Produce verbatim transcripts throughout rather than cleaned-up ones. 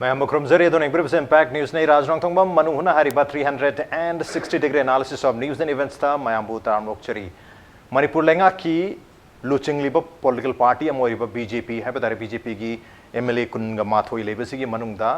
ꯃꯌꯥꯝꯕꯨ ꯈꯨꯔꯨꯝꯖꯔꯤ꯫ ꯑꯗꯣ ꯌꯦꯡꯕꯤꯔꯤꯕꯁꯤ Impact News ꯅꯤ, ꯔꯥꯖ ꯅꯣꯡꯊꯣꯡꯕꯝ, ꯃꯅꯨꯡ ꯍꯨꯠꯅ ꯍꯥꯏꯔꯤꯕ three hundred and sixty degree analysis of news and events ꯇ ꯃꯌꯥꯝꯕꯨ ꯇꯔꯥꯝꯅ ꯑꯣꯛꯆꯔꯤ꯫ ꯃꯅꯤꯄꯨꯔ ꯂꯩꯉꯥꯛꯀꯤ ꯂꯨꯆꯤꯡꯂꯤꯕ political party ꯑꯃ ꯑꯣꯏꯔꯤꯕ B J P ꯍꯥꯏꯕ ꯇꯥꯔꯦ, B J P ꯒꯤ M L A ꯀꯨꯟꯒ ꯃꯥꯊꯣꯏ ꯂꯩꯕꯁꯤꯒꯤ ꯃꯅꯨꯡꯗ,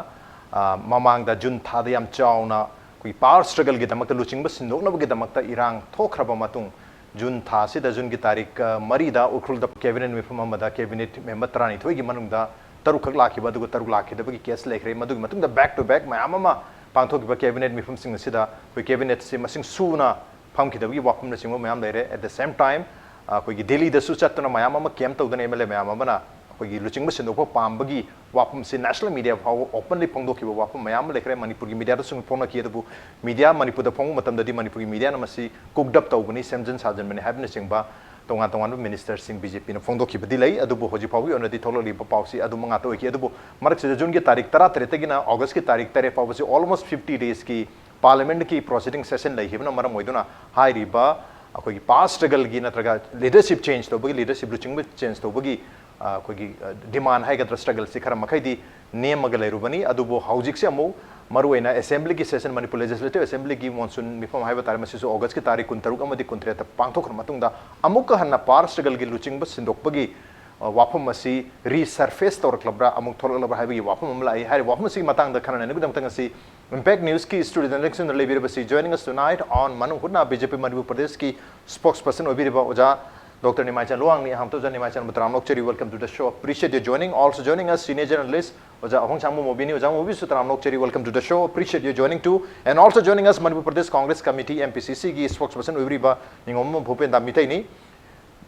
ꯑ, ꯃꯃꯥꯡꯗ ꯖꯨꯟ ꯊꯥꯗ ꯌꯥꯝ ꯆꯥꯎꯅ ꯑꯩꯈꯣꯏꯒꯤ power struggle ꯒꯤꯗꯃꯛꯇ, ꯂꯨꯆꯤꯡꯕ ꯁꯤꯟꯗꯣꯛꯅꯕꯒꯤꯗꯃꯛꯇ ꯏꯔꯥꯡ ꯊꯣꯛꯈ꯭ꯔꯕ ꯃꯇꯨꯡ, ꯖꯨꯟ ꯊꯥ ꯑꯁꯤꯗ, ꯖꯨꯟꯒꯤ ꯇꯥꯔꯤꯛ, ꯑ, ꯃꯔꯤꯗ ꯎꯈ꯭ꯔꯨꯜꯗ cabinet ꯃꯤꯐꯝ ꯑꯃꯗ cabinet member ꯇꯔꯥꯅꯤꯊꯣꯏꯒꯤ ꯃꯅꯨꯡꯗ ꯇꯔꯨꯛꯈꯛ ꯂꯥꯛꯈꯤꯕ, ꯑꯗꯨꯒ ꯇꯔꯨꯛ ꯂꯥꯛꯈꯤꯗꯕꯒꯤ case ꯂꯩꯈ꯭ꯔꯦ꯫ ꯃꯗꯨꯒꯤ ꯃꯇꯨꯡꯗ back to back ꯃꯌꯥꯝ ꯑꯃ ꯄꯥꯡꯊꯣꯛꯈꯤꯕ cabinet ꯃꯤꯐꯝꯁꯤꯡ ꯑꯁꯤꯗ ꯑꯩꯈꯣꯏ cabinet ꯁꯤ ꯃꯁꯤꯡ ꯁꯨꯅ ꯐꯝꯈꯤꯗꯕꯒꯤ ꯋꯥꯐꯝꯅꯆꯤꯡꯕ ꯃꯌꯥꯝ ꯂꯩꯔꯦ꯫ At the same time, ꯑꯩꯈꯣꯏꯒꯤ ꯗꯤꯜꯂꯤꯗꯁꯨ ꯆꯠꯇꯨꯅ ꯃꯌꯥꯝ ꯑꯃ camp ꯇꯧꯗꯨꯅ M L A ꯃꯌꯥꯝ ꯑꯃꯅ ꯑꯩꯈꯣꯏꯒꯤ ꯂꯨꯆꯤꯡꯕ ꯁꯤꯟꯗꯣꯛꯄ ꯄꯥꯝꯕꯒꯤ ꯋꯥꯐꯝꯁꯤ national media ꯐꯥꯎꯕ openly ꯐꯣꯡꯗꯣꯛꯈꯤꯕ ꯋꯥꯐꯝ ꯃꯌꯥꯝ ꯑꯃ ꯂꯩꯈ꯭ꯔꯦ꯫ ꯃꯅꯤꯄꯨꯔꯒꯤ media ꯗꯁꯨ ꯐꯣꯡꯅꯈꯤ, ꯑꯗꯨꯕꯨ media ꯃꯅꯤꯄꯨꯔꯗ ꯐꯣꯡꯕ ꯃꯇꯝꯗꯗꯤ ꯃꯅꯤꯄꯨꯔꯒꯤ media ꯅ ꯃꯁꯤ cooked up ꯇꯧꯕꯅꯤ, ꯁꯦꯝꯖꯤꯟ ꯁꯥꯖꯤꯟꯕꯅꯤ ꯍꯥꯏꯕꯅꯆꯤꯡꯕ ꯇꯣꯉꯥꯟ ꯇꯣꯉꯥꯟꯕ minister ꯁꯤꯡ B J P ꯅ ꯐꯣꯡꯗꯣꯛꯈꯤꯕꯗꯤ ꯂꯩ꯫ ꯑꯗꯨꯕꯨ ꯍꯧꯖꯤꯛ ꯐꯥꯎꯒꯤ ꯑꯣꯏꯅꯗꯤ ꯊꯣꯛꯂꯛꯂꯤꯕ ꯄꯥꯎꯁꯤ ꯑꯗꯨꯃꯛ ꯉꯥꯛꯇ ꯑꯣꯏꯈꯤ꯫ ꯑꯗꯨꯕꯨ ꯃꯔꯛꯁꯤꯗ ꯖꯨꯟꯒꯤ ꯇꯥꯔꯤꯛ ꯇꯔꯥꯇꯔꯦꯠꯇꯒꯤꯅ August ꯀꯤ ꯇꯥꯔꯤꯛ ꯇꯔꯦꯠ ꯐꯥꯎꯕꯁꯤ almost fifty days ꯀꯤ parliament ꯀꯤ proceeding session ꯂꯩꯈꯤꯕꯅ ꯃꯔꯝ ꯑꯣꯏꯗꯨꯅ ꯍꯥꯏꯔꯤꯕ ꯑꯩꯈꯣꯏꯒꯤ power struggle ꯒꯤ ꯅꯠꯇ꯭ꯔꯒ leadership change ꯇꯧꯕꯒꯤ, leadership ꯂꯨꯆꯤꯡꯕ change ꯇꯧꯕꯒꯤ, ꯑ, ꯑꯩꯈꯣꯏꯒꯤ, ꯑ, demand ꯍꯥꯏꯒꯗ꯭ꯔꯥ, struggle ꯁꯤ ꯈꯔ ꯃꯈꯩꯗꯤ ꯅꯦꯝꯃꯒ ꯂꯩꯔꯨꯕꯅꯤ꯫ ꯑꯗꯨꯕꯨ ꯍꯧꯖꯤꯛꯁꯦ ꯑꯃꯨꯛ ꯃꯔꯨꯑꯣꯏꯅ assembly ꯒꯤ session, ꯃꯅꯤꯄꯨꯔ legislative assembly ꯒꯤ monsoon ꯃꯤꯐꯝ ꯍꯥꯏꯕ ꯇꯥꯔꯦ, ꯃꯁꯤꯁꯨ August ꯀꯤ ꯇꯥꯔꯤꯛ ꯀꯨꯟꯇꯔꯨꯛ ꯑꯃꯗꯤ ꯀꯨꯟꯇꯔꯦꯠꯇ ꯄꯥꯡꯊꯣꯛꯈ꯭ꯔ ꯃꯇꯨꯡꯗ ꯑꯃꯨꯛꯀ ꯍꯟꯅ power struggle ꯒꯤ ꯂꯨꯆꯤꯡꯕ ꯁꯤꯟꯗꯣꯛꯄꯒꯤ, ꯑ, ꯋꯥꯐꯝ ꯑꯁꯤ resurface ꯇꯧꯔꯛꯂꯕ꯭ꯔꯥ, ꯑꯃꯨꯛ ꯊꯣꯛꯂꯛꯂꯕ꯭ꯔꯥ ꯍꯥꯏꯕꯒꯤ ꯋꯥꯐꯝ ꯑꯃ ꯂꯥꯛꯏ꯫ ꯍꯥꯏꯔꯤꯕ ꯋꯥꯐꯝ ꯑꯁꯤꯒꯤ ꯃꯇꯥꯡꯗ ꯈꯟꯅ ꯅꯩꯅꯕꯒꯤꯗꯃꯛꯇ ꯉꯁꯤ Impact News ꯀꯤ studio the ꯂꯦꯡꯁꯤꯟꯗꯨꯅ ꯂꯩꯕꯤꯔꯤꯕꯁꯤ, joining us tonight on ꯃꯅꯨꯡ ꯍꯨꯠꯅ B J P ꯃꯅꯤꯄꯨꯔ ꯄ꯭ꯔꯗꯦꯁꯀꯤ spokesperson ꯑꯣꯏꯕꯤꯔꯤꯕ ꯑꯣꯖꯥ ꯗꯣꯛꯇꯔ ꯅꯤꯃꯥꯏꯆꯟ ꯂꯨꯋꯥꯡꯅꯤ꯫ ꯑꯍꯥꯟꯕꯗ ꯑꯣꯖꯥ ꯅꯤꯃꯥꯏꯆꯟꯕꯨ ꯇꯔꯥꯝꯅ ꯑꯣꯛꯆꯔꯤ, welcome to the show, appreciate your joining. Also joining us, senior journalist ꯑꯣꯖꯥ ꯑꯍꯣꯡꯁꯥꯡꯕꯝ ꯃꯣꯕꯤꯅꯤ꯫ ꯑꯣꯖꯥ ꯃꯣꯕꯤꯁꯨ ꯇꯔꯥꯝꯅ ꯑꯣꯛꯆꯔꯤ, welcome to the show, appreciate your joining too. And also joining us, Manipur Pradesh Congress Committee, M P C C ꯒꯤ spokesperson ꯑꯣꯏꯕꯤꯔꯤꯕ ꯅꯤꯉꯣꯝꯕꯝ ꯚꯨꯄꯦꯟꯗ ꯃꯤꯇꯩꯅꯤ꯫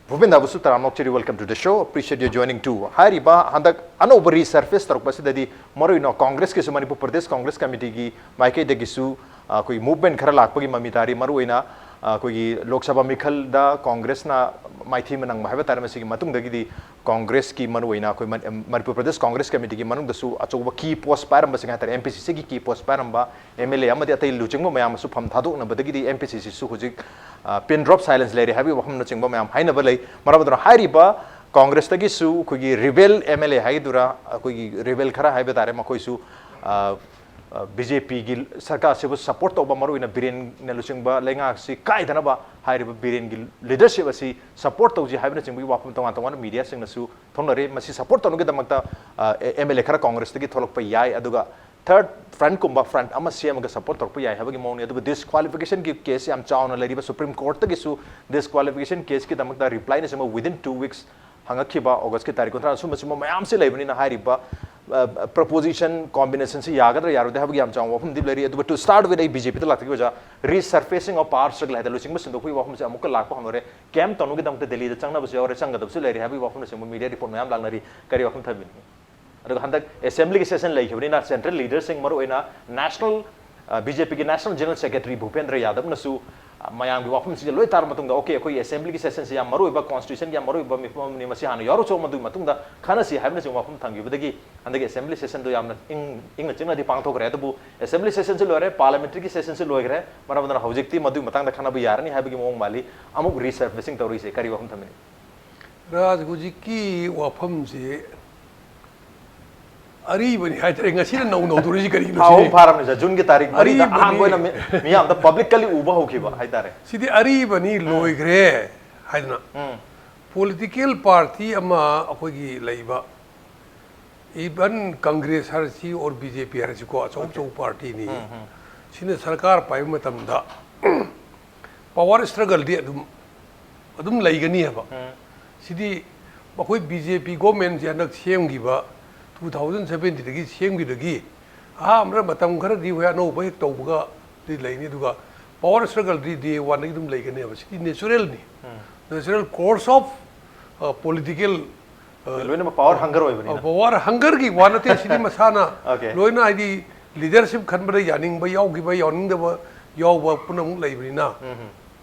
ꯚꯨꯄꯦꯟꯗꯥꯕꯨꯁꯨ ꯇꯔꯥꯝꯅ ꯑꯣꯛꯆꯔꯤ, welcome to the show, appreciate your joining too. ꯍꯥꯏꯔꯤꯕ ꯍꯟꯗꯛ ꯑꯅꯧꯕ resurface ꯇꯧꯔꯛꯄꯁꯤꯗꯗꯤ ꯃꯔꯨꯑꯣꯏꯅ ꯀꯣꯡꯒ꯭ꯔꯦꯁꯀꯤꯁꯨ, ꯃꯅꯤꯄꯨꯔ ꯄ꯭ꯔꯗꯦꯁ ꯀꯣꯡꯒ꯭ꯔꯦꯁ ꯀꯃꯤꯇꯤꯒꯤ ꯃꯥꯏꯀꯩꯗꯒꯤꯁꯨ, ꯑ, ꯑꯩꯈꯣꯏꯒꯤ movement ꯈꯔ ꯂꯥꯛꯄꯒꯤ ꯃꯃꯤ ꯇꯥꯔꯤ꯫ ꯃꯔꯨꯑꯣꯏꯅ, ꯑ, ꯑꯩꯈꯣꯏꯒꯤ ꯂꯣꯛ ꯁꯚꯥ ꯃꯤꯈꯜꯗ ꯀꯣꯡꯒ꯭ꯔꯦꯁꯅ ꯃꯥꯏꯊꯤꯕ ꯅꯪꯕ ꯍꯥꯏꯕ ꯇꯥꯔꯦ꯫ ꯃꯁꯤꯒꯤ ꯃꯇꯨꯡꯗꯒꯤꯗꯤ ꯀꯣꯡꯒ꯭ꯔꯦꯁꯀꯤ, ꯃꯔꯨꯑꯣꯏꯅ ꯑꯩꯈꯣꯏ ꯃꯅꯤ-, ꯃꯅꯤꯄꯨꯔ ꯄ꯭ꯔꯗꯦꯁ ꯀꯣꯡꯒ꯭ꯔꯦꯁ ꯀꯃꯤꯇꯤꯒꯤ ꯃꯅꯨꯡꯗꯁꯨ ꯑꯆꯧꯕ key post ꯄꯥꯏꯔꯝꯕꯁꯤꯡ ꯍꯥꯏ ꯇꯥꯔꯦ, M P C C ꯒꯤ key post ꯄꯥꯏꯔꯝꯕ M L A ꯑꯃꯗꯤ ꯑꯇꯩ ꯂꯨꯆꯤꯡꯕ ꯃꯌꯥꯝ ꯑꯃꯁꯨ ꯐꯝ ꯊꯥꯗꯣꯛꯅꯕꯗꯒꯤꯗꯤ M P C C ꯁꯨ ꯍꯧꯖꯤꯛ, ꯑ, pin drop silence ꯂꯩꯔꯦ ꯍꯥꯏꯕꯒꯤ ꯋꯥꯐꯝꯅꯆꯤꯡꯕ ꯃꯌꯥꯝ ꯍꯥꯏꯅꯕ ꯂꯩ꯫ ꯃꯔꯝ ꯑꯗꯨꯅ ꯍꯥꯏꯔꯤꯕ ꯀꯣꯡꯒ꯭ꯔꯦꯁꯇꯒꯤꯁꯨ ꯑꯩꯈꯣꯏꯒꯤ ꯔꯤꯕꯦꯜ ꯑꯦꯝ ꯑꯦꯜ ꯑꯦ ꯍꯥꯏꯒꯗꯣꯏꯔꯥ, ꯑꯩꯈꯣꯏꯒꯤ ꯔꯤꯕꯦꯜ ꯈꯔ ꯍꯥꯏꯕ ꯇꯥꯔꯦ, ꯃꯈꯣꯏꯁꯨ ꯕꯤ ꯖꯦ ꯄꯤꯒꯤ ꯁꯔꯀꯥꯔꯁꯤꯕꯨ ꯁꯄꯣꯔꯠ ꯇꯧꯕ, ꯃꯔꯨꯑꯣꯏꯅ ꯕꯤꯔꯦꯟꯅ ꯂꯨꯆꯤꯡꯕ ꯂꯩꯉꯥꯛꯁꯤ ꯀꯥꯏꯗꯅꯕ ꯍꯥꯏꯔꯤꯕ ꯕꯤꯔꯦꯟꯒꯤ ꯂꯤꯗꯔꯁꯤꯞ ꯑꯁꯤ ꯁꯄꯣꯔꯠ ꯇꯧꯁꯤ ꯍꯥꯏꯕꯅꯆꯤꯡꯕꯒꯤ ꯋꯥꯐꯝ ꯇꯣꯉꯥꯟ ꯇꯣꯉꯥꯟꯕ ꯃꯤꯗꯤꯌꯥꯁꯤꯡꯅꯁꯨ ꯊꯣꯛꯅꯔꯤ꯫ ꯃꯁꯤ ꯁꯄꯣꯔꯠ ꯇꯧꯅꯕꯒꯤꯗꯃꯛꯇ ꯑꯦꯝ ꯑꯦꯜ ꯑꯦ ꯈꯔ ꯀꯣꯡꯒ꯭ꯔꯦꯁꯇꯒꯤ ꯊꯣꯛꯂꯛꯄ ꯌꯥꯏ, ꯑꯗꯨꯒ ꯊꯔꯗ ꯐ꯭ꯔꯟꯠꯀꯨꯝꯕ ꯐ꯭ꯔꯟꯠ ꯑꯃ ꯁꯦꯝꯃꯒ ꯁꯄꯣꯔꯠ ꯇꯧꯔꯛꯄ ꯌꯥꯏ ꯍꯥꯏꯕꯒꯤ ꯃꯑꯣꯡꯅꯤ꯫ ꯑꯗꯨꯕꯨ ꯗꯤꯁꯀ꯭ꯋꯥꯂꯤꯐꯤꯀꯦꯁꯟꯒꯤ ꯀꯦꯁ ꯌꯥꯝ ꯆꯥꯎꯅ ꯂꯩꯔꯤꯕ ꯁꯨꯄ꯭ꯔꯤꯝ ꯀꯣꯔꯠꯇꯒꯤꯁꯨ ꯗꯤꯁꯀ꯭ꯋꯥꯂꯤꯐꯤꯀꯦꯁꯟ ꯀꯦꯁꯀꯤꯗꯃꯛꯇ ꯔꯤꯄ꯭ꯂꯥꯏꯅꯆꯤꯡꯕ within two weeks ꯍꯪꯉꯛꯈꯤꯕ, ꯑꯣꯒꯁꯀꯤ ꯇꯥꯔꯤꯛ ꯀꯨꯟꯊ꯭ꯔꯥ, ꯑꯁꯨꯝꯕ ꯁꯨꯝꯕ ꯃꯌꯥꯝꯁꯤ ꯂꯩꯕꯅꯤꯅ ꯍꯥꯏꯔꯤꯕ ꯄ꯭ꯔꯣꯄꯣꯖꯤꯁꯟ ꯀꯣꯝꯕꯤꯅꯦꯁꯟꯁꯤ ꯌꯥꯒꯗ꯭ꯔꯥ ꯌꯥꯔꯣꯏꯗ꯭ꯔꯥ ꯍꯥꯏꯕꯒꯤ ꯌꯥꯝ ꯆꯥꯎꯕ ꯋꯥꯐꯝꯗꯤ ꯂꯩꯔꯤ꯫ ꯑꯗꯨꯕꯨ to start with ꯑꯩ ꯕꯤ ꯖꯦ ꯄꯤꯗ ꯂꯥꯛꯆꯒꯦ ꯑꯣꯖꯥ꯫ Resurfacing of power struggle ꯍꯥꯏꯗꯅ ꯂꯨꯆꯤꯡꯕ ꯁꯤꯟꯗꯣꯛꯄꯒꯤ ꯋꯥꯐꯝꯁꯦ ꯑꯃꯨꯛꯀ ꯂꯥꯛꯄ ꯍꯧꯅꯔꯦ꯫ ꯀꯦꯝ ꯇꯧꯅꯕꯒꯤꯗꯃꯛꯇ ꯗꯦꯜꯂꯤꯗ ꯆꯪꯅꯕꯁꯨ ꯌꯥꯎꯔꯦ, ꯆꯪꯒꯗꯕꯁꯨ ꯂꯩꯔꯦ ꯍꯥꯏꯕꯒꯤ ꯋꯥꯐꯝꯅꯆꯤꯡꯕ ꯃꯤꯗꯤꯌꯥ ꯔꯤꯄꯣꯔꯠ ꯃꯌꯥꯝ ꯂꯥꯛꯅꯔꯤ꯫ ꯀꯔꯤ ꯋꯥꯐꯝ ꯊꯝꯕꯤꯅꯤꯡꯉꯤ? ꯑꯗꯨꯒ ꯍꯟꯗꯛ ꯑꯦꯁꯦꯝꯕ꯭ꯂꯤꯒꯤ ꯁꯦꯁꯟ ꯂꯩꯈꯤꯕꯅꯤꯅ ꯁꯦꯟꯇ꯭ꯔꯦꯜ ꯂꯤꯗꯔꯁꯤꯡ, ꯃꯔꯨꯑꯣꯏꯅ ꯅꯦꯁꯅꯦꯜ ꯕꯤ ꯖꯦ ꯄꯤꯒꯤ ꯅꯦꯁꯅꯦꯜ ꯖꯦꯅꯔꯦꯜ ꯁꯦꯀ꯭ꯔꯦꯇꯔꯤ ꯚꯨꯄꯦꯟꯗ꯭ꯔ ꯌꯥꯗꯕꯅꯁꯨ ꯑ, ꯃꯌꯥꯝꯒꯤ ꯋꯥꯐꯝꯁꯤꯡꯁꯦ ꯂꯣꯏ ꯇꯥꯔꯕ ꯃꯇꯨꯡꯗ, ꯑꯣꯀꯦ, ꯑꯩꯈꯣꯏꯒꯤ ꯑꯦꯁꯦꯝꯕ꯭ꯂꯤꯒꯤ ꯁꯦꯁꯟꯁꯤ ꯌꯥꯝ ꯃꯔꯨꯑꯣꯏꯕ, ꯀꯣꯟꯁꯇꯤꯇ꯭ꯌꯨꯁꯟꯒꯤ ꯌꯥꯝ ꯃꯔꯨꯑꯣꯏꯕ ꯃꯤꯐꯝ ꯑꯃꯅꯤ, ꯃꯁꯤ ꯍꯥꯟꯅ ꯌꯥꯎꯔꯨꯆꯣ, ꯃꯗꯨꯒꯤ ꯃꯇꯨꯡꯗ ꯈꯟꯅꯁꯤ ꯍꯥꯏꯕꯅꯆꯤꯡꯕ ꯋꯥꯐꯝ ꯊꯝꯈꯤꯕꯗꯒꯤ ꯍꯟꯗꯛꯀꯤ ꯑꯦꯁꯦꯝꯕ꯭ꯂꯤ ꯁꯦꯁꯟꯗꯣ ꯌꯥꯝꯅ ꯏꯪ-, ꯏꯪꯅ ꯆꯤꯛꯅꯗꯤ ꯄꯥꯡꯊꯣꯛꯈ꯭ꯔꯦ꯫ ꯑꯗꯨꯕꯨ ꯑꯦꯁꯦꯝꯕ꯭ꯂꯤ ꯁꯦꯁꯟꯁꯤ ꯂꯣꯏꯔꯦ, ꯄꯥꯔꯂꯤꯌꯥꯃꯦꯟꯇꯔꯤꯒꯤ ꯁꯦꯁꯟꯁꯤ ꯂꯣꯏꯈ꯭ꯔꯦ, ꯃꯔꯝ ꯑꯗꯨꯅ ꯍꯧꯖꯤꯛꯇꯤ ꯃꯗꯨꯒꯤ ꯃꯇꯥꯡꯗ ꯈꯟꯅꯕ ꯌꯥꯔꯅꯤ ꯍꯥꯏꯕꯒꯤ ꯃꯑꯣꯡ ꯃꯥꯜꯂꯤ꯫ ꯑꯃꯨꯛ ꯔꯤꯁꯔꯐꯦꯁꯤꯡ ꯇꯧꯔꯤꯁꯦ ꯀꯔꯤ ꯋꯥꯐꯝ ꯊꯝꯕꯤꯅꯤ? ꯔꯥꯖ, ꯍꯧꯖꯤꯛꯀꯤ ꯋꯥꯐꯝꯁꯤ ꯑꯔꯤꯕꯅꯤ ꯍꯥꯏꯇꯥꯔꯦ, ꯉꯁꯤꯅ ꯅꯧꯅ ꯍꯧꯗꯣꯔꯛꯏꯁꯤ ꯀꯔꯤꯒꯤꯅꯣ ꯊꯥ ꯑꯍꯨꯝ ꯁꯤꯅꯤ? ꯐꯥꯔꯕꯅꯤ ꯁꯥꯔ, ꯖꯨꯟꯒꯤ ꯇꯥꯔꯤꯛ ꯃꯔꯤꯗ ꯑꯔꯤꯕꯅꯤ꯫ ꯑꯍꯥꯟꯕ ꯑꯣꯏꯅ ꯃꯤ-, ꯃꯤꯌꯥꯝꯗ ꯄꯕ꯭ꯂꯤꯛꯀꯂꯤ ꯎꯕ ꯍꯧꯈꯤꯕ ꯍꯥꯏꯇꯥꯔꯦ꯫ ꯁꯤꯗꯤ ꯑꯔꯤꯕꯅꯤ, ꯎꯝ꯫ ꯂꯣꯏꯈ꯭ꯔꯦ ꯍꯥꯏꯗꯅ꯫ ꯎꯝ꯫ ꯄꯣꯂꯤꯇꯤꯀꯦꯜ ꯄꯥꯔꯇꯤ ꯑꯃ ꯑꯩꯈꯣꯏꯒꯤ ꯂꯩꯕ, ꯏꯚꯟ ꯀꯪꯒ꯭ꯔꯦꯁ ꯍꯥꯏꯔꯁꯤ ꯑꯣꯔ ꯕꯤ ꯖꯦ ꯄꯤ ꯍꯥꯏꯔꯁꯤꯀꯣ, ꯑꯆꯧ ꯑꯣꯀꯦ꯫ ꯑꯆꯧꯕ ꯄꯥꯔꯇꯤꯅꯤ꯫ ꯎꯝ, ꯎꯝ꯫ ꯁꯤꯅ ꯁꯔꯀꯥꯔ ꯄꯥꯏꯕ ꯃꯇꯝꯗ ꯄꯋꯥꯔ ꯁ꯭ꯇ꯭ꯔꯒꯜꯗꯤ ꯑꯗꯨꯝ, ꯑꯗꯨꯝ ꯂꯩꯒꯅꯤ ꯍꯥꯏꯕ꯫ ꯎꯝ꯫ ꯁꯤꯗꯤ ꯑꯩꯈꯣꯏ ꯕꯤ ꯖꯦ ꯄꯤ ꯒꯣꯔꯃꯦꯟꯁꯦ ꯍꯟꯗꯛ ꯁꯦꯝꯈꯤꯕ, ꯇꯨ ꯊꯥꯎꯖꯟ ꯁꯕꯦꯟꯇꯤꯟꯗꯒꯤ ꯁꯦꯝꯈꯤꯕꯗꯒꯤ ꯑꯍꯥꯟꯕꯗ ꯃꯇꯝ ꯈꯔꯗꯤ ꯍꯣꯏ ꯑꯅꯧꯕ ꯍꯦꯛ ꯇꯧꯕꯒꯗꯤ ꯂꯩꯅꯤ, ꯑꯗꯨꯒ ꯄꯋꯥꯔ ꯁ꯭ꯇ꯭ꯔꯒꯜꯗꯤ ꯗꯦ ꯋꯥꯟꯗꯒꯤ ꯑꯗꯨꯝ ꯂꯩꯒꯅꯦꯕ꯫ ꯁꯤꯗꯤ ꯅꯦꯆꯔꯦꯜꯅꯤ꯫ ꯎꯝ꯫ Natural course of, ꯑ, political, ꯑ, ꯂꯣꯏꯅꯃꯛ ꯄꯋꯥꯔ ꯍꯪꯒꯔ ꯑꯣꯏꯕꯅꯤꯅ꯫ ꯑ, ꯄꯋꯥꯔ ꯍꯪꯒꯔꯒꯤ ꯋꯥ ꯅꯠꯇꯦ, ꯁꯤꯗꯤ ꯃꯁꯥꯅ ꯑꯣꯀꯦ꯫ ꯂꯣꯏꯅ, ꯍꯥꯏꯗꯤ, ꯂꯤꯗꯔꯁꯤꯞ ꯈꯟꯕꯗ ꯌꯥꯅꯤꯡꯕ ꯌꯥꯎꯈꯤꯕ, ꯌꯥꯎꯅꯤꯡꯗꯕ ꯌꯥꯎꯕ ꯄꯨꯝꯅꯃꯛ ꯂꯩꯕꯅꯤꯅ꯫ ꯎꯝ, ꯎꯝ꯫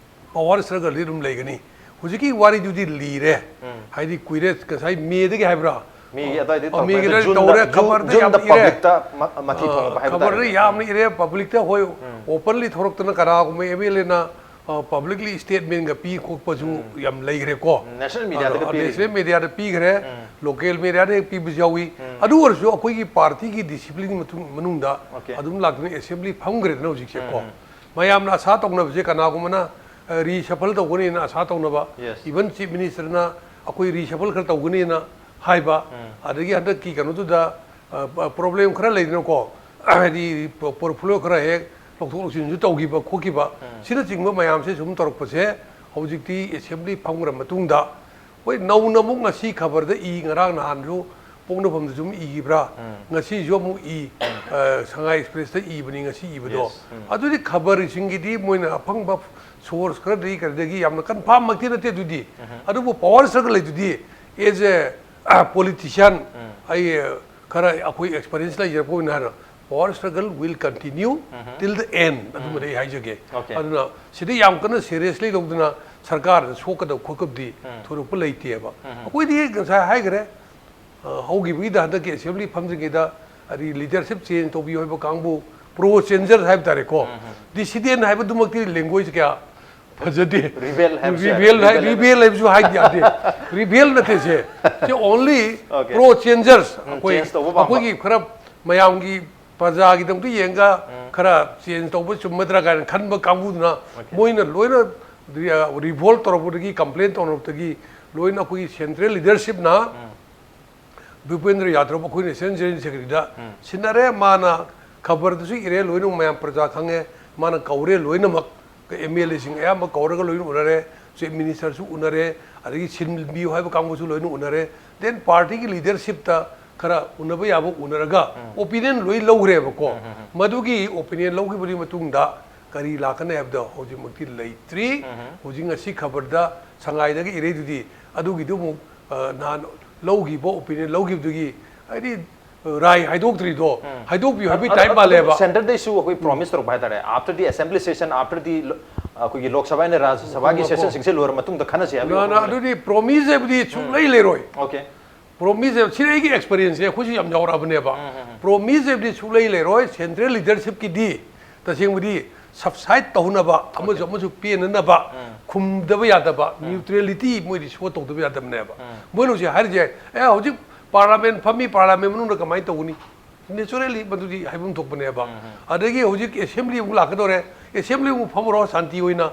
ꯄꯋꯥꯔ ꯁ꯭ꯇ꯭ꯔꯒꯜꯗꯤ ꯑꯗꯨꯝ ꯂꯩꯒꯅꯤ꯫ ꯍꯧꯖꯤꯛꯀꯤ ꯋꯥꯔꯤꯗꯨꯗꯤ ꯂꯤꯔꯦ꯫ ꯎꯝ꯫ ꯍꯥꯏꯗꯤ ꯀꯨꯏꯔꯦ, ꯉꯁꯥꯏ ꯃꯦꯗꯒꯤ ꯍꯥꯏꯕ꯭ꯔꯥ? ꯃꯦꯒꯤ ꯑꯗꯨꯋꯥꯏꯗꯒꯤ ꯑ, ꯇꯧꯔꯦ꯫ ꯃꯦꯒꯤ ꯑꯗꯨ ꯑꯗꯨꯋꯥꯏꯗ ꯖꯨꯟꯗ, ꯇꯧꯔꯦ, ꯖꯨꯟ, ꯈꯕꯔꯗ ꯌꯥꯝ ꯖꯨꯟꯗ ꯏꯔꯦ꯫ ꯄꯕ꯭ꯂꯤꯛꯇ ꯃ-, ꯃꯊꯤ ꯑ, ꯐꯣꯡꯉꯛꯄ ꯍꯥꯏꯕ ꯈꯕꯔꯗ ꯇꯥꯔꯦꯅꯦ꯫ ꯌꯥꯝꯅ ꯏꯔꯦ, ꯄꯕ꯭ꯂꯤꯛꯇ ꯍꯣꯏ ꯎꯝ꯫ ꯑꯣꯄꯟꯂꯤ ꯊꯣꯔꯛꯇꯅ ꯀꯅꯥꯒꯨꯝꯕ ꯑꯦꯝ ꯑꯦꯜ ꯑꯦꯅ ꯄꯕ꯭ꯂꯤꯛꯂꯤ ꯁ꯭ꯇꯦꯠꯃꯦꯟꯒ ꯄꯤ ꯈꯣꯠꯄꯁꯨ ꯌꯥꯝ ꯂꯩꯈ꯭ꯔꯦꯀꯣ꯫ National mediaꯗꯒ ꯄꯤꯔꯤ꯫ National mediaꯗ ꯄꯤꯈ꯭ꯔꯦ, local mediaꯗ ꯍꯦꯛ ꯄꯤꯕꯁꯨ ꯌꯥꯎꯏ꯫ ꯑꯗꯨ ꯑꯣꯏꯔꯁꯨ ꯑꯩꯈꯣꯏꯒꯤ ꯄꯥꯔꯇꯤꯒꯤ ꯗꯤꯁꯤꯄ꯭ꯂꯤꯟꯒꯤ ꯃꯇꯨꯡ ꯃꯅꯨꯡꯗ Okay. ꯑꯗꯨꯝ ꯂꯥꯛꯇꯨꯅ ꯑꯦꯁꯦꯝꯕ꯭ꯂꯤ ꯐꯝꯈ꯭ꯔꯦꯗꯅ ꯍꯧꯖꯤꯛꯁꯦꯀꯣ꯫ ꯃꯌꯥꯝꯅ ꯑꯁꯥ ꯇꯧꯅꯕꯁꯦ ꯀꯅꯥꯒꯨꯝꯕꯅ ꯔꯤꯁꯐꯜ ꯇꯧꯒꯅꯤꯅ ꯑꯁꯥ ꯇꯧꯅꯕ, Yes. even ꯆꯤꯐ ꯃꯤꯅꯤꯁꯇꯔꯅ ꯑꯩꯈꯣꯏ ꯔꯤꯁꯐꯜ ꯈꯔ ꯇꯧꯒꯅꯤꯅ ꯍꯥꯏꯕ, ꯑꯗꯒꯤ ꯍꯟꯗꯛꯀꯤ ꯀꯩꯅꯣꯗꯨꯗ ꯄ꯭ꯔꯣꯕ꯭ꯂꯦꯝ ꯈꯔ ꯂꯩꯗꯅꯀꯣ, ꯍꯥꯏꯗꯤ ꯄꯣꯔꯠꯐꯣꯂꯤꯑꯣ ꯈꯔ ꯍꯦꯛ ꯂꯧꯊꯣꯛ ꯂꯧꯁꯤꯟꯁꯨ ꯇꯧꯈꯤꯕ ꯈꯣꯠꯈꯤꯕ, ꯁꯤꯅꯆꯤꯡꯕ ꯃꯌꯥꯝꯁꯦ ꯁꯨꯝ ꯇꯧꯔꯛꯄꯁꯦ ꯍꯧꯖꯤꯛꯇꯤ ꯑꯦꯁꯦꯝꯕ꯭ꯂꯤ ꯐꯝꯈ꯭ꯔ ꯃꯇꯨꯡꯗ, ꯍꯣꯏ, ꯅꯧꯅ ꯑꯃꯨꯛ ꯉꯁꯤ ꯈꯕꯔꯗ ꯏ, ꯉꯔꯥꯡ ꯅꯍꯥꯟꯁꯨ ꯄꯣꯛꯅꯐꯝꯗꯁꯨ ꯑꯃꯨꯛ ꯏꯈꯤꯕ꯭ꯔꯥ, ꯉꯁꯤꯁꯨ ꯑꯃꯨꯛ ꯏ, ꯑ, ꯁꯉꯥꯏ ꯑꯦꯛꯁꯄ꯭ꯔꯦꯁꯇ ꯏꯕꯅꯤ ꯉꯁꯤ ꯏꯕꯗꯣ꯫ Yes. ꯑꯗꯨꯗꯤ ꯈꯕꯔꯁꯤꯡꯒꯤꯗꯤ ꯃꯣꯏꯅ ꯑꯐꯪꯕ ꯁꯣꯔꯁ ꯈꯔꯗꯒꯤ ꯀꯔꯤꯗꯒꯤ ꯌꯥꯝꯅ ꯀꯟꯐꯥꯝ ꯃꯛꯇꯤ ꯅꯠꯇꯦ ꯑꯗꯨꯗꯤ꯫ ꯑꯗꯨꯕꯨ ꯄꯋꯥꯔ ꯁ꯭ꯇ꯭ꯔꯒꯜ ꯂꯩꯗꯨꯗꯤ, as a politician, ꯑꯩ ꯈꯔ ꯑꯩꯈꯣꯏ ꯑꯦꯛꯁꯄꯔꯤꯌꯦꯟꯁ ꯂꯩꯖꯔꯛꯄ ꯑꯣꯏꯅ ꯍꯥꯏꯔꯣ, power struggle will continue till the end ꯑꯗꯨꯃꯗꯤ ꯑꯩ ꯍꯥꯏꯖꯒꯦ꯫ Okay. ꯑꯗꯨꯅ ꯁꯤꯗ ꯌꯥꯝ ꯀꯟꯅ ꯁꯦꯔꯤꯌꯁꯂꯤ ꯂꯧꯗꯅ ꯁꯔꯀꯥꯔꯗ ꯁꯣꯛꯀꯗꯕ ꯈꯣꯠꯀꯗꯕꯗꯤ ꯊꯣꯏꯗꯣꯛꯄ ꯂꯩꯇꯦꯕ꯫ ꯑꯩꯈꯣꯏꯗꯤ ꯉꯁꯥꯏ ꯍꯥꯏꯈ꯭ꯔꯦ, ꯑ, ꯍꯧꯈꯤꯕꯒꯤꯗ ꯍꯟꯗꯛꯀꯤ ꯑꯦꯁꯦꯝꯕ꯭ꯂꯤ ꯐꯝꯗ꯭ꯔꯤꯉꯩꯗ ꯍꯥꯏꯗꯤ ꯂꯤꯗꯔꯁꯤꯞ ꯆꯦꯟꯖ ꯇꯧꯕꯤꯌꯨ ꯍꯥꯏꯕ ꯀꯥꯡꯕꯨ, ꯄ꯭ꯔꯣ ꯆꯦꯟꯖꯔ ꯍꯥꯏꯕ ꯇꯥꯔꯦꯀꯣ꯫ ꯗꯤꯁꯤꯗꯦꯟ ꯍꯥꯏꯕꯗꯨꯃꯛꯇꯤ ꯂꯦꯡꯒ꯭ꯋꯦꯖ ꯀꯌꯥ ꯐꯖꯗꯦ꯫ Rebel ꯍꯥꯏꯕꯁꯨ ꯌꯥꯏ, ꯔꯤꯕꯦꯜ ꯍꯥꯏ rebel ꯔꯤꯕꯦꯜ ꯍꯥꯏꯕꯁꯨ ꯍꯥꯏꯗꯤ ꯌꯥꯗꯦ꯫ ꯔꯤꯕꯦꯜ ꯅꯠꯇꯦ ꯁꯦ꯫ ꯁꯤ only Okay. ꯄ꯭ꯔꯣ ꯆꯦꯟꯖꯔꯁ꯫ ꯎꯝ, ꯑꯩꯈꯣꯏ change ꯇꯧꯕ ꯄꯥꯝꯕ꯫ ꯑꯩꯈꯣꯏꯒꯤ ꯈꯔ ꯃꯌꯥꯝꯒꯤ ꯄ꯭ꯔꯖꯥꯒꯤꯗꯃꯛꯇ ꯌꯦꯡꯉꯒ ꯈꯔ ꯆꯦꯟꯖ ꯇꯧꯕ ꯆꯨꯝꯃꯗ꯭ꯔꯥ ꯀꯥꯏꯅ ꯈꯟꯕ ꯀꯥꯡꯕꯨꯗꯨꯅ Okay. ꯃꯣꯏꯅ ꯂꯣꯏꯅ ꯔꯤꯚꯣꯜ ꯇꯧꯔꯛꯄꯗꯒꯤ, ꯀꯝꯄ꯭ꯂꯦꯟ ꯇꯧꯔꯛꯄꯗꯒꯤ ꯂꯣꯏꯅ ꯑꯩꯈꯣꯏꯒꯤ ꯁꯦꯟꯇ꯭ꯔꯦꯜ ꯂꯤꯗꯔꯁꯤꯞꯅ ꯚꯨꯄꯦꯟꯗ꯭ꯔ ꯌꯥꯗ꯭ꯔꯕ ꯑꯩꯈꯣꯏ ꯅꯦꯁꯅꯦꯜ ꯖꯦꯅꯔꯦꯜ ꯁꯦꯀ꯭ꯔꯦꯇꯔꯤꯗ ꯁꯤꯟꯅꯔꯦ꯫ ꯃꯥꯅ ꯈꯕꯔꯗꯁꯨ ꯏꯔꯦ, ꯂꯣꯏꯅꯃꯛ ꯃꯌꯥꯝ ꯄ꯭ꯔꯖꯥ ꯈꯪꯉꯦ꯫ ꯃꯥꯅ ꯀꯧꯔꯦ ꯂꯣꯏꯅꯃꯛ, ꯑꯦꯝ ꯑꯦꯜ ꯑꯦꯁꯤꯡ ꯑꯌꯥꯝꯕ ꯀꯧꯔꯒ ꯂꯣꯏꯅ ꯎꯅꯔꯦ꯫ ꯆꯤꯐ ꯃꯤꯅꯤꯁꯇꯔꯁꯨ ꯎꯅꯔꯦ, ꯑꯗꯒꯤ ꯁꯤꯟꯕꯤꯌꯨ ꯍꯥꯏꯕ ꯀꯥꯡꯕꯨꯁꯨ ꯂꯣꯏꯅ ꯎꯅꯔꯦ꯫ ꯗꯦꯟ ꯄꯥꯔꯇꯤꯒꯤ ꯂꯤꯗꯔꯁꯤꯞꯇ ꯈꯔ ꯎꯅꯕ ꯌꯥꯕ ꯎꯅꯔꯒ ꯑꯣꯄꯤꯅꯤꯌꯟ ꯂꯣꯏ ꯂꯧꯈ꯭ꯔꯦꯕꯀꯣ꯫ ꯃꯗꯨꯒꯤ ꯑꯣꯄꯤꯅꯤꯌꯟ ꯂꯧꯈꯤꯕꯒꯤ ꯃꯇꯨꯡꯗ ꯀꯔꯤ ꯂꯥꯛꯀꯅꯤ ꯍꯥꯏꯕꯗꯣ ꯍꯧꯖꯤꯛꯃꯛꯇꯤ ꯂꯩꯇ꯭ꯔꯤ꯫ ꯍꯧꯖꯤꯛ ꯉꯁꯤ ꯈꯕꯔꯗ ꯁꯉꯥꯏꯗꯒꯤ ꯏꯔꯩꯗꯨꯗꯤ ꯑꯗꯨꯒꯤꯗꯨ ꯑꯃꯨꯛ, ꯑ, ꯅꯍꯥꯟ ꯂꯧꯈꯤꯕ ꯑꯣꯄꯤꯅꯤꯌꯟ ꯂꯧꯈꯤꯕꯗꯨꯒꯤ ꯍꯥꯏꯗꯤ, ꯑ, ꯔꯥꯏ ꯍꯥꯏꯗꯣꯛꯇ꯭ꯔꯤꯗꯣ ꯍꯥꯏꯗꯣꯛꯄꯤꯌꯨ ꯍꯥꯏꯕꯒꯤ ꯇꯥꯏꯞ ꯃꯥꯜꯂꯦꯕ꯫ ꯁꯦꯟꯇꯔꯗꯩꯁꯨ ꯑꯩꯈꯣꯏ ꯄ꯭ꯔꯣꯃꯤꯁ ꯇꯧꯔꯛꯄ ꯍꯥꯏꯇꯥꯔꯦ, after the assembly session, after the ꯑꯩꯈꯣꯏꯒꯤ ꯂꯣꯛ ꯁꯚꯥ and ꯔꯥꯖ꯭ꯌ ꯁꯚꯥꯒꯤ ꯎꯝ, ꯁꯦꯁꯟꯁꯤꯡꯁꯦ ꯂꯣꯏꯔ ꯃꯇꯨꯡꯗ ꯈꯟꯅꯁꯤ ꯍꯥꯏꯕꯒꯤ ꯅ- ꯅ- ꯋꯥꯐꯝꯅꯤ꯫ ꯑꯗꯨꯗꯤ ꯄ꯭ꯔꯣꯃꯤꯁ ꯍꯥꯏꯕꯗꯤ ꯁꯨꯡꯂꯩ ꯂꯩꯔꯣꯏ꯫ Okay. ꯄ꯭ꯔꯣꯃꯤꯁ ꯍꯥꯏꯕ, ꯁꯤꯗꯤ ꯑꯩꯒꯤ ꯑꯦꯛꯁꯄꯤꯔꯤꯌꯦꯟꯁꯅꯦ, ꯑꯩꯈꯣꯏꯁꯨ ꯌꯥꯝ ꯌꯥꯎꯔꯛꯑꯕꯅꯦꯕ꯫ ꯄ꯭ꯔꯣꯃꯤꯁ ꯍꯥꯏꯕꯗꯤ ꯁꯨꯡꯂꯩ ꯂꯩꯔꯣꯏ꯫ ꯁꯦꯟꯇ꯭ꯔꯦꯜ ꯂꯤꯗꯔꯁꯤꯞꯀꯤꯗꯤ ꯇꯁꯦꯡꯕꯗꯤ subside ꯇꯧꯅꯕ ꯑꯃꯁꯨ ꯑꯃꯁꯨ ꯄꯦꯟꯅꯅꯕ ꯈꯨꯝꯗꯕ ꯌꯥꯗꯕ, neutrality ꯃꯣꯏꯗꯤ show ꯇꯧꯗꯕ ꯌꯥꯗꯕꯅꯦꯕ꯫ ꯃꯣꯏꯅ ꯍꯧꯖꯤꯛ ꯍꯥꯏꯔꯤꯁꯦ, ꯑꯦ, ꯍꯧꯖꯤꯛ parliament ꯐꯝꯃꯤ, parliament ꯃꯅꯨꯡꯗ ꯀꯃꯥꯏꯅ ꯇꯧꯒꯅꯤ? Naturally ꯃꯗꯨꯗꯤ ꯍꯥꯏꯐꯝ ꯊꯣꯛꯄꯅꯦꯕ꯫ ꯑꯗꯒꯤ ꯍꯧꯖꯤꯛ assembly ꯑꯃꯨꯛ ꯂꯥꯛꯀꯗꯧꯔꯦ, assembly ꯑꯃꯨꯛ ꯐꯝꯃꯨꯔꯣ ꯁꯥꯟꯇꯤ ꯑꯣꯏꯅ꯫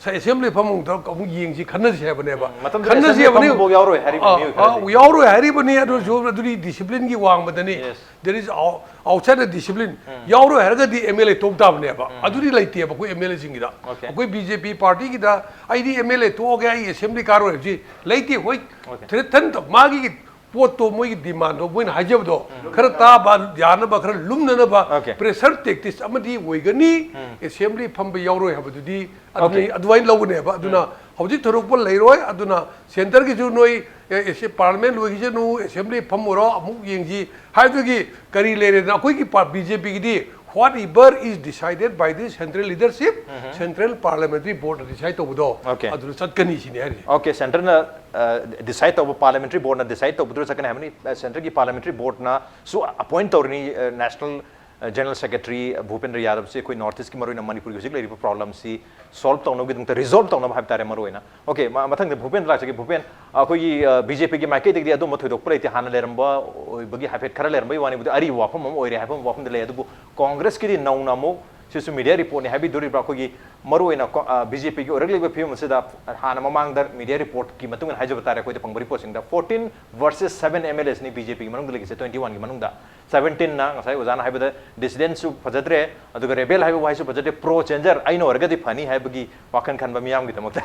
ꯁ-, assembly ꯐꯝꯃꯨꯡꯗ ꯑꯃꯨꯛ ꯌꯦꯡꯁꯤ, ꯈꯟꯅꯁꯤ ꯍꯥꯏꯕꯅꯦꯕ꯫ ꯎꯝ, ꯃꯇꯝꯗꯨꯗ ꯈꯟꯅꯁꯤ assembly ꯍꯥꯏꯕꯅꯤ꯫ ꯐꯝꯕꯐꯥꯎ ꯌꯥꯎꯔꯣꯏ ꯍꯥꯏꯔꯤꯕ ꯑꯥ, ꯃꯤꯑꯣꯏ ꯑꯥ, ꯈꯔꯗꯤ꯫ ꯌꯥꯎꯔꯣꯏ ꯍꯥꯏꯔꯤꯕꯅꯤ, ꯑꯗꯨꯁꯨ ꯑꯗꯨꯗꯤ discipline ꯒꯤ ꯋꯥꯡꯃꯗꯅꯤ꯫ Yes. There is out-, outside the discipline꯫ ꯌꯥꯎꯔꯣꯏ ꯍꯥꯏꯔꯒꯗꯤ MLA ꯇꯣꯛ ꯇꯥꯕꯅꯦꯕ꯫ ꯑꯗꯨꯗꯤ ꯂꯩꯇꯦꯕ ꯑꯩꯈꯣꯏ MLA ꯁꯤꯡꯒꯤꯗ꯫ Okay. ꯑꯩꯈꯣꯏ BJP party ꯒꯤꯗ "ꯑꯩꯗꯤ MLA ꯇꯣꯛꯑꯒꯦ, ꯑꯩ assembly ꯀꯥꯔꯣꯏ" ꯍꯥꯏꯕꯁꯤ ꯂꯩꯇꯦ꯫ ꯍꯣꯏ, okay, threaten ꯇꯧ-, ꯃꯥꯒꯤ ꯄꯣꯠꯇꯣ, ꯃꯣꯏꯒꯤ demand ꯗꯣ, ꯃꯣꯏꯅ ꯍꯥꯏꯖꯕꯗꯣ ꯈꯔ ꯇꯥꯕ ꯌꯥꯅꯕ, ꯈꯔ ꯂꯨꯝꯅꯅꯕ, okay, pressure tactics ꯑꯃꯗꯤ ꯑꯣꯏꯒꯅꯤ꯫ Assembly ꯐꯝꯕ ꯌꯥꯎꯔꯣꯏ ꯍꯥꯏꯕꯗꯨꯗꯤ ꯑꯗꯨꯃꯥꯏ-, okay, ꯑꯗꯨꯃꯥꯏꯅ ꯂꯧꯒꯅꯦꯕ꯫ ꯑꯗꯨꯅ ꯍꯧꯖꯤꯛ ꯊꯣꯏꯗꯣꯛꯄ ꯂꯩꯔꯣꯏ꯫ ꯑꯗꯨꯅ centre ꯒꯤꯁꯨ ꯅꯣꯏ, ꯑꯦ, ꯑꯦꯁ-, parliament ꯂꯣꯏꯈꯤꯁꯅꯨ, assembly ꯐꯝꯃꯨꯔꯣ, ꯑꯃꯨꯛ ꯌꯦꯡꯁꯤ ꯍꯥꯏꯕꯒꯤ ꯀꯔꯤ ꯂꯩꯔꯦꯗꯅ? ꯑꯩꯈꯣꯏꯒꯤ ꯄꯥ-, BJP ꯒꯤꯗꯤ "Whatever is decided by the central leadership, central parliamentary board ꯅ decide ꯇꯧꯕꯗꯣ, okay, ꯑꯗꯨꯗ ꯆꯠꯀꯅꯤ" ꯁꯤꯅꯤ ꯍꯥꯏꯔꯤꯁꯦ꯫ Okay, centre ꯅ, ꯑ, decide ꯇꯧꯕ, parliamentary board ꯅ decide ꯇꯧꯕꯗꯨꯗ ꯆꯠꯀꯅꯤ ꯍꯥꯏꯕꯅꯤ꯫ ꯑ, centre ꯒꯤ parliamentary board ꯅꯁꯨ appoint ꯇꯧꯔꯅꯤ, ꯑ, national, ꯑ, general secretary ꯚꯨꯄꯦꯟꯗ꯭ꯔ ꯌꯥꯗꯕꯁꯤ ꯑꯩꯈꯣꯏ North East ꯀꯤ, ꯃꯔꯨꯑꯣꯏꯅ ꯃꯅꯤꯄꯨꯔꯒꯤ ꯍꯧꯖꯤꯛ ꯂꯩꯔꯤꯕ problem ꯁꯤ solve ꯇꯧꯅꯕꯒꯤꯗꯃꯛꯇ, resolve ꯇꯧꯅꯕ ꯍꯥꯏꯕ ꯇꯥꯔꯦ ꯃꯔꯨꯑꯣꯏꯅ꯫ Okay, ꯃ-, ꯃꯊꯪꯗ ꯚꯨꯄꯦꯟ ꯂꯥꯛꯆꯒꯦ꯫ ꯚꯨꯄꯦꯟ, ꯑꯩꯈꯣꯏꯒꯤ, ꯑ, BJP ꯒꯤ ꯃꯥꯏꯀꯩꯗꯒꯤꯗꯤ ꯑꯗꯨꯝꯕ ꯊꯣꯏꯗꯣꯛꯄ ꯂꯩꯇꯦ, ꯍꯥꯟꯅ ꯂꯩꯔꯝꯕ ꯑꯣꯏꯕꯒꯤ ꯍꯥꯏꯐꯦꯠ ꯈꯔ ꯂꯩꯔꯝꯕꯒꯤ ꯋꯥꯅꯤ, ꯑꯗꯨꯕꯨ ꯑꯔꯤꯕ ꯋꯥꯐꯝ ꯑꯃ ꯑꯣꯏꯔꯦ ꯍꯥꯏꯕ ꯋꯥꯐꯝꯗ ꯂꯩ꯫ ꯑꯗꯨꯕꯨ Congress ꯀꯤꯗꯤ ꯅꯧꯅ ꯑꯃꯨꯛ, ꯁꯤꯁꯨ media report ꯅꯤ ꯍꯥꯏꯕꯤꯗꯣꯔꯤꯕ꯭ꯔꯥ? ꯑꯩꯈꯣꯏꯒꯤ ꯃꯔꯨꯑꯣꯏꯅ ꯀꯣ-, ꯑ, BJP ꯒꯤ ꯑꯣꯏꯔꯛꯂꯤꯕ ꯐꯤꯕꯝ ꯑꯁꯤꯗ ꯍꯥꯟꯅ ꯃꯃꯥꯡꯗ media report ꯀꯤ ꯃꯇꯨꯡ ꯏꯟꯅ ꯍꯥꯏꯖꯕ ꯇꯥꯔꯦ, ꯑꯩꯈꯣꯏꯗ ꯐꯪꯕ report ꯁꯤꯡꯗ fourteen versus seven MLA ꯁꯤꯅꯤ BJP ꯒꯤ ꯃꯅꯨꯡꯗ ꯂꯩꯔꯤꯁꯦ, twenty one ꯒꯤ ꯃꯅꯨꯡꯗ꯫ Seventeen ꯅ ꯉꯁꯥꯏ ꯑꯣꯖꯥꯅ ꯍꯥꯏꯕꯗ dissident ꯁꯨ ꯐꯖꯗ꯭ꯔꯦ, ꯑꯗꯨꯒ rebel ꯍꯥꯏꯕ ꯋꯥꯍꯩꯁꯨ ꯐꯖꯗ꯭ꯔꯦ, pro changer ꯑꯩꯅ ꯑꯣꯏꯔꯒꯗꯤ ꯐꯅꯤ ꯍꯥꯏꯕꯒꯤ ꯋꯥꯈꯜ ꯈꯟꯕ ꯃꯤꯌꯥꯝꯒꯤꯗꯃꯛꯇ,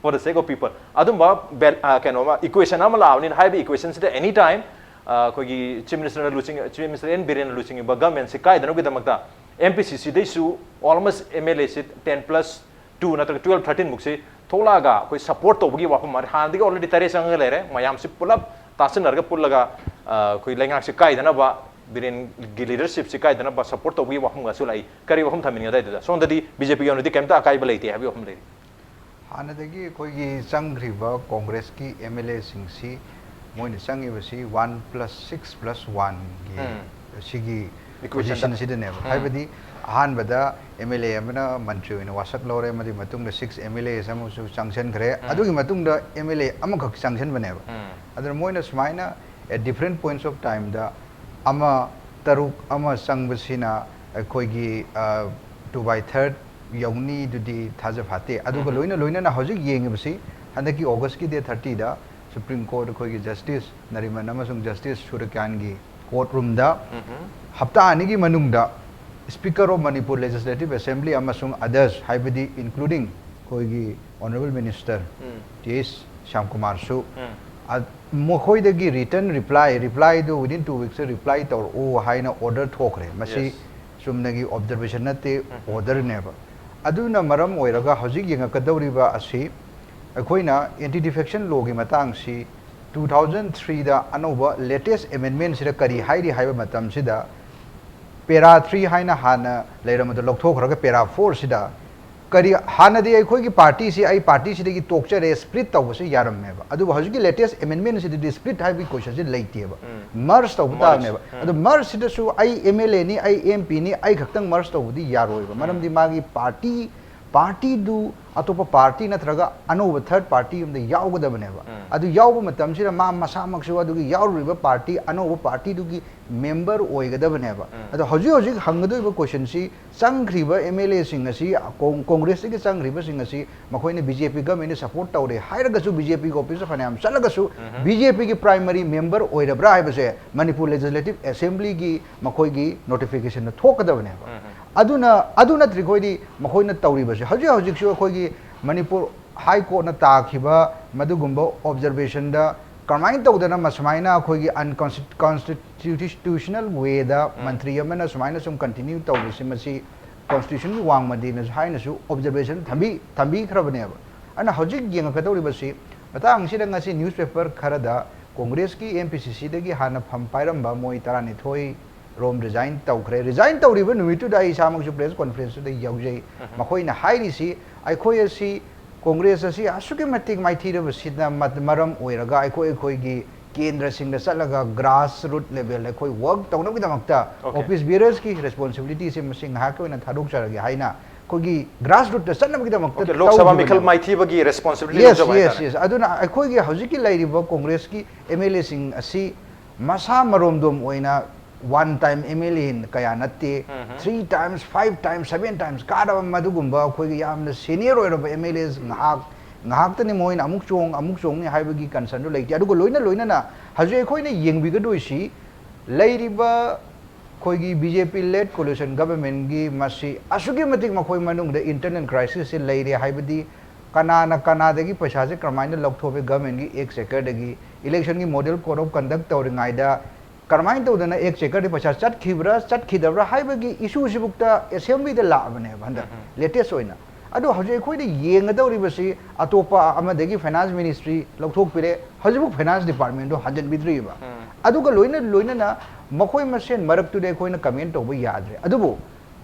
for the sake of people꯫ ꯑꯗꯨꯝꯕ bal-, ꯑ, ꯀꯩꯅꯣ ꯑꯃ, equation ꯑꯃ ꯂꯥꯛꯑꯕꯅꯤꯅ, ꯍꯥꯏꯔꯤꯕ equation ꯁꯤꯗ any time, ꯑ, ꯑꯩꯈꯣꯏꯒꯤ Chief Minister ꯅ ꯂꯨꯆꯤꯡ-, Chief Minister ꯑꯦꯟ ꯕꯤꯔꯦꯟꯅ ꯂꯨꯆꯤꯡꯉꯤꯕ government ꯁꯤ ꯀꯥꯏꯗꯅꯕꯒꯤꯗꯃꯛꯇ MPCC ꯗꯩꯁꯨ almost MLA ꯁꯤ ten plus two ꯅꯠꯇ꯭ꯔꯒ twelve, thirteen ꯃꯨꯛꯁꯤ ꯊꯣꯛꯂꯛꯑꯒ ꯑꯩꯈꯣꯏ support ꯇꯧꯕꯒꯤ ꯋꯥꯐꯝ ꯑꯃ, ꯍꯥꯟꯅꯗꯒꯤ already ꯇꯔꯦꯠ ꯆꯪꯉꯒ ꯂꯩꯔꯦ, ꯃꯌꯥꯝꯁꯤ ꯄꯨꯂꯞ ꯇꯥꯁꯤꯟꯅꯔꯒ ꯄꯨꯜꯂꯒ, ꯑ, ꯑꯩꯈꯣꯏ ꯂꯩꯉꯥꯛꯁꯤ ꯀꯥꯏꯗꯅꯕ, ꯕꯤꯔꯦꯟꯒꯤ leadership ꯁꯤ ꯀꯥꯏꯗꯅꯕ support ꯇꯧꯕꯒꯤ ꯋꯥꯐꯝꯒꯁꯨ ꯂꯥꯛꯏ꯫ ꯀꯔꯤ ꯋꯥꯐꯝ ꯊꯝꯕꯤꯅꯤꯡꯉꯦ ꯑꯗꯨꯋꯥꯏꯗꯨꯗ? ꯁꯣꯝꯗꯗꯤ BJP ꯒꯤ ꯑꯣꯏꯅꯗꯤ ꯀꯩꯝꯇ ꯑꯀꯥꯏꯕ ꯂꯩꯇꯦ ꯍꯥꯏꯕꯒꯤ ꯋꯥꯐꯝ ꯂꯩꯔꯤ꯫ ꯍꯥꯟꯅꯗꯒꯤ ꯑꯩꯈꯣꯏꯒꯤ ꯆꯪꯈ꯭ꯔꯤꯕ Congress ꯀꯤ MLA ꯁꯤꯡꯁꯤ, ꯃꯣꯏꯅ ꯆꯪꯉꯤꯕꯁꯤ one plus six plus one ꯒꯤ, ꯎꯝ, ꯁꯤꯒꯤ Equation ꯗ꯫ Position ꯁꯤꯗꯅꯦꯕ꯫ ꯎꯝ꯫ ꯍꯥꯏꯕꯗꯤ ꯑꯍꯥꯟꯕꯗ M L A ꯑꯃꯅ ꯃꯟꯇ꯭ꯔꯤ ꯑꯣꯏꯅ ꯋꯥꯁꯛ ꯂꯧꯔꯦ, ꯃꯗꯨꯒꯤ ꯃꯇꯨꯡꯗ six M L As ꯑꯃꯁꯨ ꯆꯪꯁꯤꯟꯈ꯭ꯔꯦ꯫ ꯎꯝ꯫ ꯑꯗꯨꯒꯤ ꯃꯇꯨꯡꯗ M L A ꯑꯃꯈꯛ ꯆꯪꯁꯤꯟꯕꯅꯦꯕ꯫ ꯎꯝ꯫ ꯑꯗꯨꯅ ꯃꯣꯏꯅ ꯁꯨꯃꯥꯏꯅ at different points of time ꯗ ꯑꯃ ꯇꯔꯨꯛ ꯑꯃ ꯆꯪꯕꯁꯤꯅ ꯑꯩꯈꯣꯏꯒꯤ, ꯑ, two by third ꯌꯧꯅꯤꯗꯨꯗꯤ ꯊꯥꯖ ꯐꯥꯠꯇꯦ꯫ ꯑꯗꯨꯒ ꯎꯝ꯫ ꯂꯣꯏꯅ ꯂꯣꯏꯅꯅ ꯍꯧꯖꯤꯛ ꯌꯦꯡꯉꯤꯕꯁꯤ ꯍꯟꯗꯛꯀꯤ August ꯀꯤ date thirty ꯗ Supreme Court ꯑꯩꯈꯣꯏꯒꯤ Justice ꯅꯔꯤꯃꯟ ꯑꯃꯁꯨꯡ Justice ꯁꯨꯔ꯭ꯌꯀꯥꯟꯒꯤ court room ꯗ ꯎꯝ꯫ ꯍꯞꯇꯥ ꯑꯅꯤꯒꯤ ꯃꯅꯨꯡꯗ Speaker of Manipur Legislative Assembly ꯑꯃꯁꯨꯡ others, ꯍꯥꯏꯕꯗꯤ including ꯑꯩꯈꯣꯏꯒꯤ Honourable Minister ꯎꯝ꯫ T H ꯁ꯭ꯌꯥꯝꯀꯨꯃꯥꯔꯁꯨ, ꯎꯝ꯫ ꯑ, ꯃꯈꯣꯏꯗꯒꯤ written reply, reply ꯗꯨ within two weeks ꯇ reply ꯇꯧꯔꯛꯎ ꯍꯥꯏꯅ order ꯊꯣꯛꯈ꯭ꯔꯦ꯫ ꯃꯁꯤ Yes꯫ ꯆꯨꯝꯅꯒꯤ observation ꯅꯠꯇꯦ, ꯎꯝ꯫ Order ꯅꯦꯕ꯫ ꯑꯗꯨꯅ ꯃꯔꯝ ꯑꯣꯏꯔꯒ ꯍꯧꯖꯤꯛ ꯌꯦꯡꯉꯛꯀꯗꯧꯔꯤꯕ ꯑꯁꯤ ꯑꯩꯈꯣꯏꯅ Anti Defection Law ꯒꯤ ꯃꯇꯥꯡꯁꯤ two thousand three ꯗ ꯑꯅꯧꯕ latest amendment ꯁꯤꯗ ꯀꯔꯤ ꯍꯥꯏꯔꯤ ꯍꯥꯏꯕ ꯃꯇꯝꯁꯤꯗ, para three ꯍꯥꯏꯅ ꯍꯥꯟꯅ ꯂꯩꯔꯝꯕꯗꯣ ꯂꯧꯊꯣꯛꯈ꯭ꯔꯒ para four ꯁꯤꯗ ꯀꯔꯤ, ꯍꯥꯟꯅꯗꯤ ꯑꯩꯈꯣꯏꯒꯤ party ꯁꯤ, ꯑꯩ party ꯁꯤꯗꯒꯤ ꯇꯣꯛꯆꯔꯦ, split ꯇꯧꯕꯁꯨ ꯌꯥꯔꯝꯃꯦꯕ꯫ ꯑꯗꯨꯕꯨ ꯍꯧꯖꯤꯛꯀꯤ latest amendment ꯁꯤꯗꯗꯤ split ꯍꯥꯏꯕꯒꯤ question ꯁꯤ ꯂꯩꯇꯦꯕ꯫ ꯎꯝ꯫ Merge ꯇꯧꯕ Merge꯫ ꯇꯥꯕꯅꯦꯕ꯫ ꯎꯝ꯫ ꯑꯗꯣ merge ꯁꯤꯗꯁꯨ ꯑꯩ M L A ꯅꯤ, ꯑꯩ M P ꯅꯤ, ꯑꯩ ꯈꯛꯇꯪ merge ꯇꯧꯕꯗꯤ ꯌꯥꯔꯣꯏꯕ꯫ ꯎꯝ꯫ ꯃꯔꯝꯗꯤ ꯃꯥꯒꯤ party, party ꯗꯨ ꯑꯇꯣꯞꯄ party ꯅꯠꯇ꯭ꯔꯒ ꯑꯅꯧꯕ third party ꯑꯃꯗ ꯌꯥꯎꯒꯗꯕꯅꯦꯕ꯫ ꯎꯝ꯫ ꯑꯗꯨ ꯌꯥꯎꯕ ꯃꯇꯝꯁꯤꯗ ꯃꯥ ꯃꯁꯥꯃꯛꯁꯨ ꯑꯗꯨꯒꯤ ꯌꯥꯎꯔꯤꯕ party, ꯑꯅꯧꯕ party ꯗꯨꯒꯤ member ꯑꯣꯏꯒꯗꯕꯅꯦꯕ꯫ ꯎꯝ꯫ ꯑꯗꯣ ꯍꯧꯖꯤꯛ ꯍꯧꯖꯤꯛ ꯍꯪꯒꯗꯣꯏꯕ question ꯁꯤ, ꯆꯪꯈ꯭ꯔꯤꯕ M L A ꯁꯤꯡ ꯑꯁꯤ, ꯀꯣꯡ-, Congress ꯇꯒꯤ ꯆꯪꯈ꯭ꯔꯤꯕꯁꯤꯡ ꯑꯁꯤ ꯃꯈꯣꯏꯅ B J P government ꯅ support ꯇꯧꯔꯦ ꯍꯥꯏꯔꯒꯁꯨ, B J P ꯒꯤ office ꯇ ꯐꯅꯌꯥꯝ ꯆꯠꯂꯒꯁꯨ, ꯎꯝ꯫ B J P ꯒꯤ primary member ꯑꯣꯏꯔꯕ꯭ꯔꯥ ꯍꯥꯏꯕꯁꯦ ꯃꯅꯤꯄꯨꯔ Legislative Assembly ꯒꯤ ꯃꯈꯣꯏꯒꯤ notification ꯗ ꯊꯣꯛꯀꯗꯕꯅꯦꯕ꯫ ꯎꯝ꯫ ꯑꯗꯨꯅ, ꯑꯗꯨ ꯅꯠꯇ꯭ꯔꯤꯈꯣꯏꯗꯤ ꯃꯈꯣꯏꯅ ꯇꯧꯔꯤꯕꯁꯦ, ꯍꯧꯖꯤꯛ ꯍꯧꯖꯤꯛꯁꯨ ꯑꯩꯈꯣꯏꯒꯤ ꯃꯅꯤꯄꯨꯔ High Court ꯅ ꯇꯥꯈꯤꯕ ꯃꯗꯨꯒꯨꯝꯕ observation ꯗ ꯀꯃꯥꯏꯅ ꯇꯧꯗꯅ ꯃꯁꯨꯃꯥꯏꯅ ꯑꯩꯈꯣꯏꯒꯤ unconsti-, constitutional way ꯗ ꯎꯝ꯫ ꯃꯟꯇ꯭ꯔꯤ ꯑꯃꯅ ꯁꯨꯃꯥꯏꯅ ꯁꯨꯝ continue ꯇꯧꯕꯁꯤ, ꯃꯁꯤ constitution ꯒꯤ ꯋꯥꯡꯃꯗꯦꯅꯁꯨ ꯍꯥꯏꯅꯁꯨ observation ꯊꯝꯕꯤ-, ꯊꯝꯕꯤꯈ꯭ꯔꯕꯅꯦꯕ꯫ ꯑꯗꯨꯅ ꯍꯧꯖꯤꯛ ꯌꯦꯡꯉꯛꯀꯗꯧꯔꯤꯕꯁꯤ, ꯃꯇꯥꯡꯁꯤꯗ ꯉꯁꯤ newspaper ꯈꯔꯗ Congress ꯀꯤ M P C C ꯗꯒꯤ ꯍꯥꯟꯅ ꯐꯝ ꯄꯥꯏꯔꯝꯕ ꯃꯣꯏ ꯇꯔꯥꯅꯤꯊꯣꯏ ꯔꯣꯝ resign ꯇꯧꯈ꯭ꯔꯦ꯫ Resign ꯇꯧꯔꯤꯕ ꯅꯨꯃꯤꯠꯇꯨꯗ ꯑꯩ ꯏꯁꯥꯃꯛꯁꯨ press conference ꯇꯨꯗ ꯌꯥꯎꯖꯩ꯫ ꯎꯝ꯫ ꯃꯈꯣꯏꯅ ꯍꯥꯏꯔꯤꯁꯤ, ꯑꯩꯈꯣꯏ ꯑꯁꯤ, Congress ꯑꯁꯤ ꯑꯁꯨꯛꯀꯤ ꯃꯇꯤꯛ ꯃꯥꯏꯊꯤꯔꯕꯁꯤꯅ ꯃ-, ꯃꯔꯝ ꯑꯣꯏꯔꯒ ꯑꯩꯈꯣꯏ, ꯑꯩꯈꯣꯏꯒꯤ ꯀꯦꯟꯗ꯭ꯔꯁꯤꯡꯗ ꯆꯠꯂꯒ grass root level ꯑꯩꯈꯣꯏ work ꯇꯧꯅꯕꯒꯤꯗꯃꯛꯇ Okay. office bearers ꯀꯤ responsibility ꯁꯦ ꯃꯁꯤ ꯉꯥꯏꯍꯥꯛꯀꯤ ꯑꯣꯏꯅ ꯊꯥꯗꯣꯛꯆꯔꯒꯦ ꯍꯥꯏꯅ ꯑꯩꯈꯣꯏꯒꯤ grass root ꯇ ꯆꯠꯅꯕꯒꯤꯗꯃꯛꯇ Okay, ꯂꯣꯛ ꯁꯚꯥ ꯇꯧꯖꯕꯅꯦꯕ꯫ ꯃꯤꯈꯜ ꯃꯥꯏꯊꯤꯕꯒꯤ responsibility Yes, ꯂꯧꯖꯕ yes, ꯍꯥꯏꯇꯥꯔꯦ꯫ Yes. ꯑꯗꯨꯅ ꯑꯩꯈꯣꯏꯒꯤ ꯍꯧꯖꯤꯛꯀꯤ ꯂꯩꯔꯤꯕ ꯀꯣꯡꯒ꯭ꯔꯦꯁꯀꯤ M L A ꯁꯤꯡ ꯑꯁꯤ ꯃꯁꯥ ꯃꯔꯣꯝꯗꯣꯝ ꯑꯣꯏꯅ one time M L A ꯀꯌꯥ ꯅꯠꯇꯦ, three times, five times, seven times ꯀꯥꯔꯕ ꯃꯗꯨꯒꯨꯝꯕ ꯑꯩꯈꯣꯏꯒꯤ ꯌꯥꯝꯅ senior ꯑꯣꯏꯔꯕ M L As ꯉꯥꯏꯍꯥꯛ ꯉꯥꯏꯍꯥꯛꯇꯅꯤ ꯃꯣꯏꯅ ꯑꯃꯨꯛ ꯆꯣꯡ ꯑꯃꯨꯛ ꯆꯣꯡꯅꯤ ꯍꯥꯏꯕꯒꯤ concern ꯗꯨ ꯂꯩꯇꯦ꯫ ꯑꯗꯨꯒ ꯂꯣꯏꯅ ꯂꯣꯏꯅꯅ ꯍꯧꯖꯤꯛ ꯑꯩꯈꯣꯏꯅ ꯌꯦꯡꯕꯤꯒꯗꯣꯏꯁꯤ ꯂꯩꯔꯤꯕ ꯑꯩꯈꯣꯏꯒꯤ B J P led coalition government ꯀꯤ ꯃꯁꯤ ꯑꯁꯨꯛꯀꯤ ꯃꯇꯤꯛ ꯃꯈꯣꯏ ꯃꯅꯨꯡꯗ internal crisis ꯁꯦ ꯂꯩꯔꯦ ꯍꯥꯏꯕꯗꯤ ꯀꯅꯥꯅ ꯀꯅꯥꯗꯒꯤ ꯄꯩꯁꯥꯁꯦ ꯀꯔꯝꯍꯥꯏꯅ ꯂꯧꯊꯣꯛꯑꯦ government ꯀꯤ exchequer ꯗꯒꯤ, election ꯒꯤ model code of conduct ꯇꯧꯔꯤꯉꯩꯗ ꯀꯔꯝꯍꯥꯏꯅ ꯇꯧꯗꯅ exchequer ꯗꯒꯤ ꯄꯩꯁꯥ ꯆꯠꯈꯤꯕ꯭ꯔꯥ ꯆꯠꯈꯤꯗꯕ꯭ꯔꯥ ꯍꯥꯏꯕꯒꯤ issue ꯁꯤꯕꯨꯛꯇ assembly ꯗ ꯂꯥꯛꯑꯕꯅꯦꯕ ꯍꯟꯗꯛ latest ꯑꯣꯏꯅ꯫ ꯑꯗꯣ ꯍꯧꯖꯤꯛ ꯑꯩꯈꯣꯏꯅ ꯌꯦꯡꯒꯗꯧꯔꯤꯕꯁꯤ ꯑꯇꯣꯞꯄ ꯑꯃꯗꯒꯤ finance ministry ꯂꯧꯊꯣꯛꯄꯤꯔꯦ, ꯍꯧꯖꯤꯛꯐꯥꯎ finance department ꯗꯣ ꯍꯟꯖꯤꯟꯕꯤꯗ꯭ꯔꯤꯕ꯫ ꯑꯗꯨꯒ ꯂꯣꯏꯅ ꯂꯣꯏꯅꯅ ꯃꯈꯣꯏ ꯃꯁꯦꯟ ꯃꯔꯛꯇꯨꯗꯤ ꯑꯩꯈꯣꯏꯅ comment ꯇꯧꯕ ꯌꯥꯗ꯭ꯔꯦ꯫ ꯑꯗꯨꯕꯨ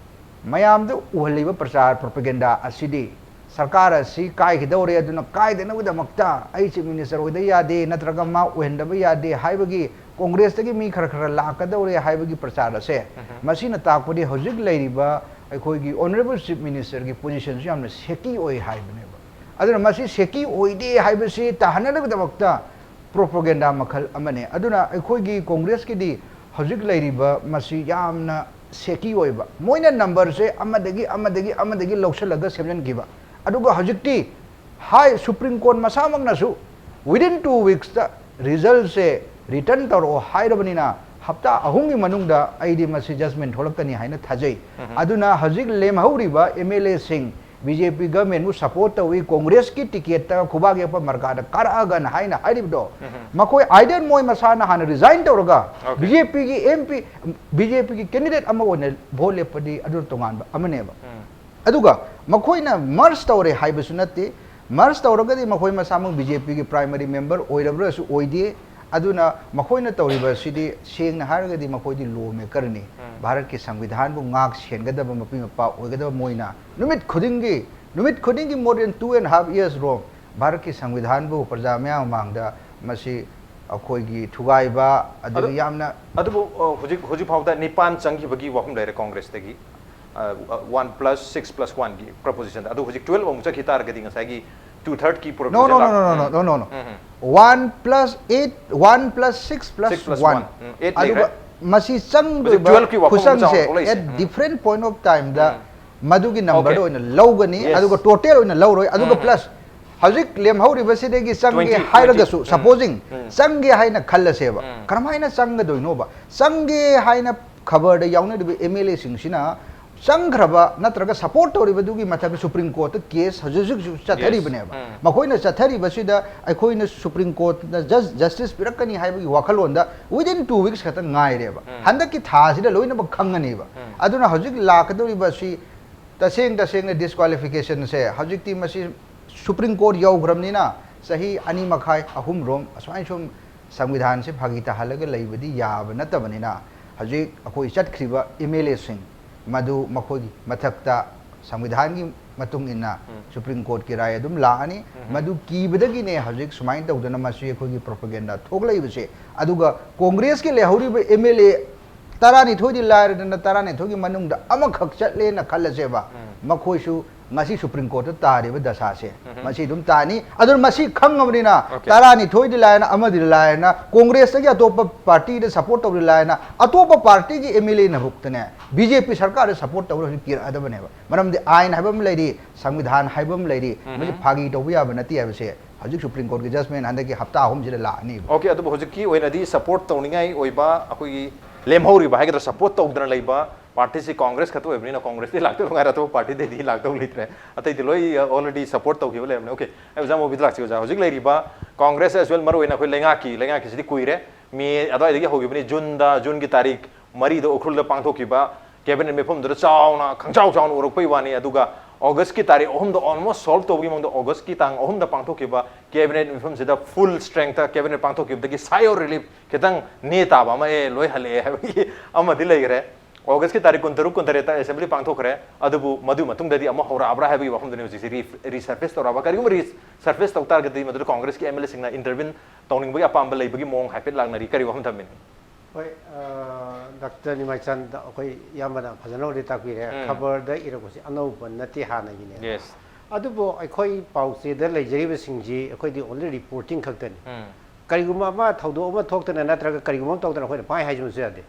ꯃꯌꯥꯝꯗ ꯎꯍꯜꯂꯤꯕ ꯄ꯭ꯔꯆꯥꯔ propaganda ꯑꯁꯤꯗꯤ ꯁꯔꯀꯥꯔ ꯑꯁꯤ ꯀꯥꯏꯒꯗꯧꯔꯦ, ꯑꯗꯨꯅ ꯀꯥꯏꯗꯅꯕꯒꯤꯗꯃꯛꯇ ꯑꯩ chief minister ꯑꯣꯏꯗ ꯌꯥꯗꯦ ꯅꯠꯇ꯭ꯔꯒ ꯃꯥ ꯑꯣꯏꯍꯟꯗꯕ ꯌꯥꯗꯦ ꯍꯥꯏꯕꯒꯤ ꯀꯣꯡꯒ꯭ꯔꯦꯁꯇꯒꯤ ꯃꯤ ꯈꯔ ꯈꯔ ꯂꯥꯛꯀꯗꯧꯔꯦ ꯍꯥꯏꯕꯒꯤ ꯄ꯭ꯔꯆꯥꯔ ꯑꯁꯦ ꯃꯁꯤꯅ ꯇꯥꯛꯄꯗꯤ ꯍꯧꯖꯤꯛ ꯂꯩꯔꯤꯕ ꯑꯩꯈꯣꯏꯒꯤ honourable chief minister ꯒꯤ position ꯁꯨ ꯌꯥꯝꯅ shaky ꯑꯣꯏ ꯍꯥꯏꯕꯅꯦꯕ꯫ ꯑꯗꯨꯅ ꯃꯁꯤ shaky ꯑꯣꯏꯗꯦ ꯍꯥꯏꯕꯁꯤ ꯇꯥꯍꯟꯅꯕꯒꯤꯗꯃꯛꯇ propaganda ꯃꯈꯜ ꯑꯃꯅꯤ꯫ ꯑꯗꯨꯅ ꯑꯩꯈꯣꯏꯒꯤ ꯀꯣꯡꯒ꯭ꯔꯦꯁꯀꯤꯗꯤ ꯍꯧꯖꯤꯛ ꯂꯩꯔꯤꯕ ꯃꯁꯤ ꯌꯥꯝꯅ shaky ꯑꯣꯏꯕ, ꯃꯣꯏꯅ number ꯁꯦ ꯑꯃꯗꯒꯤ ꯑꯃꯗꯒꯤ ꯑꯃꯗꯒꯤ ꯂꯧꯁꯤꯜꯂꯒ ꯁꯦꯝꯖꯤꯟꯈꯤꯕ꯫ ꯑꯗꯨꯒ ꯍꯧꯖꯤꯛꯇꯤ high Supreme Court ꯃꯁꯥꯃꯛꯅꯁꯨ within two weeks ꯇ result ꯁꯦ return ꯇꯧꯔꯛꯑꯣ ꯍꯥꯏꯔꯕꯅꯤꯅ ꯍꯞꯇꯥ ꯑꯍꯨꯝꯒꯤ ꯃꯅꯨꯡꯗ ꯑꯩꯗꯤ ꯃꯁꯤ judgment ꯊꯣꯛꯂꯛꯀꯅꯤ ꯍꯥꯏꯅ ꯊꯥꯖꯩ꯫ ꯑꯗꯨꯅ ꯍꯧꯖꯤꯛ ꯂꯦꯝꯍꯧꯔꯤꯕ M L A ꯁꯤꯡ B J P government ꯕꯨ support ꯇꯧꯏ, ꯀꯣꯡꯒ꯭ꯔꯦꯁꯀꯤ ticket ꯇ ꯈꯨꯕꯥꯛ ꯌꯦꯛꯄ ꯃꯔꯀꯥꯗ ꯀꯥꯔꯛꯑꯒꯅ ꯍꯥꯏꯅ ꯍꯥꯏꯔꯤꯕꯗꯣ, ꯃꯈꯣꯏ either ꯃꯣꯏ ꯃꯁꯥꯅ ꯍꯥꯟꯅ resign ꯇꯧꯔꯒ Okay. B J P ꯒꯤ M P, B J P ꯒꯤ candidate ꯑꯃ ꯑꯣꯏꯅ vote ꯂꯦꯞꯄꯗꯤ ꯑꯗꯨꯅ ꯇꯣꯉꯥꯟꯕ ꯑꯃꯅꯦꯕ꯫ ꯑꯗꯨꯒ ꯃꯈꯣꯏꯅ merge ꯇꯧꯔꯦ ꯍꯥꯏꯕꯁꯨ ꯅꯠꯇꯦ, merge ꯇꯧꯔꯒꯗꯤ ꯃꯈꯣꯏ ꯃꯁꯥꯃꯛ B J P ꯒꯤ primary member ꯑꯣꯏꯔꯕ꯭ꯔꯁꯨ ꯑꯣꯏꯗꯦ꯫ ꯑꯗꯨꯅ ꯃꯈꯣꯏꯅ ꯇꯧꯔꯤꯕ ꯑꯁꯤꯗꯤ ꯁꯦꯡꯅ ꯍꯥꯏꯔꯒꯗꯤ ꯃꯈꯣꯏꯗꯤ law maker ꯅꯤ꯫ ꯚꯥꯔꯠꯀꯤ ꯁꯪꯕꯤꯙꯥꯟꯕꯨ ꯉꯥꯛ ꯁꯦꯟꯒꯗꯕ ꯃꯄꯤ ꯃꯄꯥ ꯑꯣꯏꯒꯗꯕ ꯃꯣꯏꯅ ꯅꯨꯃꯤꯠ ꯈꯨꯗꯤꯡꯒꯤ, ꯅꯨꯃꯤꯠ ꯈꯨꯗꯤꯡꯒꯤ more than two and half years ꯔꯣꯝ ꯚꯥꯔꯠꯀꯤ ꯁꯪꯕꯤꯙꯥꯟꯕꯨ ꯄ꯭ꯔꯖꯥ ꯃꯌꯥꯝ ꯃꯃꯥꯡꯗ ꯃꯁꯤ ꯑꯩꯈꯣꯏꯒꯤ ꯊꯨꯒꯥꯏꯕ, ꯑꯗꯨꯒ ꯑꯗꯨ- ꯌꯥꯝꯅ ꯑꯗꯨꯕꯨ ꯑ, ꯍꯧꯖꯤꯛ ꯍꯧꯖꯤꯛ ꯐꯥꯎꯗ ꯅꯤꯄꯥꯟ ꯆꯪꯈꯤꯕꯒꯤ ꯋꯥꯐꯝ ꯂꯩꯔꯦ ꯀꯣꯡꯒ꯭ꯔꯦꯁꯇꯒꯤ꯫ ꯋꯥꯟ ꯄ꯭ꯂꯁ ꯁꯤꯛꯁ ꯄ꯭ꯂꯁ ꯋꯥꯟꯒꯤ ꯄ꯭ꯔꯄꯣꯖꯤꯁꯟꯗ ꯑꯗꯨ ꯍꯧꯖꯤꯛ ꯇꯨꯋꯦꯜꯕ ꯑꯃꯨꯛ ꯆꯠꯈꯤ ꯇꯥꯔꯒꯗꯤ ꯉꯁꯥꯏꯒꯤ two ꯊꯔꯠꯀꯤ no no no no no no no no no one plus eight, one plus six plus one. ꯑꯗꯨꯒ ꯃꯁꯤ ꯆꯪꯗꯣꯏꯕ ꯈꯨꯆꯪꯁꯦ at different point of timeꯗ ꯃꯗꯨꯒꯤ numberꯗ ꯑꯣꯏꯅ ꯂꯧꯒꯅꯤ, ꯑꯗꯨꯒ total ꯑꯣꯏꯅ ꯂꯧꯔꯣꯏ꯫ ꯑꯗꯨꯒ plus ꯍꯧꯖꯤꯛ ꯂꯦꯝꯍꯧꯔꯤꯕꯁꯤꯗꯒꯤ ꯆꯪꯒꯦ ꯍꯥꯏꯔꯒꯁꯨ, supposing ꯆꯪꯒꯦ ꯍꯥꯏꯅ ꯈꯜꯂꯁꯦꯕ, ꯀꯔꯝꯍꯥꯏꯅ ꯆꯪꯒꯗꯣꯏꯅꯣꯕ? ꯆꯪꯒꯦ ꯍꯥꯏꯅ ꯈꯕꯔꯗ ꯌꯥꯎꯅꯔꯤꯕ MLAꯁꯤꯡꯁꯤꯅ ꯆꯪꯈ꯭ꯔꯕ ꯅꯠꯇ꯭ꯔꯒ support ꯇꯧꯔꯤꯕꯗꯨꯒꯤ ꯃꯊꯛꯇ Supreme Courtꯇ case ꯍꯧꯖꯤꯛ ꯍꯧꯖꯤꯛ ꯆꯠꯊꯔꯤꯕꯅꯦꯕ꯫ ꯃꯈꯣꯏꯅ ꯆꯠꯊꯔꯤꯕꯁꯤꯗ ꯑꯩꯈꯣꯏꯅ Supreme Courtꯅ just justice ꯄꯤꯔꯛꯀꯅꯤ ꯍꯥꯏꯕꯒꯤ ꯋꯥꯈꯜꯂꯣꯟꯗ within two weeks ꯈꯛꯇ ꯉꯥꯏꯔꯦꯕ꯫ ꯍꯟꯗꯛꯀꯤ ꯊꯥꯁꯤꯗ ꯂꯣꯏꯅꯃꯛ ꯈꯪꯉꯅꯦꯕ꯫ ꯑꯗꯨꯅ ꯍꯧꯖꯤꯛ ꯂꯥꯛꯀꯗꯧꯔꯤꯕ ꯑꯁꯤ ꯇꯁꯦꯡ ꯇꯁꯦꯡꯅ disqualificationꯁꯦ ꯍꯧꯖꯤꯛꯇꯤ ꯃꯁꯤ Supreme Court ꯌꯧꯈ꯭ꯔꯕꯅꯤꯅ ꯆꯍꯤ ꯑꯅꯤ ꯃꯈꯥꯏ ꯑꯍꯨꯝꯔꯣꯝ ꯑꯁꯨꯃꯥꯏꯅ ꯁꯨꯝ ꯁꯪꯕꯤꯙꯥꯟꯁꯦ ꯐꯥꯒꯤ ꯇꯥꯍꯜꯂꯒ ꯂꯩꯕꯗꯤ ꯌꯥꯕ ꯅꯠꯇꯕꯅꯤꯅ, ꯍꯧꯖꯤꯛ ꯑꯩꯈꯣꯏ ꯆꯠꯈ꯭ꯔꯤꯕ MLAꯁꯤꯡ ꯃꯗꯨ ꯃꯈꯣꯏꯒꯤ ꯃꯊꯛꯇ ꯁꯪꯕꯤꯙꯥꯟꯒꯤ ꯃꯇꯨꯡ ꯏꯟꯅ Supreme Courtꯀꯤ ꯔꯥꯏ ꯑꯗꯨꯝ ꯂꯥꯛꯑꯅꯤ꯫ ꯃꯗꯨ ꯀꯤꯕꯗꯒꯤꯅꯦ ꯍꯧꯖꯤꯛ ꯁꯨꯃꯥꯏꯅ ꯇꯧꯗꯅ ꯃꯁꯤ ꯑꯩꯈꯣꯏꯒꯤ propaganda ꯊꯣꯛꯂꯛꯏꯕꯁꯦ꯫ ꯑꯗꯨꯒ ꯀꯣꯡꯒ꯭ꯔꯦꯁꯀꯤ ꯂꯩꯍꯧꯔꯤꯕ MLA ꯇꯔꯥꯅꯤꯊꯣꯏꯗꯤ ꯂꯥꯏꯔꯗꯅ, ꯇꯔꯥꯅꯤꯊꯣꯏꯒꯤ ꯃꯅꯨꯡꯗ ꯑꯃꯈꯛ ꯆꯠꯂꯦꯅ ꯈꯜꯂꯁꯦꯕ, ꯃꯈꯣꯏꯁꯨ ꯉꯁꯤ Supreme Courtꯇ ꯇꯥꯔꯤꯕ ꯗꯁꯥꯁꯦ ꯃꯁꯤ ꯑꯗꯨꯝ ꯇꯥꯅꯤ꯫ ꯑꯗꯨꯅ ꯃꯁꯤ ꯈꯪꯉꯕꯅꯤꯅ, ꯇꯔꯥꯅꯤꯊꯣꯏꯗꯤ ꯂꯥꯏꯔꯅ, ꯑꯃꯗꯤ ꯂꯥꯏꯔꯅ, ꯀꯣꯡꯒ꯭ꯔꯦꯁꯇꯒꯤ ꯑꯇꯣꯞꯄ partyꯗ support ꯇꯧꯔꯤ ꯂꯥꯏꯔꯅ, ꯑꯇꯣꯞꯄ partyꯒꯤ MLAꯅ ꯐꯥꯎꯗꯅꯦ BJP ꯁꯔꯀꯥꯔꯗ support ꯇꯧꯔ ꯍꯧꯖꯤꯛ ꯀꯤꯔꯛꯑꯗꯕꯅꯦꯕ꯫ ꯃꯔꯝꯗꯤ ꯑꯥꯏꯟ ꯍꯥꯏꯕ ꯑꯃ ꯂꯩꯔꯤ, ꯁꯪꯕꯤꯙꯥꯟ ꯍꯥꯏꯕ ꯑꯃ ꯂꯩꯔꯤ, ꯃꯁꯤ ꯐꯥꯒꯤ ꯇꯧꯕ ꯌꯥꯕ ꯅꯠꯇꯦ ꯍꯥꯏꯕꯁꯦ ꯍꯧꯖꯤꯛ Supreme Courtꯀꯤ judgment ꯍꯟꯗꯛꯀꯤ ꯍꯞꯇꯥ ꯑꯍꯨꯝꯁꯤꯗ ꯂꯥꯛꯑꯅꯤꯕ꯫ Okay, ꯑꯗꯨꯕꯨ ꯍꯧꯖꯤꯛꯀꯤ ꯑꯣꯏꯅꯗꯤ support ꯇꯧꯅꯤꯡꯉꯥꯏ ꯑꯣꯏꯕ ꯑꯩꯈꯣꯏꯒꯤ ꯂꯦꯝꯍꯧꯔꯤꯕ ꯍꯥꯏꯒꯗ꯭ꯔꯥ, support ꯇꯧꯗꯅ ꯂꯩꯕ partyꯁꯤ ꯀꯣꯡꯒ꯭ꯔꯦꯁ ꯈꯛꯇ ꯑꯣꯏꯕꯅꯤꯅ ꯀꯣꯡꯒ꯭ꯔꯦꯁꯇꯤ ꯂꯥꯛꯇꯧ ꯉꯥꯏꯔꯦ, ꯑꯇꯣꯞꯄ partyꯗꯩꯗꯤ ꯂꯥꯛꯇꯧ ꯂꯩꯇ꯭ꯔꯦ꯫ ꯑꯇꯩꯗꯤ ꯂꯣꯏ already support ꯇꯧꯈꯤꯕ ꯂꯩꯔꯕꯅꯦ꯫ Okay, ꯑꯩ ꯑꯣꯖꯥ ꯃꯣꯕꯤꯗ ꯂꯥꯛꯆꯒꯦ꯫ ꯑꯣꯖꯥ, ꯍꯧꯖꯤꯛ ꯂꯩꯔꯤꯕ ꯀꯣꯡꯒ꯭ꯔꯦꯁ as well, ꯃꯔꯨꯑꯣꯏꯅ ꯑꯩꯈꯣꯏ ꯂꯩꯉꯥꯛꯀꯤ, ꯂꯩꯉꯥꯛꯀꯤꯁꯤꯗꯤ ꯀꯨꯏꯔꯦ, ꯃꯦ ꯑꯗꯨꯋꯥꯏꯗꯒꯤ ꯍꯧꯈꯤꯕꯅꯤ꯫ ꯖꯨꯟꯗ, ꯖꯨꯟꯒꯤ ꯇꯥꯔꯤꯛ ꯃꯔꯤꯗ ꯎꯈ꯭ꯔꯨꯜꯗ ꯄꯥꯡꯊꯣꯛꯈꯤꯕ cabinet ꯃꯤꯐꯝꯗꯨꯗ ꯆꯥꯎꯅ, ꯈꯪꯆꯥꯎ ꯆꯥꯎꯅ ꯎꯔꯛꯄꯩ ꯋꯥꯅꯤ꯫ ꯑꯗꯨꯒ ꯑꯣꯒꯁꯀꯤ ꯇꯥꯔꯤꯛ ꯑꯍꯨꯝꯗ almost solve ꯇꯧꯕꯒꯤ ꯃꯑꯣꯡꯗ ꯑꯣꯒꯁꯀꯤ ꯇꯥꯡ ꯑꯍꯨꯝꯗ ꯄꯥꯡꯊꯣꯛꯈꯤꯕ cabinet ꯃꯤꯐꯝꯁꯤꯗ full strengthꯇ cabinet ꯄꯥꯡꯊꯣꯛꯈꯤꯕꯗꯒꯤ sigh of relief, ꯈꯤꯇꯪ ꯅꯦ ꯇꯥꯕ ꯑꯃ, ꯑꯦ, ꯂꯣꯏ ꯍꯜꯂꯛꯑꯦ ꯍꯥꯏꯕꯒꯤ ꯑꯃꯗꯤ ꯂꯩꯈ꯭ꯔꯦ꯫ ꯑꯣꯒꯁꯀꯤ ꯇꯥꯔꯤꯛ ꯀꯨꯟꯇꯔꯨꯛ, ꯀꯨꯟꯇꯔꯦꯠꯇ ꯑꯦꯁꯦꯝꯕ꯭ꯂꯤ ꯄꯥꯡꯊꯣꯛꯈ꯭ꯔꯦ, ꯑꯗꯨꯕꯨ ꯃꯗꯨ ꯃꯇꯨꯡꯗꯗꯤ ꯑꯃꯨꯛ ꯍꯧꯔꯛꯑꯕ꯭ꯔꯥ ꯍꯥꯏꯕꯒꯤ ꯋꯥꯐꯝꯗꯨꯅꯤ ꯍꯧꯖꯤꯛꯁꯦ ꯔꯤ ꯔꯤꯁꯔꯐꯦꯁ ꯇꯧꯔꯛꯑꯕ꯫ ꯀꯔꯤꯒꯨꯝꯕ ꯔꯤꯁꯔꯐꯦꯁ ꯇꯧ ꯇꯥꯔꯒꯗꯤ ꯃꯗꯨꯗ ꯀꯣꯡꯒ꯭ꯔꯦꯁꯀꯤ ꯑꯦꯝ ꯑꯦꯜ ꯑꯦꯁꯤꯡꯅ ꯏꯟꯇꯔꯚꯤꯟ ꯇꯧꯅꯤꯡꯕꯒꯤ ꯑꯄꯥꯝꯕ ꯂꯩꯕꯒꯤ ꯃꯑꯣꯡ ꯍꯥꯏꯐꯦꯠ ꯂꯥꯛꯅꯔꯤ꯫ ꯀꯔꯤ ꯋꯥꯐꯝ ꯊꯝꯕꯤꯅꯤ? ꯍꯣꯏ, ꯗꯥꯛꯇꯔ ꯅꯤꯃꯥꯏꯆꯥꯟꯗ ꯑꯩꯈꯣꯏ ꯏꯌꯥꯝꯕꯅ ꯐꯖꯅ ꯑꯣꯏꯅ ꯇꯥꯛꯄꯤꯔꯦ꯫ ꯎꯝ꯫ ꯈꯕꯔꯗ ꯏꯔꯛꯄꯁꯤ ꯑꯅꯧꯕ ꯅꯠꯇꯦ, ꯍꯥꯟꯅꯒꯤꯅꯦ꯫ ꯌꯦꯁ꯫ ꯑꯗꯨꯕꯨ ꯑꯩꯈꯣꯏ ꯄꯥꯎꯆꯦꯗ ꯂꯩꯖꯔꯤꯕꯁꯤꯡꯁꯤ ꯑꯩꯈꯣꯏꯗꯤ only reporting ꯈꯛꯇꯅꯤ꯫ ꯎꯝ꯫ ꯀꯔꯤꯒꯨꯝꯕ ꯑꯃ ꯊꯧꯗꯣꯛ ꯑꯃ ꯊꯣꯛꯇꯅ ꯅꯠꯇ꯭ꯔꯒ ꯀꯔꯤꯒꯨꯝꯕ ꯑꯃ ꯇꯧꯗꯅ ꯑꯩꯈꯣꯏꯅ ꯄꯥꯏ ꯍꯥꯏꯖꯕꯁꯨ ꯌꯥꯗꯦ꯫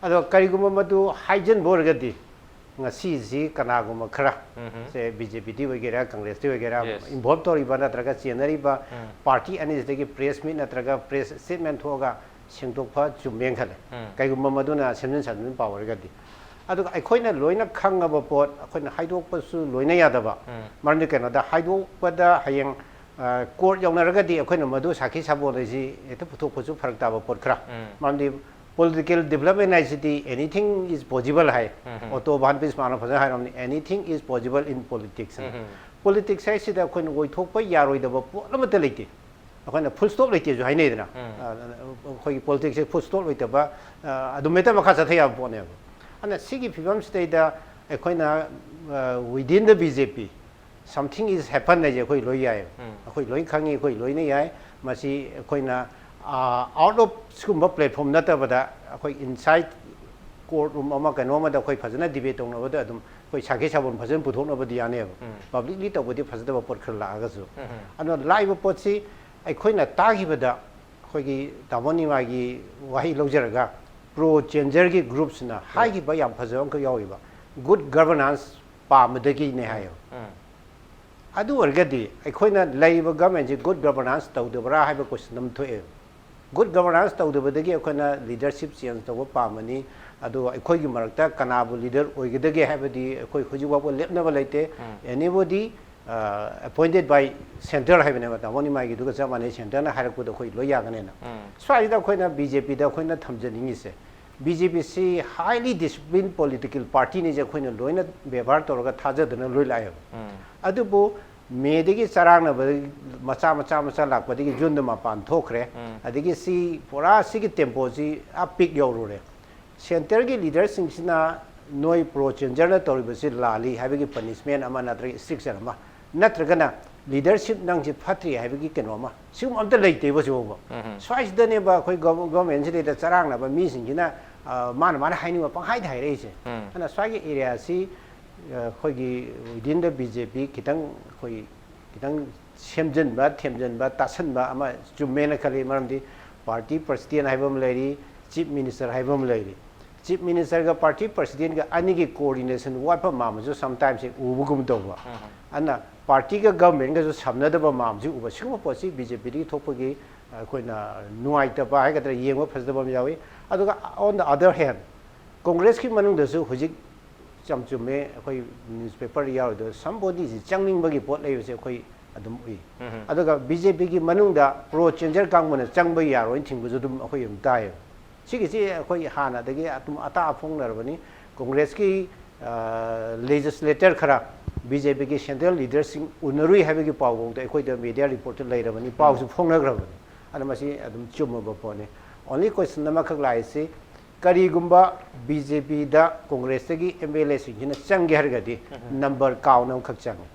ꯑꯗꯣ ꯀꯔꯤꯒꯨꯝꯕ ꯃꯗꯨ ꯍꯥꯏꯖꯤꯟꯕ ꯑꯣꯏꯔꯒꯗꯤ ꯉꯁꯤꯁꯤ ꯀꯅꯥꯒꯨꯝꯕ ꯈꯔ, ꯎꯝ꯫ ꯁꯦ ꯕꯤ ꯖꯦ ꯄꯤꯗꯤ ꯑꯣꯏꯒꯦꯔꯥ, ꯀꯪꯒ꯭ꯔꯦꯁꯇꯤ ꯑꯣꯏꯒꯦꯔꯥ, ꯌꯦꯁ꯫ ꯏꯟꯚꯣꯜꯕ ꯇꯧꯔꯤꯕ ꯅꯠꯇ꯭ꯔꯒ ꯆꯦꯟꯅꯔꯤꯕ ꯎꯝ꯫ ꯄꯥꯔꯇꯤ ꯑꯅꯤꯁꯤꯗꯒꯤ ꯄ꯭ꯔꯦꯁ ꯃꯤꯠ ꯅꯠꯇ꯭ꯔꯒ ꯄ꯭ꯔꯦꯁ ꯁ꯭ꯇꯦꯠꯃꯦꯟ ꯊꯣꯛꯑꯒ ꯁꯦꯡꯗꯣꯛꯄ ꯆꯨꯝꯃꯦꯅ ꯈꯜꯂꯦ꯫ ꯎꯝ꯫ ꯀꯩꯒꯨꯝꯕ ꯃꯗꯨꯅ ꯁꯦꯝꯖꯤꯟ ꯁꯥꯖꯤꯟ ꯄꯥꯎ ꯑꯣꯏꯔꯒꯗꯤ꯫ ꯑꯗꯨꯒ ꯑꯩꯈꯣꯏꯅ ꯂꯣꯏꯅ ꯈꯪꯉꯕ ꯄꯣꯠ ꯑꯩꯈꯣꯏꯅ ꯍꯥꯏꯗꯣꯛꯄꯁꯨ ꯂꯣꯏꯅ ꯌꯥꯗꯕ꯫ ꯎꯝ꯫ ꯃꯔꯝꯗꯤ ꯀꯩꯅꯣꯗ ꯍꯥꯏꯗꯣꯛꯄꯗ ꯍꯌꯦꯡ ꯀꯣꯔꯠ ꯌꯧꯅꯔꯒꯗꯤ ꯑꯩꯈꯣꯏꯅ ꯃꯗꯨ ꯁꯥꯈꯤ ꯁꯥꯕꯣꯟ ꯍꯥꯏꯁꯤ ꯍꯦꯛꯇ ꯄꯨꯊꯣꯛꯄꯁꯨ ꯐꯔꯛ ꯇꯥꯕ ꯄꯣꯠ ꯈꯔ꯫ ꯎꯝ꯫ ꯃꯔꯝꯗꯤ ꯄꯣꯂꯤꯇꯤꯀꯦꯜ ꯗꯤꯕꯂꯞꯃꯦꯟ ꯍꯥꯏꯁꯤꯗꯤ anything is possible ꯍꯥꯏ꯫ ꯎꯝ꯫ ꯑꯣꯇꯣ ꯚꯥꯟ ꯕꯤꯁꯃꯥꯔꯅ ꯐꯖꯅ ꯍꯥꯏꯔꯝꯅꯤ, "Anything is possible in politics" ꯍꯥꯏꯅ꯫ ꯎꯝ꯫ ꯄꯣꯂꯤꯇꯤꯛꯁ ꯍꯥꯏꯁꯤꯗ ꯑꯩꯈꯣꯏꯅ ꯑꯣꯏꯊꯣꯛꯄ ꯌꯥꯔꯣꯏꯗꯕ ꯄꯣꯠ ꯑꯃꯠꯇ ꯂꯩꯇꯦ꯫ ꯑꯩꯈꯣꯏꯅ ꯐꯨꯜ ꯁ꯭ꯇꯣꯞ ꯂꯩꯇꯦꯁꯨ ꯍꯥꯏꯅꯩꯗꯅ꯫ ꯎꯝ꯫ ꯑ, ꯑꯩꯈꯣꯏꯒꯤ ꯄꯣꯂꯤꯇꯤꯛꯁꯁꯦ ꯐꯨꯜ ꯁ꯭ꯇꯣꯞ ꯂꯩꯇꯕ, ꯑ, ꯑꯗꯨꯝ ꯍꯦꯛꯇ ꯃꯈꯥ ꯆꯠꯊ ꯌꯥꯕ ꯄꯣꯠꯅꯦꯕ꯫ ꯑꯗꯨꯅ ꯁꯤꯒꯤ ꯐꯤꯕꯝꯁꯤꯗꯩꯗ ꯑꯩꯈꯣꯏꯅ, ꯑ, within the B J P something is happen ꯍꯥꯏꯁꯦ ꯑꯩꯈꯣꯏ ꯂꯣꯏ ꯌꯥꯏꯌꯦꯕ꯫ ꯎꯝ꯫ ꯑꯩꯈꯣꯏ ꯂꯣꯏ ꯈꯪꯉꯤ, ꯑꯩꯈꯣꯏ ꯂꯣꯏꯅ ꯌꯥꯏ꯫ ꯃꯁꯤ ꯑꯩꯈꯣꯏꯅ, ꯑ, out of ꯁꯤꯒꯨꯝꯕ ꯄ꯭ꯂꯦꯠꯐꯣꯝ ꯅꯠꯇꯕꯗ ꯑꯩꯈꯣꯏ inside court room ꯑꯃ ꯀꯩꯅꯣ ꯑꯃꯗ ꯑꯩꯈꯣꯏ ꯐꯖꯅ ꯗꯤꯕꯦꯠ ꯇꯧꯅꯕꯗ ꯑꯗꯨꯝ ꯑꯩꯈꯣꯏ ꯁꯥꯈꯤ ꯁꯥꯕꯣꯟ ꯐꯖꯅ ꯄꯨꯊꯣꯛꯅꯕꯗꯤ ꯌꯥꯅꯦꯕ꯫ ꯎꯝ꯫ ꯄꯕ꯭ꯂꯤꯛꯂꯤ ꯇꯧꯕꯗꯤ ꯐꯖꯗꯕ ꯄꯣꯠ ꯈꯔ ꯂꯥꯛꯑꯒꯁꯨ꯫ ꯎꯝ꯫ ꯑꯗꯨꯅ ꯂꯥꯛꯏꯕ ꯄꯣꯠꯁꯤ ꯑꯩꯈꯣꯏꯅ ꯇꯥꯈꯤꯕꯗ ꯑꯩꯈꯣꯏꯒꯤ ꯇꯥꯃꯣ ꯅꯤꯃꯥꯒꯤ ꯋꯥꯍꯩ ꯂꯧꯖꯔꯒ ꯄ꯭ꯔꯣ ꯆꯦꯟꯖꯔꯒꯤ ꯒ꯭ꯔꯨꯞꯁꯤꯅ ꯍꯥꯏꯈꯤꯕ ꯌꯥꯝ ꯐꯖꯕ ꯑꯃꯈꯛ ꯌꯥꯎꯔꯤꯕ, "ꯒꯨꯗ ꯒꯕꯔꯅꯥꯟꯁ ꯄꯥꯝꯕꯗꯒꯤꯅꯦ" ꯍꯥꯏꯌꯦꯕ꯫ ꯎꯝ꯫ ꯑꯗꯨ ꯑꯣꯏꯔꯒꯗꯤ ꯑꯩꯈꯣꯏꯅ ꯂꯩꯔꯤꯕ ꯒꯚꯔꯟꯃꯦꯟꯁꯤ ꯒꯨꯗ ꯒꯕꯔꯅꯥꯟꯁ ꯇꯧꯗꯕ꯭ꯔꯥ ꯍꯥꯏꯕ ꯀꯣꯏꯁꯟ ꯑꯃ ꯊꯣꯛꯑꯦ꯫ ꯒꯨꯗ ꯒꯕꯔꯅꯥꯟꯁ ꯇꯧꯗꯕꯗꯒꯤ ꯑꯩꯈꯣꯏꯅ ꯂꯤꯗꯔꯁꯤꯞ ꯆꯦꯟꯖ ꯇꯧꯕ ꯄꯥꯝꯕꯅꯤ, ꯑꯗꯨꯒ ꯑꯩꯈꯣꯏꯒꯤ ꯃꯔꯛꯇ ꯀꯅꯥꯕꯨ ꯂꯤꯗꯔ ꯑꯣꯏꯒꯗꯒꯦ ꯍꯥꯏꯕꯗꯤ ꯑꯩꯈꯣꯏ ꯍꯧꯖꯤꯛ ꯐꯥꯎꯕ ꯂꯦꯞꯅꯕ ꯂꯩꯇꯦ꯫ ꯎꯝ꯫ Anybody appointed by centre ꯍꯥꯏꯕꯅꯦꯕ, ꯇꯥꯃꯣ ꯅꯤꯃꯥꯏꯒꯤꯗꯨꯒ ꯆꯞ ꯃꯥꯟꯅꯩ, ꯁꯦꯟꯇꯔꯅ ꯍꯥꯏꯔꯛꯄꯗꯣ ꯑꯩꯈꯣꯏ ꯂꯣꯏ ꯌꯥꯒꯅꯦꯅ꯫ ꯎꯝ꯫ ꯁ꯭ꯋꯥꯏꯁꯤꯗ ꯑꯩꯈꯣꯏꯅ ꯕꯤ ꯖꯦ ꯄꯤꯗ ꯑꯩꯈꯣꯏꯅ ꯊꯝꯖꯅꯤꯡꯉꯤꯁꯦ, ꯕꯤ ꯖꯦ ꯄꯤ ꯁꯤ highly disciplined political partyꯅꯤꯁꯦ ꯑꯩꯈꯣꯏꯅ ꯂꯣꯏꯅ ꯕꯦꯕꯥꯔ ꯇꯧꯔꯒ ꯊꯥꯖꯗꯅ ꯂꯣꯏ ꯂꯥꯛꯑꯦꯕ꯫ ꯎꯝ꯫ ꯑꯗꯨꯕꯨ ꯃꯦꯗꯒꯤ ꯆꯔꯥꯡꯅꯕ ꯃꯆꯥ ꯃꯆꯥ ꯃꯆꯥ ꯂꯥꯛꯄꯗꯒꯤ ꯖꯨꯟꯗ ꯃꯄꯥꯟ ꯊꯣꯛꯈ꯭ꯔꯦ꯫ ꯎꯝ꯫ ꯑꯗꯒꯤ ꯁꯤ ꯄꯨꯔꯥ ꯁꯤꯒꯤ ꯇꯦꯝꯄꯣꯁꯤ ꯑꯥ ꯄꯤꯛ ꯌꯧꯔꯨꯔꯦ꯫ ꯁꯦꯟꯇꯔꯒꯤ ꯂꯤꯗꯔꯁꯤꯡꯁꯤꯅ ꯅꯣꯏ ꯄ꯭ꯔꯣ ꯆꯦꯟꯖꯔꯅ ꯇꯧꯔꯤꯕꯁꯤ ꯂꯥꯜꯂꯤ ꯍꯥꯏꯕꯒꯤ ꯄꯅꯤꯁꯃꯦꯟ ꯑꯃ ꯅꯠꯇ꯭ꯔꯒ ꯏꯁꯇ꯭ꯔꯤꯛꯆꯔ ꯑꯃ, ꯅꯠꯇ꯭ꯔꯒꯅ ꯂꯤꯗꯔꯁꯤꯞ ꯅꯪꯁꯤ ꯐꯠꯇ꯭ꯔꯤ ꯍꯥꯏꯕꯒꯤ ꯀꯩꯅꯣ ꯑꯃ, ꯁꯤꯒꯨꯝꯕ ꯑꯝꯇ ꯂꯩꯇꯦꯕ ꯍꯧꯖꯤꯛ ꯐꯥꯎꯕ꯫ ꯎꯝ꯫ ꯁ꯭ꯋꯥꯏꯁꯤꯗꯅꯦꯕ ꯑꯩꯈꯣꯏ ꯒꯚ-, ꯒꯚꯔꯟꯃꯦꯟꯁꯤꯗꯩꯗ ꯆꯔꯥꯡꯅꯕ ꯃꯤꯁꯤꯡꯁꯤꯅ, ꯑ, ꯃꯥꯅ ꯃꯥꯅ ꯍꯥꯏꯅꯤꯡꯕ ꯄꯪꯍꯥꯏꯗ ꯍꯥꯏꯔꯛꯏꯁꯦ꯫ ꯎꯝ꯫ ꯑꯗꯨꯅ ꯁ꯭ꯋꯥꯏꯒꯤ ꯑꯦꯔꯤꯌꯥꯁꯤ, ꯑ, ꯑꯩꯈꯣꯏꯒꯤ within the B J P ꯈꯤꯇꯪ ꯑꯩꯈꯣꯏ ꯈꯤꯇꯪ ꯁꯦꯝꯖꯤꯟꯕ, ꯊꯦꯝꯖꯤꯟꯕ, ꯇꯥꯁꯟꯕ ꯑꯃ ꯆꯨꯝꯃꯦꯅ ꯈꯜꯂꯤ꯫ ꯃꯔꯝꯗꯤ ꯄꯥꯔꯇꯤ ꯄ꯭ꯔꯁꯤꯗꯦꯟ ꯍꯥꯏꯕ ꯑꯃ ꯂꯩꯔꯤ, ꯆꯤꯐ ꯃꯤꯅꯤꯁꯇꯔ ꯍꯥꯏꯕ ꯑꯃ ꯂꯩꯔꯤ꯫ ꯆꯤꯐ ꯃꯤꯅꯤꯁꯇꯔꯒ ꯄꯥꯔꯇꯤ ꯄ꯭ꯔꯁꯤꯗꯦꯟꯒ ꯑꯅꯤꯒꯤ ꯀꯣꯑꯣꯔꯗꯤꯅꯦꯁꯟ ꯋꯥꯠꯄ ꯃꯥꯟꯕꯁꯨ ꯁꯝꯇꯥꯏꯝꯁ ꯎꯕꯒꯨꯝ ꯇꯧꯕ꯫ ꯎꯝ꯫ ꯑꯗꯨꯅ ꯄꯥꯔꯇꯤꯒ ꯒꯚꯔꯟꯃꯦꯟꯒꯁꯨ ꯁꯝꯅꯗꯕ ꯃꯥꯟꯕꯁꯨ ꯎꯕ꯫ ꯁꯤꯒꯨꯝꯕ ꯄꯣꯠꯁꯤ B J Pꯗꯒꯤ ꯊꯣꯛꯄꯒꯤ ꯑꯩꯈꯣꯏꯅ ꯅꯨꯡꯉꯥꯏꯇꯕ ꯍꯥꯏꯒꯗ꯭ꯔꯥ, ꯌꯦꯡꯕ ꯐꯖꯗꯕ ꯑꯃ ꯌꯥꯎꯏ꯫ ꯑꯗꯨꯒ on the other hand, ꯀꯣꯡꯒ꯭ꯔꯦꯁꯀꯤ ꯃꯅꯨꯡꯗꯁꯨ ꯍꯧꯖꯤꯛ ꯌꯥꯝ ꯆꯨꯝꯃꯦ, ꯑꯩꯈꯣꯏ ꯅ꯭ꯌꯨꯁꯄꯦꯄꯔꯗ ꯌꯥꯎꯔꯤꯗꯣ, somebodyꯁꯤ ꯆꯪꯅꯤꯡꯕꯒꯤ ꯄꯣꯠ ꯂꯩꯕꯁꯦ ꯑꯩꯈꯣꯏ ꯑꯗꯨꯝ ꯎꯏ꯫ ꯎꯝ꯫ ꯑꯗꯨꯒ B J Pꯒꯤ ꯃꯅꯨꯡꯗ ꯄ꯭ꯔꯣ ꯆꯦꯟꯖꯔ ꯀꯥꯡꯕꯨꯅ ꯆꯪꯕ ꯌꯥꯔꯣꯏꯅ ꯊꯤꯡꯕꯁꯨ ꯑꯗꯨꯝ ꯑꯩꯈꯣꯏ ꯑꯗꯨꯝ ꯇꯥꯏꯌꯦꯕ꯫ ꯁꯤꯒꯤꯁꯤ ꯑꯩꯈꯣꯏ ꯍꯥꯟꯅꯗꯒꯤ ꯑꯗꯨꯝ ꯑꯇꯥ ꯑꯐꯣꯡꯅꯔꯕꯅꯤ꯫ ꯀꯣꯡꯒ꯭ꯔꯦꯁꯀꯤ, ꯑ, ꯂꯦꯖꯤꯁꯂꯦꯇꯔ ꯈꯔ B J Pꯒꯤ ꯁꯦꯟꯇ꯭ꯔꯦꯜ ꯂꯤꯗꯔꯁꯤꯡ ꯎꯅꯔꯨꯏ ꯍꯥꯏꯕꯒꯤ ꯄꯥꯎꯐꯥꯎꯗ ꯑꯩꯈꯣꯏꯗ ꯃꯦꯗꯤꯌꯥ ꯔꯤꯄꯣꯔꯠꯇ ꯂꯩꯔꯕꯅꯤ, ꯄꯥꯎꯁꯨ ꯐꯣꯡꯅꯈ꯭ꯔꯕꯅꯤ꯫ ꯑꯗꯨꯅ ꯃꯁꯤ ꯑꯗꯨꯝ ꯆꯨꯝꯃꯕ ꯄꯣꯠꯅꯤ꯫ Only question ꯑꯃꯈꯛ ꯂꯥꯛꯏꯁꯤ, ꯀꯔꯤꯒꯨꯝꯕ B J Pꯗ ꯀꯣꯡꯒ꯭ꯔꯦꯁꯇꯒꯤ M L Aꯁꯤꯡꯁꯤꯅ ꯆꯪꯒꯦ ꯍꯥꯏꯔꯒꯗꯤ ꯎꯝ꯫ Number count ꯑꯃꯈꯛ ꯆꯪꯉꯤ꯫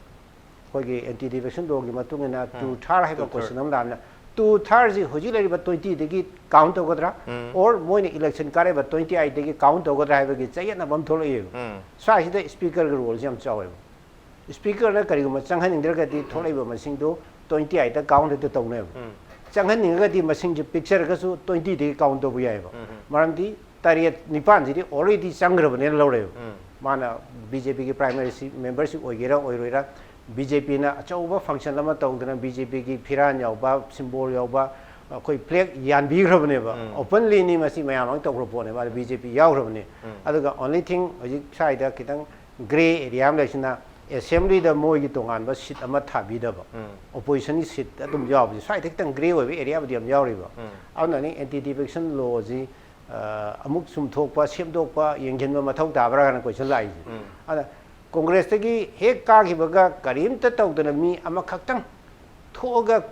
ꯑꯩꯈꯣꯏꯒꯤ anti defection lawꯒꯤ ꯃꯇꯨꯡ ꯏꯟꯅ two third ꯍꯥꯏꯕ two third question ꯑꯃ ꯂꯥꯛꯑꯕꯅꯤꯅ, two thirdꯁꯤ ꯍꯧꯖꯤꯛ ꯂꯩꯔꯤꯕ twentyꯗꯒꯤ count ꯇꯧꯒꯗ꯭ꯔꯥ? ꯎꯝ꯫ Or ꯃꯣꯏꯅ election ꯀꯥꯔꯛꯏꯕ twenty eightꯇꯒꯤ count ꯇꯧꯒꯗ꯭ꯔꯥ ꯍꯥꯏꯕꯒꯤ ꯆꯌꯦꯠꯅꯕ ꯑꯃ ꯊꯣꯛꯂꯛꯏꯕ꯫ ꯎꯝ꯫ ꯁ꯭ꯋꯥꯏꯁꯤꯗ speakerꯒꯤ roleꯁꯤ ꯌꯥꯝ ꯆꯥꯎꯋꯦꯕ꯫ Speakerꯅ ꯀꯔꯤꯒꯨꯝꯕ ꯆꯪꯍꯟꯅꯤꯡꯗ꯭ꯔꯒꯗꯤ ꯎꯝ꯫ ꯊꯣꯛꯂꯛꯏꯕ ꯃꯁꯤꯡꯗꯨ twenty eightꯇ count ꯍꯦꯛꯇ ꯇꯧꯅꯦꯕ꯫ ꯎꯝ꯫ ꯆꯪꯍꯟꯅꯤꯡꯉꯒꯗꯤ ꯃꯁꯤꯡꯁꯦ ꯄꯤꯛꯆꯔꯒꯁꯨ twentyꯗꯒꯤ count ꯇꯧꯕ ꯌꯥꯏꯑꯕ꯫ ꯎꯝ꯫ ꯃꯔꯝꯗꯤ ꯇꯔꯦꯠ ꯅꯤꯄꯥꯟꯁꯤꯗꯤ already ꯆꯪꯈ꯭ꯔꯕꯅꯦꯅ ꯂꯧꯔꯦꯕ꯫ ꯎꯝ꯫ ꯃꯥꯅ B J Pꯒꯤ primary seat membership ꯑꯣꯏꯒꯦꯔꯥ ꯑꯣꯏꯔꯣꯏꯔꯥ, B J Pꯅ ꯑꯆꯧꯕ function ꯑꯃ ꯇꯧꯗꯅ B J Pꯒꯤ ꯐꯤꯔꯥꯟ ꯌꯥꯎꯕ, symbol ꯌꯥꯎꯕ, ꯑꯩꯈꯣꯏ flag ꯌꯥꯟꯕꯤꯈ꯭ꯔꯕꯅꯦꯕ꯫ ꯎꯝ꯫ Openlyꯅꯤ ꯃꯁꯤ ꯃꯌꯥꯝ ꯑꯃ ꯇꯧꯈ꯭ꯔ ꯄꯣꯠꯅꯦꯕ꯫ ꯑꯗ B J P ꯌꯥꯎꯈ꯭ꯔꯕꯅꯦ꯫ ꯎꯝ꯫ ꯑꯗꯨꯒ only thing ꯍꯧꯖꯤꯛ ꯁ꯭ꯋꯥꯏꯗ ꯈꯤꯇꯪ grey area ꯑꯃ ꯂꯩꯁꯤꯅ, assemblyꯗ ꯃꯣꯏꯒꯤ ꯇꯣꯉꯥꯟꯕ seat ꯑꯃ ꯊꯥꯕꯤꯗꯕ, ꯎꯝ꯫ Oppositionꯒꯤ seat ꯑꯗꯨꯝ ꯌꯥꯎꯕꯁꯦ, ꯁ꯭ꯋꯥꯏꯗ ꯈꯤꯇꯪ grey ꯑꯣꯏꯕ areaꯕꯨꯗꯤ ꯌꯥꯝ ꯌꯥꯎꯔꯤꯕ꯫ ꯎꯝ꯫ ꯑꯗꯨꯅꯅꯤ anti defection lawꯁꯤ, ꯑ, ꯑꯃꯨꯛ ꯆꯨꯝꯊꯣꯛꯄ, ꯁꯦꯝꯗꯣꯛꯄ, ꯌꯦꯡꯁꯤꯟꯕ ꯃꯊꯧ ꯇꯥꯕ꯭ꯔꯥ ꯍꯥꯏꯅ question ꯂꯥꯛꯏꯁꯦ꯫ ꯎꯝ꯫ ꯑꯗ ꯀꯣꯡꯒ꯭ꯔꯦꯁꯇꯒꯤ ꯍꯦꯛ ꯀꯥꯈꯤꯕꯒ ꯀꯔꯤꯝꯇ ꯇꯧꯗꯅ ꯃꯤ ꯑꯃꯈꯛꯇꯪ ꯊꯣꯛꯑꯒ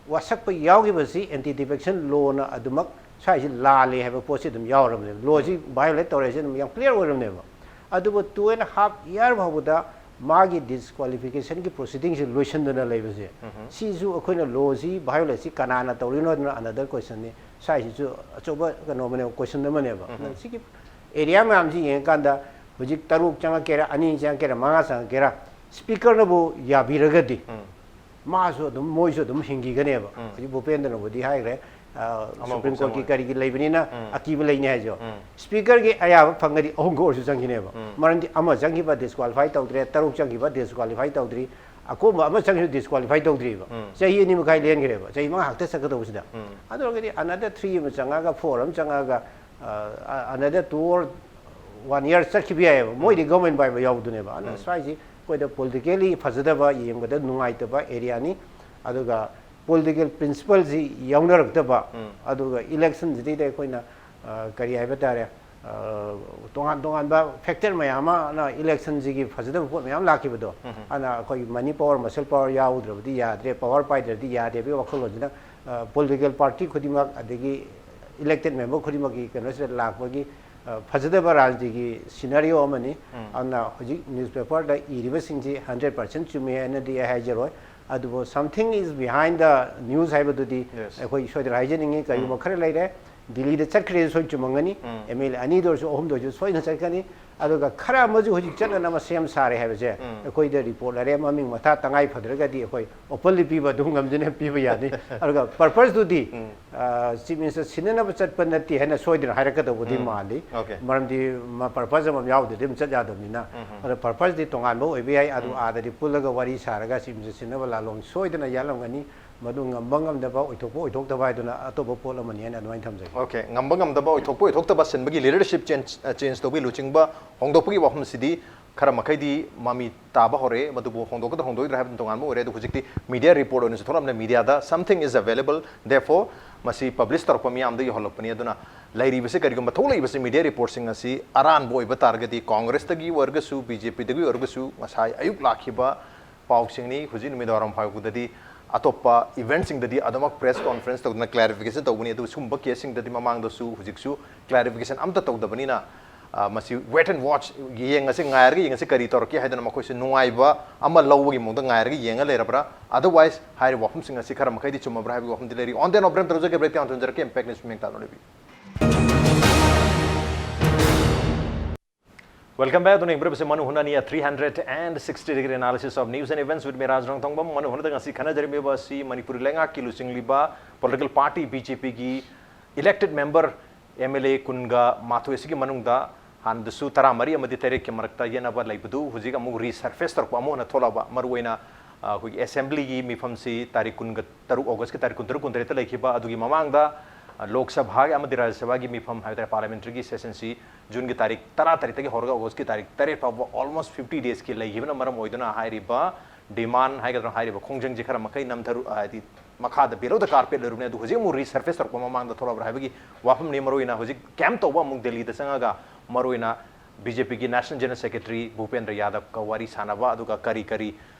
ꯋꯥꯁꯛꯄ ꯌꯥꯎꯈꯤꯕꯁꯤ ꯑꯦꯟꯇꯤ ꯗꯤꯐꯦꯛꯁꯟ ꯂꯣꯅ ꯑꯗꯨꯃꯛ ꯁ꯭ꯋꯥꯏꯁꯤ ꯂꯥꯜꯂꯦ ꯍꯥꯏꯕ ꯄꯣꯠꯁꯤ ꯑꯗꯨꯝ ꯌꯥꯎꯔꯕꯅꯦꯕ꯫ ꯂꯣꯁꯤ ꯚꯥꯏꯑꯣꯂꯦꯠ ꯇꯧꯔꯦ ꯍꯥꯏꯁꯦ ꯑꯗꯨꯝ ꯌꯥꯝ ꯀ꯭ꯂꯤꯌꯥꯔ ꯑꯣꯏꯔꯕꯅꯦꯕ꯫ ꯑꯗꯨꯕꯨ ꯇꯨ ꯑꯦꯟ ꯍꯥꯐ ꯏꯌꯥꯔ ꯐꯥꯎꯕꯗ ꯃꯥꯒꯤ ꯗꯤꯁꯀ꯭ꯋꯥꯂꯤꯐꯤꯀꯦꯁꯟꯒꯤ ꯄ꯭ꯔꯣꯁꯤꯗꯤꯡꯁꯤ ꯂꯣꯏꯁꯤꯟꯗꯅ ꯂꯩꯕꯁꯦ, ꯁꯤꯁꯨ ꯑꯩꯈꯣꯏꯅ ꯂꯣꯁꯤ ꯚꯥꯏꯑꯣꯂꯦꯠꯁꯤ ꯀꯅꯥꯅ ꯇꯧꯔꯤꯅꯣ ꯍꯥꯏꯗꯅ ꯑꯅꯗꯔ ꯀꯣꯏꯁꯟꯅꯤ꯫ ꯁ꯭ꯋꯥꯏꯁꯤꯁꯨ ꯑꯆꯧꯕ ꯀꯩꯅꯣ ꯑꯃꯅꯦꯕ, ꯀꯣꯏꯁꯟ ꯑꯃꯅꯦꯕ꯫ ꯁꯤꯒꯤ ꯑꯦꯔꯤꯌꯥ ꯃꯌꯥꯝꯁꯤ ꯌꯦꯡꯉꯀꯥꯟꯗ ꯍꯧꯖꯤꯛ ꯇꯔꯨꯛ ꯆꯪꯉꯛꯀꯦꯔꯥ, ꯑꯅꯤ ꯆꯪꯉꯛꯀꯦꯔꯥ, ꯃꯉꯥ ꯆꯪꯉꯛꯀꯦꯔꯥ, ꯁ꯭ꯄꯤꯀꯔꯅꯕꯨ ꯌꯥꯕꯤꯔꯒꯗꯤ ꯃꯥꯁꯨ ꯑꯗꯨꯝ, ꯃꯣꯏꯁꯨ ꯑꯗꯨꯝ ꯍꯤꯡꯈꯤꯒꯅꯦꯕ꯫ ꯍꯧꯖꯤꯛ ꯚꯨꯄꯦꯟꯗ꯭ꯔꯅꯕꯨꯗꯤ ꯍꯥꯏꯈ꯭ꯔꯦ, ꯑ, ꯑꯃꯐꯥꯎ ꯁꯨꯄ꯭ꯔꯤꯝ ꯀꯣꯔꯠꯀꯤ ꯆꯪꯉꯣꯏ꯫ ꯀꯔꯤꯒꯤ ꯂꯩꯕꯅꯤꯅ ꯑꯀꯤꯕ ꯂꯩꯅꯤ ꯍꯥꯏꯁꯦ꯫ ꯁ꯭ꯄꯤꯀꯔꯒꯤ ꯑꯌꯥꯕ ꯐꯪꯉꯗꯤ ꯑꯍꯨꯝꯒ ꯑꯣꯏꯔꯁꯨ ꯆꯪꯈꯤꯅꯦꯕ꯫ ꯃꯔꯝꯗꯤ ꯑꯃ ꯆꯪꯈꯤꯕ ꯗꯤꯁꯀ꯭ꯋꯥꯂꯤꯐꯥꯏ ꯇꯧꯗ꯭ꯔꯦ, ꯇꯔꯨꯛ ꯆꯪꯈꯤꯕ ꯗꯤꯁꯀ꯭ꯋꯥꯂꯤꯐꯥꯏ ꯇꯧꯗ꯭ꯔꯤ, ꯑꯀꯣꯟꯕ ꯑꯃ ꯆꯪꯈꯤꯕ ꯗꯤꯁꯀ꯭ꯋꯥꯂꯤꯐꯥꯏ ꯇꯧꯗ꯭ꯔꯤꯕ꯫ ꯆꯍꯤ ꯑꯅꯤ ꯃꯈꯥꯏ ꯂꯦꯟꯈ꯭ꯔꯦꯕ, ꯆꯍꯤ ꯃꯉꯥ ꯈꯛꯇ ꯆꯠꯀꯗꯧꯕꯁꯤꯗ꯫ ꯑꯗꯨ ꯑꯣꯏꯔꯒꯗꯤ ꯑꯅꯗꯔ ꯊ꯭ꯔꯤ ꯑꯃ ꯆꯪꯉꯛꯑꯒ, ꯐꯣꯔ ꯑꯃ ꯆꯪꯉꯛꯑꯒ, under two or one year ꯆꯠꯈꯤꯕ ꯌꯥꯏꯑꯕ꯫ ꯃꯣꯏꯗꯤ ꯒꯚꯔꯟꯃꯦꯟ ꯄꯥꯏꯕ ꯌꯥꯎꯗꯨꯅꯦꯕ꯫ ꯑꯗꯨꯅ ꯁ꯭ꯋꯥꯏꯁꯤ ꯑꯩꯈꯣꯏꯗ ꯄꯣꯂꯤꯇꯤꯀꯦꯜꯂꯤ ꯐꯖꯗꯕ, ꯌꯦꯡꯕꯗ ꯅꯨꯡꯉꯥꯏꯇꯕ ꯑꯦꯔꯤꯌꯥꯅꯤ꯫ ꯑꯗꯨꯒ ꯄꯣꯂꯤꯇꯤꯀꯦꯜ ꯄ꯭ꯔꯤꯟꯁꯤꯄꯜꯁꯤ ꯌꯥꯎꯅꯔꯛꯇꯕ, ꯑꯗꯨꯒ ꯏꯂꯦꯛꯁꯟꯁꯤꯗꯩꯗ ꯑꯩꯈꯣꯏꯅ, ꯑ, ꯀꯔꯤ ꯍꯥꯏꯕ ꯇꯥꯔꯦ, ꯑ, ꯇꯣꯉꯥꯟ ꯇꯣꯉꯥꯟꯕ ꯐꯦꯛꯇꯔ ꯃꯌꯥꯝ ꯑꯃꯅ ꯏꯂꯦꯛꯁꯟꯁꯤꯒꯤ ꯐꯖꯗꯕ ꯄꯣꯠ ꯃꯌꯥꯝ ꯂꯥꯛꯈꯤꯕꯗꯣ, ꯑꯗꯨꯅ ꯑꯩꯈꯣꯏꯒꯤ ꯃꯅꯤ ꯄꯋꯥꯔ, ꯃꯁꯜ ꯄꯋꯥꯔ ꯌꯥꯎꯗ꯭ꯔꯕꯗꯤ ꯌꯥꯗ꯭ꯔꯦ, ꯄꯋꯥꯔ ꯄꯥꯏꯗ꯭ꯔꯗꯤ ꯌꯥꯗꯦ ꯍꯥꯏꯕꯒꯤ ꯋꯥꯈꯜꯂꯣꯟꯁꯤꯅ, ꯑ, ꯄꯣꯂꯤꯇꯤꯀꯦꯜ ꯄꯥꯔꯇꯤ ꯈꯨꯗꯤꯡꯃꯛ, ꯑꯗꯒꯤ ꯏꯂꯦꯛꯇꯦꯠ ꯃꯦꯝꯕꯔ ꯈꯨꯗꯤꯡꯃꯛꯀꯤ ꯀꯩꯅꯣꯁꯤꯗ ꯂꯥꯛꯄꯒꯤ, ꯑ, ꯐꯖꯗꯕ ꯔꯥꯖꯅꯤꯇꯤꯒꯤ ꯁꯤꯅꯥꯔꯤꯑꯣ ꯑꯃꯅꯤ꯫ ꯑꯗꯨꯅ ꯍꯧꯖꯤꯛ ꯅ꯭ꯌꯨꯁꯄꯦꯄꯔꯗ ꯏꯔꯤꯕꯁꯤꯡꯁꯤ ꯍꯟꯗ꯭ꯔꯦꯠ ꯄꯥꯔꯁꯦꯟ ꯆꯨꯝꯃꯤ ꯍꯥꯏꯅꯗꯤ ꯑꯩ ꯍꯥꯏꯖꯔꯣꯏ, ꯑꯗꯨꯕꯨ something is behind the news ꯍꯥꯏꯕꯗꯨꯗꯤ Yes. ꯑꯩꯈꯣꯏ ꯁꯣꯏꯗꯅ ꯍꯥꯏꯖꯅꯤꯡꯉꯤ꯫ ꯀꯔꯤꯒꯨꯝꯕ ꯈꯔ ꯂꯩꯔꯦ, ꯗꯤꯜꯂꯤꯗ ꯆꯠꯈ꯭ꯔꯦ ꯁꯣꯏ ꯆꯨꯝꯃꯝꯒꯅꯤ, ꯑꯦꯝ ꯑꯦꯜ ꯑꯦ ꯑꯅꯤꯗ ꯑꯣꯏꯔꯁꯨ, ꯑꯍꯨꯝꯗ ꯑꯣꯏꯔꯁꯨ ꯁꯣꯏꯗꯅ ꯆꯠꯀꯅꯤ꯫ ꯑꯗꯨꯒ ꯈꯔ ꯑꯃꯁꯨ ꯍꯧꯖꯤꯛ ꯆꯠꯅꯅꯕ ꯁꯦꯝ ꯁꯥꯔꯦ ꯍꯥꯏꯕꯁꯦ ꯑꯩꯈꯣꯏꯗ ꯔꯤꯄꯣꯔꯠ ꯂꯩꯔꯦ꯫ ꯃꯃꯤꯡ ꯃꯊꯥ ꯇꯉꯥꯏ ꯐꯗ꯭ꯔꯒꯗꯤ ꯑꯩꯈꯣꯏ ꯑꯣꯄꯟꯂꯤ ꯄꯤꯕ ꯑꯗꯨꯝ ꯉꯝꯖꯅ ꯄꯤꯕ ꯌꯥꯅꯤ꯫ ꯑꯗꯨꯒ ꯄꯔꯄꯁꯇꯨꯗꯤ ꯆꯤꯐ ꯃꯤꯅꯤꯁꯇꯔ ꯁꯤꯟꯅꯅꯕ ꯆꯠꯄ ꯅꯠꯇꯦ ꯍꯥꯏꯅ ꯁꯣꯏꯗꯅ ꯍꯥꯏꯔꯛꯀꯗꯧꯕꯗꯤ ꯃꯥꯜꯂꯤ꯫ Okay. ꯃꯔꯝꯗꯤ ꯄꯔꯄꯁ ꯑꯃ ꯌꯥꯎꯗ꯭ꯔꯗꯤ ꯑꯗꯨꯝ ꯆꯠ ꯌꯥꯗꯕꯅꯤꯅ꯫ ꯑꯗꯣ ꯄꯔꯄꯁꯇꯤ ꯇꯣꯉꯥꯟꯕ ꯑꯣꯏꯕ ꯌꯥꯏ꯫ ꯑꯗꯨ ꯑꯥꯗꯗꯤ ꯄꯨꯜꯂꯒ ꯋꯥꯔꯤ ꯁꯥꯔꯒ ꯆꯤꯐ ꯃꯤꯅꯤꯁꯇꯔ ꯁꯤꯟꯅꯕ ꯂꯥꯂꯣꯡ ꯁꯣꯏꯗꯅ ꯌꯥꯠꯂꯝꯒꯅꯤ꯫ ꯃꯗꯨ ꯉꯝꯕ ꯉꯝꯗꯕ, ꯑꯣꯏꯊꯣꯛꯄ ꯑꯣꯏꯊꯣꯛꯇꯕ ꯍꯥꯏꯗꯨꯅ ꯑꯇꯣꯞꯄ ꯄꯣꯠ ꯑꯃꯅꯤ ꯍꯥꯏꯅ ꯑꯗꯨꯃꯥꯏꯅ ꯊꯝꯖꯒꯦ꯫ Okay, ꯉꯝꯕ ꯉꯝꯗꯕ, ꯑꯣꯏꯊꯣꯛꯄ ꯑꯣꯏꯊꯣꯛꯇꯕ ꯁꯤꯟꯕꯒꯤ ꯂꯤꯗꯔꯁꯤꯞ ꯆꯦꯟꯖ, ꯑ, ꯆꯦꯟꯖ ꯇꯧꯕꯒꯤ ꯂꯨꯆꯤꯡꯕ ꯍꯣꯡꯗꯣꯛꯄꯒꯤ ꯋꯥꯐꯝꯁꯤꯗꯤ ꯈꯔ ꯃꯈꯩꯗꯤ ꯃꯃꯤ ꯇꯥꯕ ꯍꯧꯔꯛꯑꯦ꯫ ꯃꯗꯨꯕꯨ ꯍꯣꯡꯗꯣꯛꯀꯗ꯭ꯔꯥ ꯍꯣꯡꯗꯣꯛꯑꯣꯏꯗ꯭ꯔꯥ ꯍꯥꯏꯕꯗꯨ ꯇꯣꯉꯥꯟꯕ ꯑꯣꯏꯔꯦ꯫ ꯑꯗꯨ ꯍꯧꯖꯤꯛꯇꯤ ꯃꯤꯗꯤꯌꯥ ꯔꯤꯄꯣꯔꯠ ꯑꯣꯏꯅꯁꯨ ꯊꯣꯛꯂꯛꯂꯕꯅꯤꯅ, ꯃꯤꯗꯤꯌꯥꯗ something is available, therefore ꯃꯁꯤ ꯄꯕ꯭ꯂꯤꯁ ꯇꯧꯔꯛꯄ ꯃꯤꯌꯥꯝꯗ ꯌꯧꯍꯜꯂꯛꯄꯅꯤ꯫ ꯑꯗꯨꯅ ꯂꯩꯔꯤꯕꯁꯤ ꯀꯔꯤꯒꯨꯝꯕ ꯊꯣꯛꯂꯛꯏꯕꯁꯤ ꯃꯤꯗꯤꯌꯥ ꯔꯤꯄꯣꯔꯠꯁꯤꯡ ꯑꯁꯤ ꯑꯔꯥꯟꯕ ꯑꯣꯏꯕ ꯇꯥꯔꯒꯗꯤ ꯀꯣꯡꯒ꯭ꯔꯦꯁꯇꯒꯤ ꯑꯣꯏꯔꯒꯁꯨ, ꯕꯤ ꯖꯦ ꯄꯤꯗꯒꯤ ꯑꯣꯏꯔꯒꯁꯨ ꯉꯁꯥꯏ ꯑꯌꯨꯛ ꯂꯥꯛꯈꯤꯕ ꯄꯥꯎꯁꯤꯡꯅꯤ꯫ ꯍꯧꯖꯤꯛ ꯅꯨꯃꯤꯗꯥꯡꯋꯥꯏꯔꯝ ꯐꯥꯎꯕꯗꯗꯤ ꯑꯇꯣꯞꯄ ꯏꯚꯦꯟꯠꯁꯤꯡꯗꯗꯤ ꯑꯗꯨꯃꯛ ꯄ꯭ꯔꯦꯁ ꯀꯣꯟꯐ꯭ꯔꯦꯟꯁ ꯇꯧꯗꯅ ꯀ꯭ꯂꯦꯔꯤꯐꯤꯀꯦꯁꯟ ꯇꯧꯒꯅꯤ, ꯑꯗꯨꯒ ꯁꯤꯒꯨꯝꯕ ꯀꯦꯁꯁꯤꯡꯗꯗꯤ ꯃꯃꯥꯡꯗꯁꯨ ꯍꯧꯖꯤꯛꯁꯨ ꯀ꯭ꯂꯦꯔꯤꯐꯤꯀꯦꯁꯟ ꯑꯝꯇ ꯇꯧꯗꯕꯅꯤꯅ, ꯑ, ꯃꯁꯤ wait and watch, ꯌꯦꯡꯉꯁꯤ, ꯉꯥꯏꯔꯒ ꯌꯦꯡꯉꯁꯤ ꯀꯔꯤ ꯇꯧꯔꯛꯀꯦ ꯍꯥꯏꯗꯅ ꯃꯈꯣꯏꯁꯨ ꯅꯨꯡꯉꯥꯏꯕ ꯑꯃ ꯂꯧꯕꯒꯤ ꯃꯑꯣꯡꯗ ꯉꯥꯏꯔꯒ ꯌꯦꯡꯉ ꯂꯩꯔꯕ꯭ꯔꯥ? Otherwise, ꯍꯥꯏꯔꯤꯕ ꯋꯥꯐꯝꯁꯤꯡ ꯑꯁꯤ ꯈꯔ ꯃꯈꯩꯗꯤ ꯆꯨꯝꯃꯕ꯭ꯔꯥ ꯍꯥꯏꯕꯒꯤ ꯋꯥꯐꯝꯗꯤ ꯂꯩꯔꯤ꯫ On the end of ꯇꯧꯖꯒꯦ, ꯕ꯭ꯔꯦꯛ ꯇꯧꯖꯔꯛꯀꯦ, ꯏꯝꯄꯦꯛ ꯅ꯭ꯌꯨꯁ ꯃꯤꯠꯌꯦꯡ ꯇꯥꯅ ꯂꯩꯕꯤꯌꯨ꯫ Welcome back. ꯑꯗꯨꯅ ꯌꯦꯡꯕꯤꯔꯤꯕꯁꯤ ꯃꯅꯨ ꯍꯨꯅꯅꯤ, a three hundred and sixty degree analysis of news and events with me, ꯔꯥꯖ ꯔꯣꯡꯊꯣꯡꯕꯝ꯫ ꯃꯅꯨ ꯍꯨꯅꯗ ꯉꯁꯤ ꯈꯟꯅꯖꯔꯝꯃꯤꯕ ꯑꯁꯤ ꯃꯅꯤꯄꯨꯔꯤ ꯂꯩꯉꯥꯛꯀꯤ ꯂꯨꯆꯤꯡꯂꯤꯕ political party B J P ꯒꯤ elected member M L A ꯀꯨꯟꯒ ꯃꯥꯊꯣꯏ ꯑꯁꯤꯒꯤ ꯃꯅꯨꯡꯗ ꯍꯥꯟꯅꯗꯁꯨ ꯇꯔꯥꯃꯔꯤ ꯑꯃꯗꯤ ꯇꯔꯦꯠꯀꯤ ꯃꯔꯛꯇ ꯌꯦꯠꯅꯕ ꯂꯩꯕꯗꯨ ꯍꯧꯖꯤꯛ ꯑꯃꯨꯛ resurface ꯇꯧꯔꯛꯄ ꯑꯃ ꯑꯣꯏꯅ ꯊꯣꯛꯂꯛꯑꯕ꯫ ꯃꯔꯨꯑꯣꯏꯅ, ꯑ, ꯑꯩꯈꯣꯏꯒꯤ ꯑꯦꯁꯦꯝꯕ꯭ꯂꯤꯒꯤ ꯃꯤꯐꯝꯁꯤ ꯇꯥꯔꯤꯛ ꯀꯨꯟꯒ ꯇꯔꯨꯛ, ꯑꯣꯒꯁꯀꯤ ꯇꯥꯔꯤꯛ ꯀꯨꯟꯇꯔꯨꯛ, ꯀꯨꯟꯇꯔꯦꯠꯇ ꯂꯩꯈꯤꯕ꯫ ꯑꯗꯨꯒꯤ ꯃꯃꯥꯡꯗ, ꯑ, ꯂꯣꯛ ꯁꯚꯥꯒꯤ ꯑꯃꯗꯤ ꯔꯥꯖ꯭ꯌ ꯁꯚꯥꯒꯤ ꯃꯤꯐꯝ ꯍꯥꯏꯕ ꯇꯥꯔꯦ, parliamentary session ꯁꯤ ꯖꯨꯟꯒꯤ ꯇꯥꯔꯤꯛ ꯇꯔꯥ ꯇꯔꯦꯠꯇꯒꯤ ꯍꯧꯔꯒ ꯑꯣꯒꯁꯀꯤ ꯇꯥꯔꯤꯛ ꯇꯔꯦꯠ ꯐꯥꯎꯕ almost fifty days ꯀꯤ ꯂꯩꯈꯤꯕꯅ ꯃꯔꯝ ꯑꯣꯏꯗꯨꯅ ꯍꯥꯏꯔꯤꯕ demand ꯍꯥꯏꯒꯗ꯭ꯔꯥ, ꯍꯥꯏꯔꯤꯕ ꯈꯣꯡꯖꯪꯁꯤ ꯈꯔ ꯃꯈꯩ ꯅꯝꯊꯔꯨ-, ꯍꯥꯏꯗꯤ ꯃꯈꯥꯗ below the carpet ꯂꯩꯔꯨꯕꯅꯦ꯫ ꯑꯗꯨ ꯍꯧꯖꯤꯛ ꯑꯃꯨꯛ resurface ꯇꯧꯔꯛꯄ ꯃꯃꯥꯡꯗ ꯊꯣꯛꯂꯛꯑꯕ꯭ꯔꯥ ꯍꯥꯏꯕꯒꯤ ꯋꯥꯐꯝꯅꯤ꯫ ꯃꯔꯨꯑꯣꯏꯅ ꯍꯧꯖꯤꯛ camp ꯇꯧꯕ ꯑꯃꯨꯛ ꯗꯦꯜꯂꯤꯗ ꯆꯪꯉꯒ ꯃꯔꯨꯑꯣꯏꯅ B J P ꯒꯤ national general secretary ꯚꯨꯄꯦꯟꯗ꯭ꯔ ꯌꯥꯗꯕꯀ ꯋꯥꯔꯤ ꯁꯥꯟꯅꯕ, ꯑꯗꯨꯒ ꯀꯔꯤ ꯀꯔꯤ,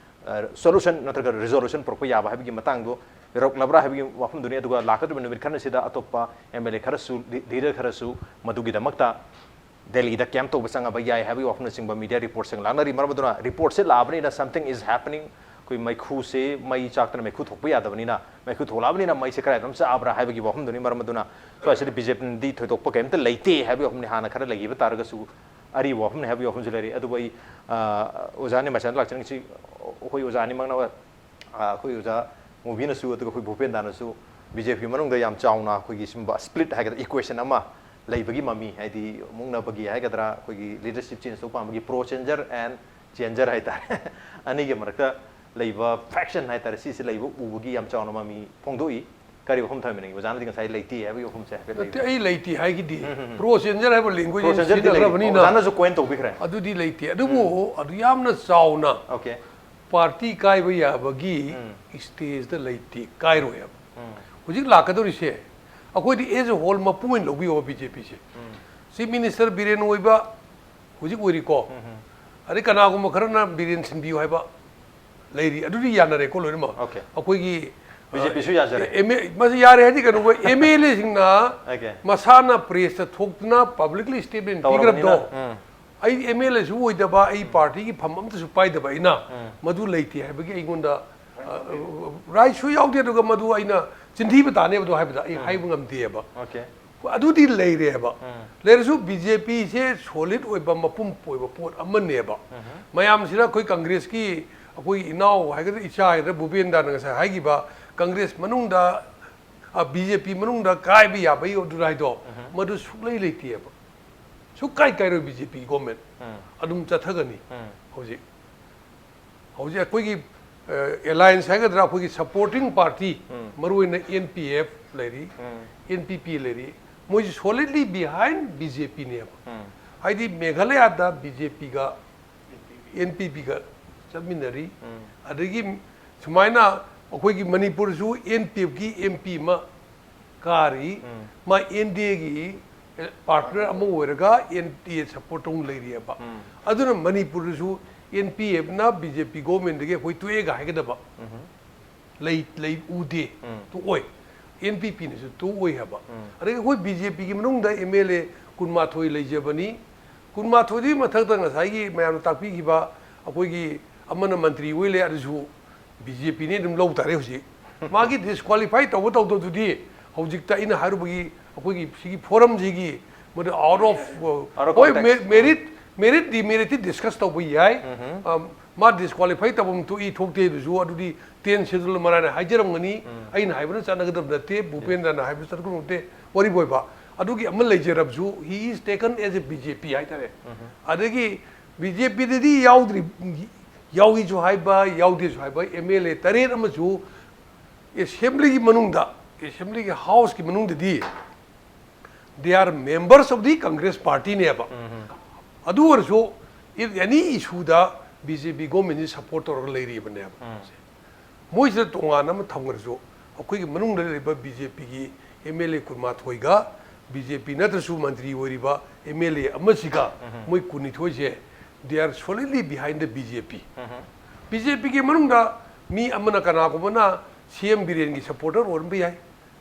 ꯑ, solution ꯅꯠꯇ꯭ꯔꯒ resolution ꯄꯨꯔꯛꯄ ꯌꯥꯕ ꯍꯥꯏꯕꯒꯤ ꯃꯇꯥꯡꯗꯣ ꯌꯧꯔꯛꯂꯕ꯭ꯔꯥ ꯍꯥꯏꯕꯒꯤ ꯋꯥꯐꯝꯗꯨꯅꯤ꯫ ꯑꯗꯨꯒ ꯂꯥꯛꯀꯗꯧꯔꯤꯕ ꯅꯨꯃꯤꯠ ꯈꯔꯁꯤꯗ ꯑꯇꯣꯞꯄ M L A ꯈꯔꯁꯨ, ꯂꯤ-, leader ꯈꯔꯁꯨ ꯃꯗꯨꯒꯤꯗꯃꯛꯇ ꯗꯦꯜꯂꯤꯗ camp ꯇꯧꯕ ꯆꯪꯉꯕ ꯌꯥꯏ ꯍꯥꯏꯕꯒꯤ ꯋꯥꯐꯝꯅꯆꯤꯡꯕ media report ꯁꯤꯡ ꯂꯥꯛꯅꯔꯤ꯫ ꯃꯔꯝ ꯑꯗꯨꯅ report ꯁꯤ ꯂꯥꯛꯑꯕꯅꯤꯅ something is happening꯫ ꯑꯩꯈꯣꯏ ꯃꯩꯈꯨꯁꯦ, ꯃꯩ ꯆꯥꯛꯇꯅ ꯃꯩꯈꯨ ꯊꯣꯛꯄ ꯌꯥꯗꯕꯅꯤꯅ, ꯃꯩꯈꯨ ꯊꯣꯛꯂꯛꯑꯕꯅꯤꯅ ꯃꯩꯁꯦ ꯀꯗꯥꯏꯗ ꯑꯃ ꯆꯥꯛꯑꯕ꯭ꯔꯥ ꯍꯥꯏꯕꯒꯤ ꯋꯥꯐꯝꯗꯨꯅꯤ꯫ ꯃꯔꯝ ꯑꯗꯨꯅ ꯁ꯭ꯋꯥꯏꯁꯤꯗ B J P ꯅꯗꯤ ꯊꯣꯏꯗꯣꯛꯄ ꯀꯔꯤꯝꯇ ꯂꯩꯇꯦ ꯍꯥꯏꯕꯒꯤ ꯋꯥꯐꯝꯅꯤ꯫ ꯍꯥꯟꯅ ꯈꯔ ꯂꯩꯈꯤꯕ ꯇꯥꯔꯒꯁꯨ ꯑꯔꯤꯕ ꯋꯥꯐꯝꯅꯤ ꯍꯥꯏꯕꯒꯤ ꯋꯥꯐꯝꯁꯨ ꯂꯩꯔꯤ꯫ ꯑꯗꯨꯕꯨ ꯑꯩ, ꯑ, ꯑꯣꯖꯥ ꯅꯤꯃꯆꯥꯟꯗ ꯂꯥꯛꯆꯅꯤꯡꯉꯤꯁꯤ, ꯑꯩꯈꯣꯏ ꯑꯣꯖꯥ ꯑꯅꯤꯃꯛꯅ, ꯑ, ꯑꯩꯈꯣꯏ ꯑꯣꯖꯥ ꯃꯨꯕꯤꯅꯁꯨ ꯑꯗꯨꯒ ꯑꯩꯈꯣꯏ ꯚꯨꯄꯦꯟꯗꯥꯅꯁꯨ B J P ꯃꯅꯨꯡꯗ ꯌꯥꯝ ꯆꯥꯎꯅ ꯑꯩꯈꯣꯏꯒꯤ ꯁꯨꯝꯕ split ꯍꯥꯏꯒꯗ꯭ꯔꯥ, equation ꯑꯃ ꯂꯩꯕꯒꯤ ꯃꯃꯤ, ꯍꯥꯏꯗꯤ ꯃꯨꯛꯅꯕꯒꯤ ꯍꯥꯏꯒꯗ꯭ꯔꯥ, ꯑꯩꯈꯣꯏꯒꯤ leadership change ꯇꯧꯕ ꯄꯥꯝꯕꯒꯤ pro changer and changer ꯍꯥꯏꯇꯥꯔꯦ, ꯑꯅꯤꯒꯤ ꯃꯔꯛꯇ ꯂꯩꯕ faction ꯍꯥꯏꯇꯥꯔꯦ, ꯁꯤꯁꯦ ꯂꯩꯕ ꯎꯕꯒꯤ ꯌꯥꯝ ꯆꯥꯎꯅ ꯃꯃꯤ ꯐꯣꯡꯗꯣꯛꯏ꯫ ꯀꯔꯤ ꯋꯥꯐꯝ ꯊꯝꯕꯤꯅꯤꯡꯉꯤ? ꯑꯣꯖꯥꯅꯗꯤ ꯉꯁꯥꯏ ꯂꯩꯇꯦ ꯍꯥꯏꯕꯒꯤ ꯋꯥꯐꯝꯁꯦ ꯍꯥꯏꯐꯦꯠ ꯅꯠꯇꯦ, ꯂꯩꯕ꯭ꯔꯥ? ꯑꯩ ꯂꯩꯇꯦ ꯍꯥꯏꯒꯤꯗꯤ꯫ ꯎꯝ, ꯎꯝ, ꯎꯝ꯫ Pro changer ꯍꯥꯏꯕ language pro changer ꯗꯤ ꯂꯩ-, ꯁꯤꯖꯤꯟꯅꯈ꯭ꯔꯕꯅꯤꯅ ꯑꯣꯖꯥꯅꯁꯨ coin ꯇꯧꯕꯤꯈ꯭ꯔꯦ꯫ ꯑꯗꯨꯗꯤ ꯂꯩꯇꯦ꯫ ꯑꯗꯨꯕꯨ ꯎꯝ꯫ ꯑꯗꯨ ꯌꯥꯝꯅ ꯆꯥꯎꯅ okay꯫ Party ꯀꯥꯏꯕ ꯌꯥꯕꯒꯤ ꯎꯝ꯫ Stage ꯇ ꯂꯩꯇꯦ, ꯀꯥꯏꯔꯣꯏ ꯍꯥꯏꯕ꯫ ꯎꯝ꯫ ꯍꯧꯖꯤꯛ ꯂꯥꯛꯀꯗꯧꯔꯤꯁꯦ ꯑꯩꯈꯣꯏꯗꯤ as a whole ꯃꯄꯨꯡ ꯑꯣꯏꯅ ꯂꯧꯕꯤꯌꯣ B J P ꯁꯦ꯫ ꯎꯝ꯫ Chief Minister ꯕꯤꯔꯦꯟ ꯑꯣꯏꯕ ꯍꯧꯖꯤꯛ ꯑꯣꯏꯔꯤꯀꯣ꯫ ꯎꯝ, ꯎꯝ꯫ ꯑꯗꯩ ꯀꯅꯥꯒꯨꯝꯕ ꯈꯔꯅ ꯕꯤꯔꯦꯟ ꯁꯤꯟꯕꯤꯌꯨ ꯍꯥꯏꯕ꯫ ꯂꯩꯔꯤ꯫ ꯑꯗꯨꯗꯤ ꯌꯥꯅꯔꯦꯀꯣ ꯂꯣꯏꯅꯃꯛ꯫ Okay. ꯑꯩꯈꯣꯏꯒꯤ BJP ꯁꯨ ꯌꯥꯖꯔꯦ꯫ ꯑꯦꯝ ꯑꯦ ꯃꯁꯤ ꯌꯥꯔꯦ ꯍꯥꯏꯗꯤ ꯀꯩꯅꯣ, ꯑꯦꯝ ꯑꯦꯜ ꯑꯦꯁꯤꯡꯅ Okay. ꯃꯁꯥꯅ ꯄ꯭ꯔꯦꯁꯇ ꯊꯣꯛꯇꯨꯅ ꯄꯕ꯭ꯂꯤꯛꯂꯤ ꯁ꯭ꯇꯦꯠꯃꯦꯟ ꯄꯤꯈ꯭ꯔꯕꯗꯣ, ꯎꯝ. ꯑꯩ ꯑꯦꯝ ꯑꯦꯜ ꯑꯦꯁꯨ ꯑꯣꯏꯗꯕ, ꯑꯩ ꯄꯥꯔꯇꯤꯒꯤ ꯐꯝ ꯑꯝꯇꯁꯨ ꯄꯥꯏꯗꯕ ꯑꯩꯅ ꯎꯝ. ꯃꯗꯨ ꯂꯩꯇꯦ ꯍꯥꯏꯕꯒꯤ ꯑꯩꯉꯣꯟꯗ ꯔꯥꯏꯠꯁꯨ ꯌꯥꯎꯗꯦ꯫ ꯑꯗꯨꯒ ꯃꯗꯨ ꯑꯩꯅ ꯆꯤꯟꯊꯤꯕ ꯇꯥꯅꯦꯕ ꯑꯗꯨ ꯍꯥꯏꯕꯗ ꯑꯩ ꯍꯥꯏꯕ ꯉꯝꯗꯦꯕ꯫ Okay. ꯑꯗꯨꯗꯤ ꯂꯩꯔꯦꯕ꯫ ꯎꯝ. ꯂꯩꯔꯁꯨ ꯕꯤ ꯖꯦ ꯄꯤꯁꯦ ꯁꯣꯂꯤꯠ ꯑꯣꯏꯕ, ꯃꯄꯨꯝ ꯑꯣꯏꯕ ꯄꯣꯠ ꯑꯃꯅꯦꯕ꯫ ꯃꯌꯥꯝꯁꯤꯅ ꯑꯩꯈꯣꯏ ꯀꯪꯒ꯭ꯔꯦꯁꯀꯤ ꯑꯩꯈꯣꯏ ꯏꯅꯥꯎ ꯍꯥꯏꯒꯗ꯭ꯔꯥ, ꯏꯆꯥ ꯍꯥꯏꯒꯗ꯭ꯔꯥ, ꯚꯨꯄꯦꯟꯗ꯭ꯔꯅ ꯉꯁꯥꯏ ꯍꯥꯏꯈꯤꯕ ꯀꯪꯒ꯭ꯔꯦꯁ ꯃꯅꯨꯡꯗ, ꯕꯤ ꯖꯦ ꯄꯤ ꯃꯅꯨꯡꯗ ꯀꯥꯏꯕ ꯌꯥꯕꯒꯤ ꯑꯗꯨ ꯍꯥꯏꯗꯣ, ꯃꯗꯨ ꯁꯨꯛꯂꯩ ꯂꯩꯇꯦꯕ꯫ ꯁꯨꯛꯀꯥꯏ ꯀꯥꯏꯔꯣꯏ ꯕꯤ ꯖꯦ ꯄꯤ ꯒꯣꯔꯃꯦꯟ꯫ ꯎꯝ. ꯑꯗꯨꯝ ꯆꯠꯊꯒꯅꯤ꯫ ꯎꯝ. ꯍꯧꯖꯤꯛ ꯍꯧꯖꯤꯛ ꯑꯩꯈꯣꯏꯒꯤ ꯑꯦꯂꯥꯏꯟꯁ ꯍꯥꯏꯒꯗ꯭ꯔꯥ, ꯑꯩꯈꯣꯏꯒꯤ ꯁꯄꯣꯔꯇꯤꯡ ꯄꯥꯔꯇꯤ, ꯎꯝ. ꯃꯔꯨꯑꯣꯏꯅ ꯑꯦꯟ ꯄꯤ ꯑꯦꯐ ꯂꯩꯔꯤ, ꯎꯝ. ꯑꯦꯟ ꯄꯤ ꯄꯤ ꯂꯩꯔꯤ, ꯃꯣꯏꯁꯤ solidly behind ꯕꯤ ꯖꯦ ꯄꯤꯅꯦꯕ꯫ ꯎꯝ. ꯍꯥꯏꯗꯤ ꯃꯦꯘꯥꯂꯌꯥꯗ ꯕꯤ ꯖꯦ ꯄꯤꯒ ꯑꯦꯟ ꯄꯤ ꯄꯤꯒ ꯆꯠꯃꯤꯟꯅꯔꯤ꯫ ꯎꯝ. ꯑꯗꯒꯤ ꯁꯨꯃꯥꯏꯅ ꯑꯩꯈꯣꯏꯒꯤ ꯃꯅꯤꯄꯨꯔꯁꯨ ꯑꯦꯟ ꯄꯤ ꯑꯦꯐꯀꯤ ꯑꯦꯝ ꯄꯤ ꯑꯃ ꯀꯥꯔꯤ, ꯎꯝ. ꯃꯥ ꯑꯦꯟ ꯗꯤ ꯑꯦꯒꯤ ꯄꯥꯔꯠꯅꯔ ꯑꯃ ꯑꯣꯏꯔꯒ ꯑꯦꯟ ꯗꯤ ꯑꯦ ꯁꯄꯣꯔꯠ ꯇꯧꯅ ꯂꯩꯔꯤꯑꯕ꯫ ꯎꯝ. ꯑꯗꯨꯅ ꯃꯅꯤꯄꯨꯔꯗꯁꯨ ꯑꯦꯟ ꯄꯤ ꯑꯦꯐꯅ ꯕꯤ ꯖꯦ ꯄꯤ ꯒꯣꯔꯃꯦꯟꯗꯒꯤ ꯑꯩꯈꯣꯏ ꯇꯣꯛꯑꯦꯒ ꯍꯥꯏꯒꯗꯕ ꯎꯝ. ꯂꯩ, ꯂꯩ ꯎꯗꯦ꯫ ꯎꯝ. ꯇꯣꯛꯑꯣꯏ꯫ ꯑꯦꯟ ꯄꯤ ꯄꯤꯅꯁꯨ ꯇꯣꯛꯑꯣꯏ ꯍꯥꯏꯕ꯫ ꯎꯝ. ꯑꯗꯒꯤ ꯑꯩꯈꯣꯏ ꯕꯤ ꯖꯦ ꯄꯤꯒꯤ ꯃꯅꯨꯡꯗ ꯑꯦꯝ ꯑꯦꯜ ꯑꯦ ꯀꯨꯟꯃꯥꯊꯣꯏ ꯂꯩꯖꯕꯅꯤ꯫ ꯀꯨꯟꯃꯥꯊꯣꯏꯗꯨꯒꯤ ꯃꯊꯛꯇ ꯉꯁꯥꯏꯒꯤ ꯃꯌꯥꯝꯅ ꯇꯥꯛꯄꯤꯈꯤꯕ ꯑꯩꯈꯣꯏꯒꯤ ꯑꯃꯅ ꯃꯟꯇ꯭ꯔꯤ ꯑꯣꯏ ꯂꯩ, ꯑꯗꯨꯁꯨ ꯕꯤ ꯖꯦ ꯄꯤꯅ ꯑꯗꯨꯝ ꯂꯧ ꯇꯥꯔꯦ ꯍꯧꯖꯤꯛ꯫ ꯃꯥꯒꯤ ꯗꯤꯁꯀ꯭ꯋꯥꯂꯤꯐꯥꯏ ꯇꯧꯕ ꯇꯧꯗꯕꯗꯨꯗꯤ ꯍꯧꯖꯤꯛꯇ ꯑꯩꯅ ꯍꯥꯏꯔꯨꯕꯒꯤ ꯑꯩꯈꯣꯏꯒꯤ ꯁꯤꯒꯤ ꯐꯣꯔꯝꯁꯤꯒꯤ ꯃꯗꯨ out of, Out of ꯍꯣꯏ, context. ꯃꯦꯔꯤꯠ, ꯃꯦꯔꯤꯠ ꯗꯤꯃꯦꯔꯤꯠꯇꯤ ꯗꯤꯁꯀꯁ ꯇꯧꯕ ꯌꯥꯏ꯫ ꯎꯝ. ꯑꯝ, ꯃꯥ ꯗꯤꯁꯀ꯭ꯋꯥꯂꯤꯐꯥꯏ ꯇꯧꯐꯝ ꯊꯣꯛꯏ ꯊꯣꯛꯇꯦ ꯑꯗꯨꯁꯨ ꯑꯗꯨꯗꯤ ꯇꯦꯟ ꯁꯦꯗꯨꯜ ꯃꯔꯥꯏꯅ ꯍꯥꯏꯖꯔꯝꯒꯅꯤ꯫ ꯎꯝ. ꯑꯩꯅ ꯍꯥꯏꯕꯅ ꯆꯠꯅꯒꯗꯕ ꯅꯠꯇꯦ, ꯚꯨꯄꯦꯟꯗ꯭ꯔꯅ ꯍꯥꯏꯕꯅ ꯆꯠꯀꯗꯕ ꯅꯠꯇꯦ꯫ ꯋꯥꯔꯤꯕꯣꯏꯕ ꯑꯗꯨꯒꯤ ꯑꯃ ꯂꯩꯖꯔꯕꯁꯨ, he is taken as a B J P ꯍꯥꯏꯇꯥꯔꯦ꯫ ꯎꯝ. ꯑꯗꯒꯤ ꯕꯤ ꯖꯦ ꯄꯤꯗꯗꯤ ꯌꯥꯎꯗ꯭ꯔꯤ, ꯌꯥꯎꯏꯁꯨ ꯍꯥꯏꯕ, ꯌꯥꯎꯗꯦꯁꯨ ꯍꯥꯏꯕ ꯑꯦꯝ ꯑꯦꯜ ꯑꯦ ꯇꯔꯦꯠ ꯑꯃꯁꯨ ꯑꯦꯁꯦꯝꯕ꯭ꯂꯤꯒꯤ ꯃꯅꯨꯡꯗ, ꯑꯦꯁꯦꯝꯕ꯭ꯂꯤꯒꯤ ꯍꯥꯎꯁꯀꯤ ꯃꯅꯨꯡꯗꯗꯤ they are members of the Congress partyꯅꯦꯕ꯫ ꯎꯝ. ꯑꯗꯨ ꯑꯣꯏꯔꯁꯨ if any issueꯗ ꯕꯤ ꯖꯦ ꯄꯤ ꯒꯣꯔꯃꯦꯟꯁꯤ ꯁꯄꯣꯔꯠ ꯇꯧꯔꯒ ꯂꯩꯔꯤꯕꯅꯦꯕ꯫ ꯎꯝ. ꯃꯣꯏꯁꯤꯗ ꯇꯣꯉꯥꯟꯅ ꯑꯃ ꯊꯝꯈ꯭ꯔꯁꯨ, ꯑꯩꯈꯣꯏꯒꯤ ꯃꯅꯨꯡꯗ ꯂꯩꯔꯤꯕ ꯕꯤ ꯖꯦ ꯄꯤꯒꯤ ꯑꯦꯝ ꯑꯦꯜ ꯑꯦ ꯀꯨꯟꯃꯥꯊꯣꯏꯒ ꯕꯤ ꯖꯦ ꯄꯤ ꯅꯠꯇ꯭ꯔꯁꯨ ꯃꯟꯇ꯭ꯔꯤ ꯑꯣꯏꯔꯤꯕ ꯑꯦꯝ ꯑꯦꯜ ꯑꯦ ꯑꯃꯁꯤꯒ ꯎꯝ. ꯃꯣꯏ ꯀꯨꯟꯅꯤꯊꯣꯏꯁꯦ they are solidly behind the B J P꯫ ꯎꯝ. ꯕꯤ ꯖꯦ ꯄꯤꯒꯤ ꯃꯅꯨꯡꯗ ꯃꯤ ꯑꯃꯅ, ꯀꯅꯥꯒꯨꯝꯕꯅ ꯁꯤ ꯑꯦꯝ ꯕꯤꯔꯦꯟꯒꯤ supporter ꯑꯣꯏꯔꯝꯕ ꯌꯥꯏ,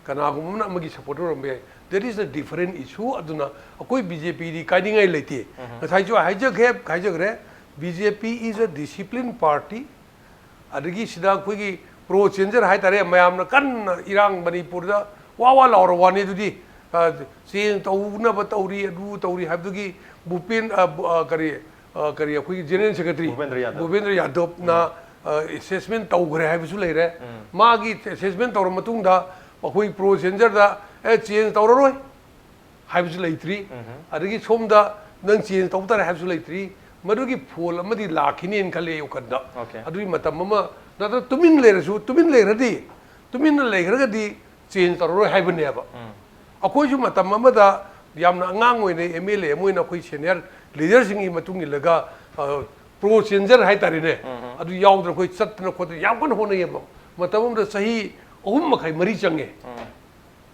ꯀꯅꯥꯒꯨꯝꯕ ꯑꯃꯅ ꯑꯃꯒꯤ supporter ꯑꯣꯏꯔꯝꯕ ꯌꯥꯏ, that is a different issue꯫ ꯑꯗꯨꯅ ꯑꯩꯈꯣꯏ ꯕꯤ ꯖꯦ ꯄꯤꯗꯤ ꯀꯥꯏꯅꯤꯡꯉꯥꯏ ꯂꯩꯇꯦ꯫ ꯉꯁꯥꯏꯁꯨ ꯍꯥꯏꯖꯈ꯭ꯔꯦ ꯍꯥꯏꯖꯈ꯭ꯔꯦ, B J P is a disciplined party꯫ ꯑꯗꯒꯤ ꯁꯤꯗ ꯑꯩꯈꯣꯏꯒꯤ pro changer ꯍꯥꯏꯇꯥꯔꯦ, ꯃꯌꯥꯝꯅ ꯀꯟꯅ ꯏꯔꯥꯡ ꯃꯅꯤꯄꯨꯔꯗ ꯋꯥ ꯋꯥ ꯂꯥꯎꯔ ꯋꯥꯅꯤ꯫ ꯑꯗꯨꯗꯤ ꯑ, change ꯇꯧꯅꯕ ꯇꯧꯔꯤ, ꯑꯗꯨ ꯇꯧꯔꯤ ꯍꯥꯏꯕꯗꯨꯒꯤ ꯚꯨꯄꯦꯟ, ꯑ, ꯕꯨ-, ꯑ, ꯀꯔꯤ, ꯑ, ꯀꯔꯤ, ꯑꯩꯈꯣꯏꯒꯤ ꯖꯦꯅꯦꯔꯦꯜ ꯁꯦꯀ꯭ꯔꯦꯇꯔꯤ ꯚꯨꯄꯦꯟꯗ꯭ꯔ ꯌꯥꯗꯕ꯫ ꯚꯨꯄꯦꯟꯗ꯭ꯔ ꯌꯥꯗꯕꯅ, ꯑ, assessment ꯇꯧꯈ꯭ꯔꯦ ꯍꯥꯏꯕꯁꯨ ꯂꯩꯔꯦ꯫ ꯃꯥꯒꯤ assessment ꯇꯧꯔ ꯃꯇꯨꯡꯗ ꯑꯩꯈꯣꯏ pro changerꯗ, "ꯑꯦ, change ꯇꯧꯔꯔꯣꯏ" ꯍꯥꯏꯕꯁꯨ ꯂꯩꯇ꯭ꯔꯤ꯫ ꯑꯗꯒꯤ ꯁꯣꯝꯗ ꯅꯪ change ꯇꯧꯕ ꯇꯥꯔꯦ ꯍꯥꯏꯕꯁꯨ ꯂꯩꯇ꯭ꯔꯤ꯫ ꯃꯗꯨꯒꯤ ꯐꯣꯜ ꯑꯃꯗꯤ ꯂꯥꯛꯈꯤꯅꯤꯅ ꯈꯜꯂꯦ ꯑꯩ ꯋꯥꯈꯜꯗ꯫ ꯑꯣꯀꯦ꯫ ꯑꯗꯨꯒꯤ ꯃꯇꯝ ꯑꯃ ꯅꯠꯇ꯭ꯔꯒ ꯇꯨꯃꯤꯟ ꯂꯩꯔꯁꯨ, ꯇꯨꯃꯤꯟ ꯂꯩꯈ꯭ꯔꯗꯤ, ꯇꯨꯃꯤꯟꯅ ꯂꯩꯈ꯭ꯔꯒꯗꯤ change ꯇꯧꯔꯔꯣꯏ ꯍꯥꯏꯕꯅꯦꯕ꯫ ꯑꯩꯈꯣꯏꯁꯨ ꯃꯇꯝ ꯑꯃꯗ ꯌꯥꯝꯅ ꯑꯉꯥꯡ ꯑꯣꯏꯅ M L A ꯑꯃ ꯑꯣꯏꯅ ꯑꯩꯈꯣꯏ senior leaderꯁꯤꯡꯒꯤ ꯃꯇꯨꯡ ꯏꯜꯂꯒ, ꯑ, pro changer ꯍꯥꯏꯇꯥꯔꯦꯅꯦ, ꯑꯗꯨ ꯌꯥꯎꯗꯅ ꯑꯩꯈꯣꯏ ꯆꯠꯇꯅ ꯈꯣꯠꯇꯅ ꯌꯥꯝ ꯀꯟꯅ ꯍꯣꯠꯅꯩꯌꯦꯕ꯫ ꯃꯇꯝ ꯑꯃꯗ ꯆꯍꯤ ꯑꯍꯨꯝ ꯃꯈꯥꯏ ꯃꯔꯤ ꯆꯪꯉꯦ꯫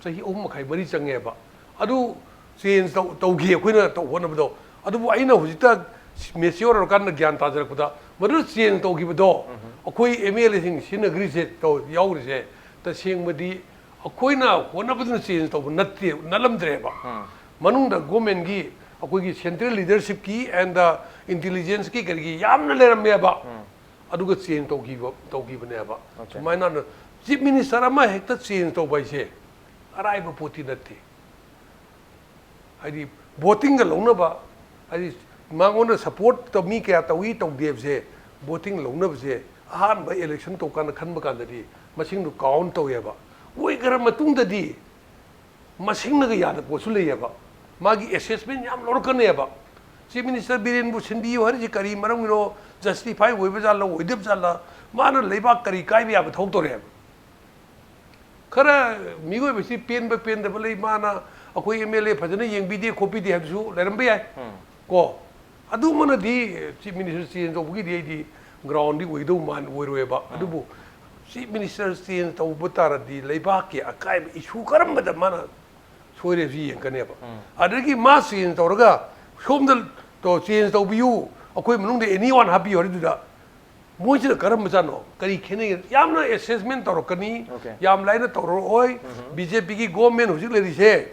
ꯆꯍꯤ ꯑꯍꯨꯝ ꯃꯈꯥꯏ ꯃꯔꯤ ꯆꯪꯉꯦꯕ꯫ ꯑꯗꯨ change ꯇꯧ-, ꯇꯧꯈꯤ ꯑꯩꯈꯣꯏꯅ ꯇꯧ-, ꯍꯣꯠꯅꯕꯗꯣ꯫ ꯑꯗꯨꯕꯨ ꯑꯩꯅ ꯍꯧꯖꯤꯛꯇ mature ꯑꯣꯏꯔꯀꯥꯟꯗ ꯒ꯭ꯌꯥꯟ ꯇꯥꯖꯔꯛꯄꯗ, ꯃꯗꯨ change ꯇꯧꯈꯤꯕꯗꯣ ꯑꯩꯈꯣꯏ M L Aꯁꯤꯡ ꯁꯤꯖꯤꯟꯅꯈ꯭ꯔꯤꯁꯦ, ꯇꯧ-, ꯌꯥꯎꯔꯤꯁꯦ, ꯇꯁꯦꯡꯕꯗꯤ ꯑꯩꯈꯣꯏꯅ ꯍꯣꯠꯅꯕꯗꯨꯅ change ꯇꯧꯕ ꯅꯠꯇꯦ, ꯅꯠꯂꯝꯗ꯭ꯔꯦꯕ꯫ ꯃꯅꯨꯡꯗ governmentꯀꯤ, ꯑꯩꯈꯣꯏꯒꯤ central leadershipꯀꯤ and intelligenceꯀꯤ ꯀꯔꯤꯒꯤ ꯌꯥꯝꯅ ꯂꯩꯔꯝꯃꯦꯕ꯫ ꯑꯗꯨꯒ change ꯇꯧꯈꯤꯕ, ꯇꯧꯈꯤꯕꯅꯦꯕ꯫ ꯑꯣꯀꯦ꯫ ꯁꯨꯃꯥꯏꯅ chief minister ꯑꯃ ꯍꯦꯛꯇ change ꯇꯧꯕ ꯍꯥꯏꯁꯦ ꯑꯔꯥꯏꯕ ꯄꯣꯠꯇꯤ ꯅꯠꯇꯦ꯫ ꯍꯥꯏꯗꯤ votingꯒ ꯂꯧꯅꯕ, ꯍꯥꯏꯗꯤ ꯃꯉꯣꯟꯗ support ꯇꯧ-, ꯃꯤ ꯀꯌꯥ ꯇꯧꯏ ꯇꯧꯗꯦ ꯍꯥꯏꯕꯁꯦ, voting ꯂꯧꯅꯕꯁꯦ ꯑꯍꯥꯟꯕ election ꯇꯧꯀꯥꯟꯗ ꯈꯟꯕ ꯀꯥꯟꯗꯗꯤ ꯃꯁꯤꯡꯗꯣ count ꯇꯧꯋꯦꯕ꯫ ꯑꯣꯏꯈ꯭ꯔ ꯃꯇꯨꯡꯗꯗꯤ ꯃꯁꯤꯡꯅꯒ ꯌꯥꯗꯕ ꯄꯣꯠꯁꯨ ꯂꯩꯌꯦꯕ꯫ ꯃꯥꯒꯤ assessment ꯌꯥꯝ ꯂꯧꯔꯛꯀꯅꯦꯕ꯫ Chief minister ꯕꯤꯔꯦꯟꯕꯨ ꯁꯤꯟꯕꯤꯌꯨ ꯍꯥꯏꯔꯤꯁꯤ ꯀꯔꯤ ꯃꯔꯝꯒꯤꯅꯣ? Justify ꯑꯣꯏꯕ ꯖꯥꯠꯂ, ꯑꯣꯏꯗꯕ ꯖꯥꯠꯂ? ꯃꯥꯅ ꯂꯩꯕꯥꯛ ꯀꯔꯤ ꯀꯥꯏꯕ ꯌꯥꯕ ꯊꯕꯛ ꯇꯧꯔꯛꯑꯦꯕ? ꯈꯔ ꯃꯤꯑꯣꯏꯕꯁꯤ ꯄꯦꯟꯕ ꯄꯦꯟꯗꯕ ꯂꯩ, ꯃꯥꯅ ꯑꯩꯈꯣꯏ M L A ꯐꯖꯅ ꯌꯦꯡꯕꯤꯗꯦ ꯈꯣꯠꯄꯤꯗꯦ ꯍꯥꯏꯕꯁꯨ ꯂꯩꯔꯝꯕ ꯌꯥꯏ꯫ ꯀꯣ? ꯑꯗꯨꯃꯅꯗꯤ chief minister change ꯇꯧꯕꯒꯤꯗꯤ ꯑꯩꯗꯤ groundꯗꯤ ꯑꯣꯏꯗꯧ ꯃꯥꯟ-, ꯑꯣꯏꯔꯣꯏꯕ꯫ ꯑꯗꯨꯕꯨ chief minister change ꯇꯧꯕ ꯇꯥꯔꯗꯤ ꯂꯩꯕꯥꯛꯀꯤ ꯑꯀꯥꯏꯕ issue ꯀꯔꯝꯕꯗ ꯃꯥꯅ ꯁꯣꯏꯔꯦꯁꯨ ꯌꯦꯡꯉꯛꯀꯅꯦꯕ꯫ ꯑꯗꯒꯤ ꯃꯥ change ꯇꯧꯔꯒ ꯁꯣꯝꯗ ꯇꯣ-, change ꯇꯧꯕꯤꯌꯨ, ꯑꯩꯈꯣꯏ ꯃꯅꯨꯡꯗ anyone ꯍꯥꯞꯄꯤꯌꯨ ꯍꯥꯏꯗꯨꯗ ꯃꯣꯏꯁꯤꯅ ꯀꯔꯝꯕ ꯖꯥꯠꯅꯣ? ꯀꯔꯤ ꯈꯦꯠꯅꯩ? ꯌꯥꯝꯅ assessment ꯇꯧꯔꯛꯀꯅꯤ, Okay. ꯌꯥꯝ ꯂꯥꯏꯅ ꯇꯧꯔꯛꯑꯣꯏ꯫ BJPꯒꯤ government ꯍꯧꯖꯤꯛ ꯂꯩꯔꯤꯁꯦ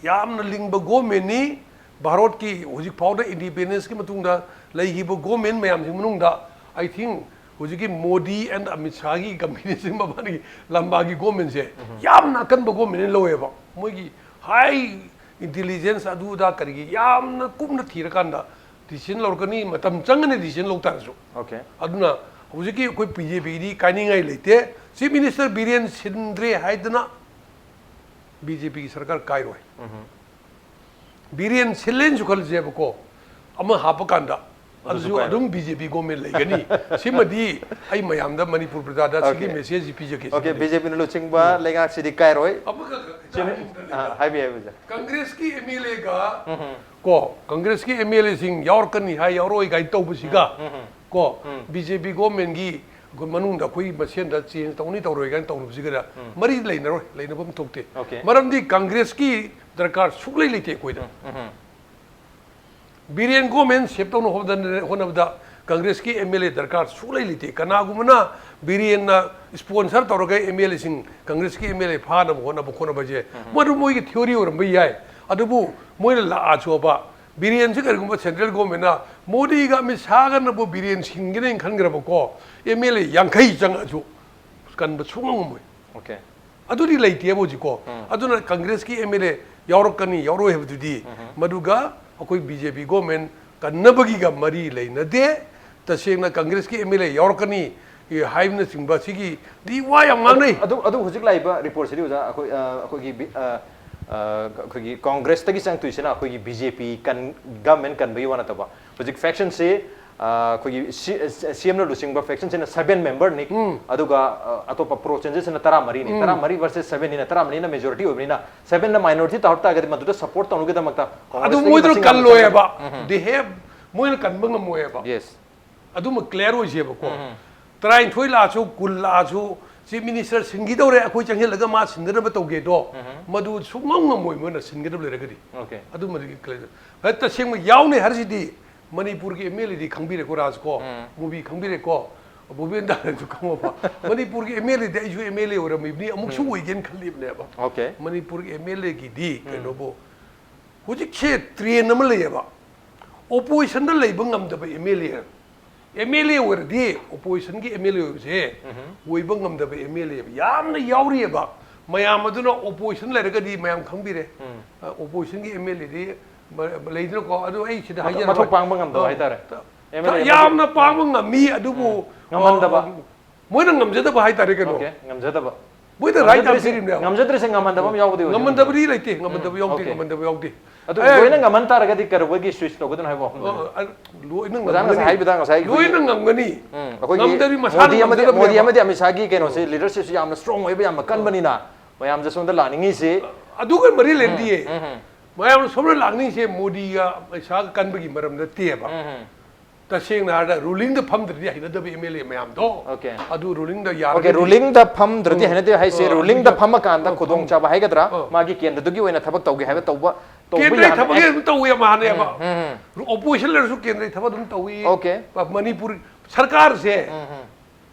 ꯌꯥꯝꯅ ꯂꯤꯡꯕ governmentꯅꯤ꯫ ꯚꯥꯔꯠꯀꯤ ꯍꯧꯖꯤꯛ ꯐꯥꯎꯗ independenceꯀꯤ ꯃꯇꯨꯡꯗ ꯂꯩꯈꯤꯕ government ꯃꯌꯥꯝꯁꯤꯒꯤ ꯃꯅꯨꯡꯗ, I think, ꯍꯧꯖꯤꯛꯀꯤ ꯃꯣꯗꯤ and ꯑꯃꯤꯠ ꯁꯥꯍꯒꯤ combination, ꯃꯕꯥꯅꯤꯒꯤ ꯂꯝꯕꯥꯒꯤ governmentꯁꯦ ꯌꯥꯝꯅ ꯑꯀꯟꯕ governmentꯅ ꯂꯧꯋꯦꯕ꯫ ꯃꯣꯏꯒꯤ high intelligence ꯑꯗꯨ ꯑꯗꯥ ꯀꯔꯤꯒꯤ ꯌꯥꯝꯅ ꯀꯨꯞꯅ ꯊꯤꯔꯀꯥꯟꯗ decision ꯂꯧꯔꯛꯀꯅꯤ꯫ ꯃꯇꯝ ꯆꯪꯒꯅꯤ decision ꯂꯧ ꯇꯥꯔꯁꯨ꯫ Okay. ꯑꯗꯨꯅ ꯍꯧꯖꯤꯛꯀꯤ ꯑꯩꯈꯣꯏ BJPꯒꯤꯗꯤ ꯀꯥꯏꯅꯤꯡꯉꯥꯏ ꯂꯩꯇꯦ꯫ Chief Minister ꯕꯤꯔꯦꯟ ꯁꯤꯟꯗ꯭ꯔꯦ ꯍꯥꯏꯗꯅ BJPꯒꯤ ꯁꯔꯀꯥꯔ ꯀꯥꯏꯔꯣꯏ꯫ ꯕꯤꯔꯦꯟ ꯁꯤꯜꯂꯦꯅꯁꯨ ꯈꯜꯂꯁꯦꯕꯀꯣ, ꯑꯃ ꯍꯥꯞꯄ ꯀꯥꯟꯗ ꯑꯗꯨꯁꯨ ꯑꯗꯨꯁꯨ ꯀꯥꯏꯔꯣꯏ꯫ ꯑꯗꯨꯝ BJP government ꯂꯩꯒꯅꯤ꯫ ꯁꯤꯃꯗꯤ ꯑꯩ ꯃꯌꯥꯝꯗ, ꯃꯅꯤꯄꯨꯔ ꯄ꯭ꯔꯖꯥꯗ ꯁꯤꯒꯤ Okay. messageꯁꯤ ꯄꯤꯖꯒꯦ꯫ Okay, ꯁꯤꯃꯗꯤ꯫ BJPꯅ ꯂꯨꯆꯤꯡꯕ ꯂꯩꯉꯥꯛꯁꯤꯗꯤ ꯀꯥꯏꯔꯣꯏ꯫ ꯑꯃꯈꯛ ꯆꯤꯝ-, ꯑꯥ, ꯍꯥꯏꯕꯤꯌꯨ, ꯍꯥꯏꯕꯤꯌꯨ, sir. ꯀꯪꯒ꯭ꯔꯦꯁꯀꯤ MLAꯒ ꯎꯝ, ꯀꯣ, ꯀꯪꯒ꯭ꯔꯦꯁꯀꯤ MLAꯁꯤꯡ ꯌꯥꯎꯔꯛꯀꯅꯤ ꯍꯥꯏ, ꯌꯥꯎꯔꯛꯑꯣꯏ ꯀꯥꯏꯅ ꯇꯧꯕꯁꯤꯒ ꯎꯝ, ꯀꯣ, ꯎꯝ꯫ BJP governmentꯒꯤ ꯑꯩꯈꯣꯏ ꯃꯅꯨꯡꯗ ꯑꯩꯈꯣꯏ ꯃꯁꯦꯟꯗ change ꯇꯧꯅꯤ ꯇꯧꯔꯣꯏ ꯀꯥꯏꯅ ꯇꯧꯔꯨꯕꯁꯤꯒꯗ ꯎꯝ꯫ ꯃꯔꯤ ꯂꯩꯅꯔꯣꯏ, ꯂꯩꯅꯐꯝ ꯊꯣꯛꯇꯦ꯫ Okay. ꯃꯔꯝꯗꯤ ꯀꯪꯒ꯭ꯔꯦꯁꯀꯤ ꯗꯔꯀꯥꯔ ꯁꯨꯛꯂꯩ ꯂꯩꯇꯦ ꯑꯩꯈꯣꯏꯗ꯫ ꯎꯝ, ꯎꯝ꯫ ꯕꯤꯔꯦꯟ government shape ꯇꯧꯅ ꯍꯣꯠꯅ-, ꯍꯣꯠꯅꯕꯗ ꯀꯪꯒ꯭ꯔꯦꯁꯀꯤ MLA ꯗꯔꯀꯥꯔ ꯁꯨꯛꯂꯩ ꯂꯩꯇꯦ꯫ ꯀꯅꯥꯒꯨꯝꯕꯅ ꯕꯤꯔꯦꯟꯅ sponsor ꯇꯧꯔꯒ MLAꯁꯤꯡ, ꯀꯪꯒ꯭ꯔꯦꯁꯀꯤ MLA ꯐꯥꯅꯕ ꯍꯣꯠꯅꯕ, ꯈꯣꯠꯅꯕꯁꯦ ꯃꯗꯨ ꯃꯣꯏꯒꯤ theory ꯑꯣꯏꯔꯝꯕ ꯌꯥꯏ꯫ ꯑꯗꯨꯕꯨ ꯃꯣꯏꯅ ꯂꯥꯛꯑꯁꯨꯕ, ꯕꯤꯔꯦꯟꯁꯤ ꯀꯔꯤꯒꯨꯝꯕ central governmentꯅ ꯃꯣꯗꯤꯒ ꯑꯃꯤꯠ ꯁꯥꯍꯒꯅꯕꯨ ꯕꯤꯔꯦꯟ ꯁꯤꯟꯒꯅꯦꯅ ꯈꯟꯈ꯭ꯔꯕꯀꯣ, MLA ꯌꯥꯡꯈꯩ ꯆꯪꯉꯛꯑꯁꯨ ꯀꯟꯕ ꯁꯨꯡꯉꯝ ꯉꯝꯃꯣꯏ꯫ Okay. ꯑꯗꯨꯗꯤ ꯂꯩꯇꯦꯕ ꯍꯧꯖꯤꯛꯀꯣ꯫ ꯎꯝ꯫ ꯑꯗꯨꯅ ꯀꯪꯒ꯭ꯔꯦꯁꯀꯤ MLA ꯌꯥꯎꯔꯛꯀꯅꯤ, ꯌꯥꯎꯔꯣꯏ ꯍꯥꯏꯕꯗꯨꯗꯤ, ꯎꯝ꯫ ꯃꯗꯨꯒ ꯑꯩꯈꯣꯏ BJP government ꯀꯟꯅꯕꯒꯤꯒ ꯃꯔꯤ ꯂꯩꯅꯗꯦ꯫ ꯇꯁꯦꯡꯅ ꯀꯪꯒ꯭ꯔꯦꯁꯀꯤ MLA ꯌꯥꯎꯔꯛꯀꯅꯤ, ꯑꯦ, ꯍꯥꯏꯕꯅꯆꯤꯡꯕ ꯁꯤꯒꯤꯗꯤ ꯋꯥ ꯌꯥꯝ ꯉꯥꯡꯅꯩ꯫ ꯑꯗꯨ, ꯑꯗꯨ ꯍꯧꯖꯤꯛ ꯂꯥꯛꯏꯕ reportꯁꯤꯗꯤ ꯑꯣꯖꯥ, ꯑꯩꯈꯣꯏ, ꯑ, ꯑꯩꯈꯣꯏꯒꯤ ꯕꯤ-, ꯑ, ꯑ, ꯑꯩꯈꯣꯏꯒꯤ ꯀꯪꯒ꯭ꯔꯦꯁꯇꯒꯤ ꯆꯪꯉꯛꯇꯣꯏꯁꯤꯅ ꯑꯩꯈꯣꯏꯒꯤ BJP ꯀꯟ-, government ꯀꯟꯕꯒꯤ ꯋꯥ ꯅꯠꯇꯕ, ꯍꯧꯖꯤꯛ factionꯁꯤ, ꯑ, ꯑꯩꯈꯣꯏꯒꯤ ꯁꯤ-, CMꯅ ꯂꯨꯆꯤꯡꯕ factionꯁꯤꯅ seven memberꯅꯤ, ꯎꯝ꯫ ꯑꯗꯨꯒ, ꯑ, ꯑꯇꯣꯞꯄ pro changeꯁꯤꯅ ꯇꯔꯥꯃꯔꯤꯅꯤ꯫ ꯎꯝ꯫ ꯇꯔꯥꯃꯔꯤ versus sevenꯅꯤꯅ, ꯇꯔꯥꯃꯔꯤꯅ majority ꯑꯣꯏꯕꯅꯤꯅ, sevenꯅ minority ꯇꯥꯍꯧ ꯇꯥꯔꯒꯗꯤ ꯃꯗꯨꯗ support ꯇꯧꯅꯕꯒꯤꯗꯃꯛꯇ ꯑꯗꯨ ꯀꯪꯒ꯭ꯔꯦꯁꯇꯒꯤ ꯃꯣꯏꯗꯣ ꯃꯁꯤꯡ ꯌꯥꯝꯅ ꯀꯜꯂꯣꯏꯕ꯫ ꯆꯪꯒꯅꯤ꯫ ꯎꯝ꯫ They have, ꯃꯣꯏꯅ ꯀꯟꯕ ꯉꯝꯃꯣꯏꯕ꯫ Yes. ꯑꯗꯨꯃ clear ꯑꯣꯏꯁꯦꯕꯀꯣ꯫ ꯎꯝ꯫ ꯇꯔꯥꯅꯤꯊꯣꯏ ꯂꯥꯛꯑꯁꯨ, ꯀꯨꯟ ꯂꯥꯛꯑꯁꯨ, Chief Minister ꯁꯤꯟꯈꯤꯗꯧꯔꯦ, ꯑꯩꯈꯣꯏ ꯆꯪꯁꯤꯜꯂꯒ ꯃꯥ ꯁꯤꯟꯗꯅꯕ ꯇꯧꯒꯦꯗꯣ, ꯎꯝ꯫ ꯃꯗꯨ ꯁꯨꯡꯉꯝ ꯉꯝꯃꯣꯏ ꯃꯣꯏꯅ ꯁꯤꯟꯒꯗꯕ ꯂꯩꯔꯒꯗꯤ꯫ Okay. ꯑꯗꯨꯃꯗꯤ clear꯫ ꯍꯦꯛ ꯇꯁꯦꯡꯕ ꯌꯥꯎꯅꯤ ꯍꯥꯏꯔꯤꯁꯤꯗꯤ ꯃꯅꯤꯄꯨꯔꯒꯤ ꯑꯦꯝ ꯑꯦꯜ ꯑꯦꯗꯤ ꯈꯪꯕꯤꯔꯦꯀꯣ, ꯔꯥꯖ ꯀꯣ, ꯎꯝ꯫ ꯃꯨꯚꯤ ꯈꯪꯕꯤꯔꯦꯀꯣ, ꯚꯨꯄꯦꯟ ꯇꯥꯔꯟꯁꯨ ꯈꯪꯉꯕ꯫ ꯃꯅꯤꯄꯨꯔꯒꯤ ꯑꯦꯝ ꯑꯦꯜ ꯑꯦꯗꯤ ꯑꯩꯁꯨ ꯑꯦꯝ ꯑꯦꯜ ꯑꯦ ꯑꯣꯏꯔꯝꯃꯤꯕꯅꯤ, ꯑꯃꯨꯛꯁꯨ ꯎꯝ꯫ ꯑꯣꯏꯒꯦꯅ ꯈꯜꯂꯤꯕꯅꯦꯕ꯫ Okay꯫ ꯃꯅꯤꯄꯨꯔꯒꯤ ꯑꯦꯝ ꯑꯦꯜ ꯑꯦꯒꯤꯗꯤ ꯎꯝ꯫ ꯀꯩꯅꯣꯕꯨ, ꯍꯧꯖꯤꯛꯁꯦ ꯇ꯭ꯔꯦꯟ ꯑꯃ ꯂꯩꯌꯦꯕ, ꯑꯣꯄꯣꯖꯤꯁꯟꯗ ꯂꯩꯕ ꯉꯝꯗꯕ ꯑꯦꯝ ꯑꯦꯜ ꯑꯦ꯫ ꯑꯦꯝ ꯑꯦꯜ ꯑꯦ ꯑꯣꯏꯔꯗꯤ, ꯑꯣꯄꯣꯖꯤꯁꯟꯒꯤ ꯑꯦꯝ ꯑꯦꯜ ꯑꯦ ꯑꯣꯏꯕꯁꯦ ꯎꯝ꯫ ꯑꯣꯏꯕ ꯉꯝꯗꯕ ꯑꯦꯝ ꯑꯦꯜ ꯑꯦ ꯌꯥꯝꯅ ꯌꯥꯎꯔꯤꯑꯕ꯫ ꯃꯌꯥꯝ ꯑꯗꯨꯅ ꯑꯣꯄꯣꯖꯤꯁꯟ ꯂꯩꯔꯒꯗꯤ ꯃꯌꯥꯝ ꯈꯪꯕꯤꯔꯦ꯫ ꯎꯝ꯫ ꯑ, ꯑꯣꯄꯣꯖꯤꯁꯟꯒꯤ ꯑꯦꯝ ꯑꯦꯜ ꯑꯦꯗꯤ ꯃ-, ꯂꯩꯗꯅꯀꯣ, ꯑꯗꯨ ꯑꯩ ꯁꯤꯗ ꯃꯊꯧ-, ꯍꯥꯏꯖꯔꯔꯣꯏ꯫ ꯃꯊꯧ ꯄꯥꯡꯕ ꯉꯝꯗꯕ ꯑ, ꯍꯥꯏꯇꯥꯔꯦ꯫ ꯇ-, ꯑꯦꯝ ꯑꯦꯜ ꯑꯦ ꯌꯥꯝꯅ ꯑꯃꯒꯤ ꯄꯥꯡꯕ ꯉꯝꯃꯤ, ꯑꯗꯨꯕꯨ, ꯎꯝ꯫ ꯉꯝꯍꯟꯗꯕ꯫ ꯑ, ꯃꯣꯏꯅ ꯉꯝꯖꯗꯕ ꯍꯥꯏꯇꯥꯔꯦ ꯀꯩꯅꯣ꯫ Okay, ꯉꯝꯖꯗꯕ꯫ ꯃꯣꯏꯗ right ꯌꯥꯝ ꯉꯝꯖꯗ꯭ꯔꯤꯁꯦ, ꯄꯤꯔꯤꯕꯅꯦꯕ꯫ ꯉꯝꯖꯗ꯭ꯔꯤꯁꯦ ꯉꯝꯍꯟꯗꯕ ꯑꯃ ꯌꯥꯎꯕꯗꯤ ꯑꯣꯏꯗꯣꯏꯅꯤ꯫ ꯉꯝꯍꯟꯗꯕꯗꯤ ꯂꯩꯇꯦ, ꯉꯝꯍꯟꯗꯕ ꯎꯝ, ꯌꯥꯎꯗꯦ, okay꯫ ꯉꯝꯍꯟꯗꯕ ꯌꯥꯎꯗꯦ꯫ ꯑꯗꯨ ꯑꯦ, ꯂꯣꯏꯅ ꯉꯝꯍꯟ ꯇꯥꯔꯒꯗꯤ ꯀꯩꯗꯧꯕꯒꯤ switch ꯇꯧꯒꯗꯣꯏꯅꯣ ꯍꯥꯏꯕ ꯋꯥꯐꯝꯗꯨꯅꯤ꯫ ꯑ, ꯑ, ꯂꯣꯏꯅ ꯑꯣꯖꯥꯅ ꯉꯁꯥꯏ ꯉꯝꯒꯅꯤ꯫ ꯍꯥꯏꯕꯗ ꯉꯁꯥꯏ ꯑꯩꯈꯣꯏꯒꯤ ꯂꯣꯏꯅ ꯉꯝꯒꯅꯤ꯫ ꯎꯝ, ꯑꯩꯈꯣꯏꯒꯤ ꯉꯝꯗ꯭ꯔꯗꯤ ꯃꯁꯥꯅ ꯃꯣꯗꯤ ꯑꯃꯗꯤ, ꯉꯝꯖꯗꯕꯅꯦꯕ꯫ ꯃꯣꯗꯤ ꯑꯃꯗꯤ ꯑꯃꯤꯠ ꯁꯥꯍꯒꯤ ꯀꯩꯅꯣꯁꯦ, ꯎꯝ꯫ Leadership ꯁꯤ ꯌꯥꯝꯅ strong ꯑꯣꯏꯕ, ꯌꯥꯝꯅ ꯀꯟꯕꯅꯤꯅ ꯃꯌꯥꯝꯁꯦ ꯁꯣꯝꯗ ꯂꯥꯛꯅꯤꯡꯉꯤꯁꯤ꯫ ꯑꯗꯨꯒ ꯃꯔꯤ ꯂꯩꯅꯗꯤꯌꯦ꯫ ꯎꯝ, ꯎꯝ, ꯎꯝ꯫ ꯃꯌꯥꯝꯅ ꯁꯣꯝꯗ ꯂꯥꯛꯅꯤꯡꯉꯤꯁꯦ ꯃꯣꯗꯤꯒ ꯑꯃꯤꯠ ꯁꯥꯍꯒ ꯀꯟꯕꯒꯤ ꯃꯔꯝ ꯅꯠꯇꯦꯕ꯫ ꯎꯝ, ꯎꯝ꯫ ꯇꯁꯦꯡꯅ ꯍꯥꯏꯔꯕꯗ ꯔꯨꯂꯤꯡꯗ ꯐꯝꯗ꯭ꯔꯗꯤ ꯍꯩꯅꯗꯕ ꯑꯦꯝ ꯑꯦꯜ ꯑꯦ ꯃꯌꯥꯝꯗꯣ, Okay꯫ ꯑꯗꯨ ꯔꯨꯂꯤꯡꯗ Okay, ꯌꯥꯔꯒꯗꯤ, ꯔꯨꯂꯤꯡꯗ ꯐꯝꯗ꯭ꯔꯗꯤ ꯎꯝ꯫ ꯍꯩꯅꯗꯦ ꯍꯥꯏꯁꯦ, ꯑ, ꯔꯨꯂꯤꯡꯗ ꯑꯗꯨꯗ, ꯐꯝꯃꯀꯥꯟꯗ ꯑ, ꯈꯨꯗꯣꯡꯆꯥꯕ ꯍꯥꯏꯒꯗ꯭ꯔꯥ, ꯑ꯫ ꯃꯥꯒꯤ ꯀꯦꯟꯗ꯭ꯔꯗꯨꯒꯤ ꯑꯣꯏꯅ ꯊꯕꯛ ꯇꯧꯒꯦ ꯍꯥꯏꯕ ꯇꯧꯕ, ꯇꯧꯕ ꯀꯦꯟꯗ꯭ꯔꯒꯤ ꯌꯥꯅ-, ꯊꯕꯛ ꯑꯦ-, ꯑꯗꯨꯝ ꯇꯧꯋꯤ ꯃꯥꯅꯦꯕ꯫ ꯎꯝ, ꯎꯝ, ꯎꯝ꯫ ꯑꯣꯄꯣꯖꯤꯁꯟ ꯂꯩꯔꯁꯨ ꯀꯦꯟꯗ꯭ꯔꯒꯤ ꯊꯕꯛ ꯑꯗꯨꯝ ꯇꯧꯋꯤ꯫ Okay꯫ ꯃꯅꯤꯄꯨꯔ ꯁꯔꯀꯥꯔꯁꯦ, ꯎꯝ, ꯎꯝ꯫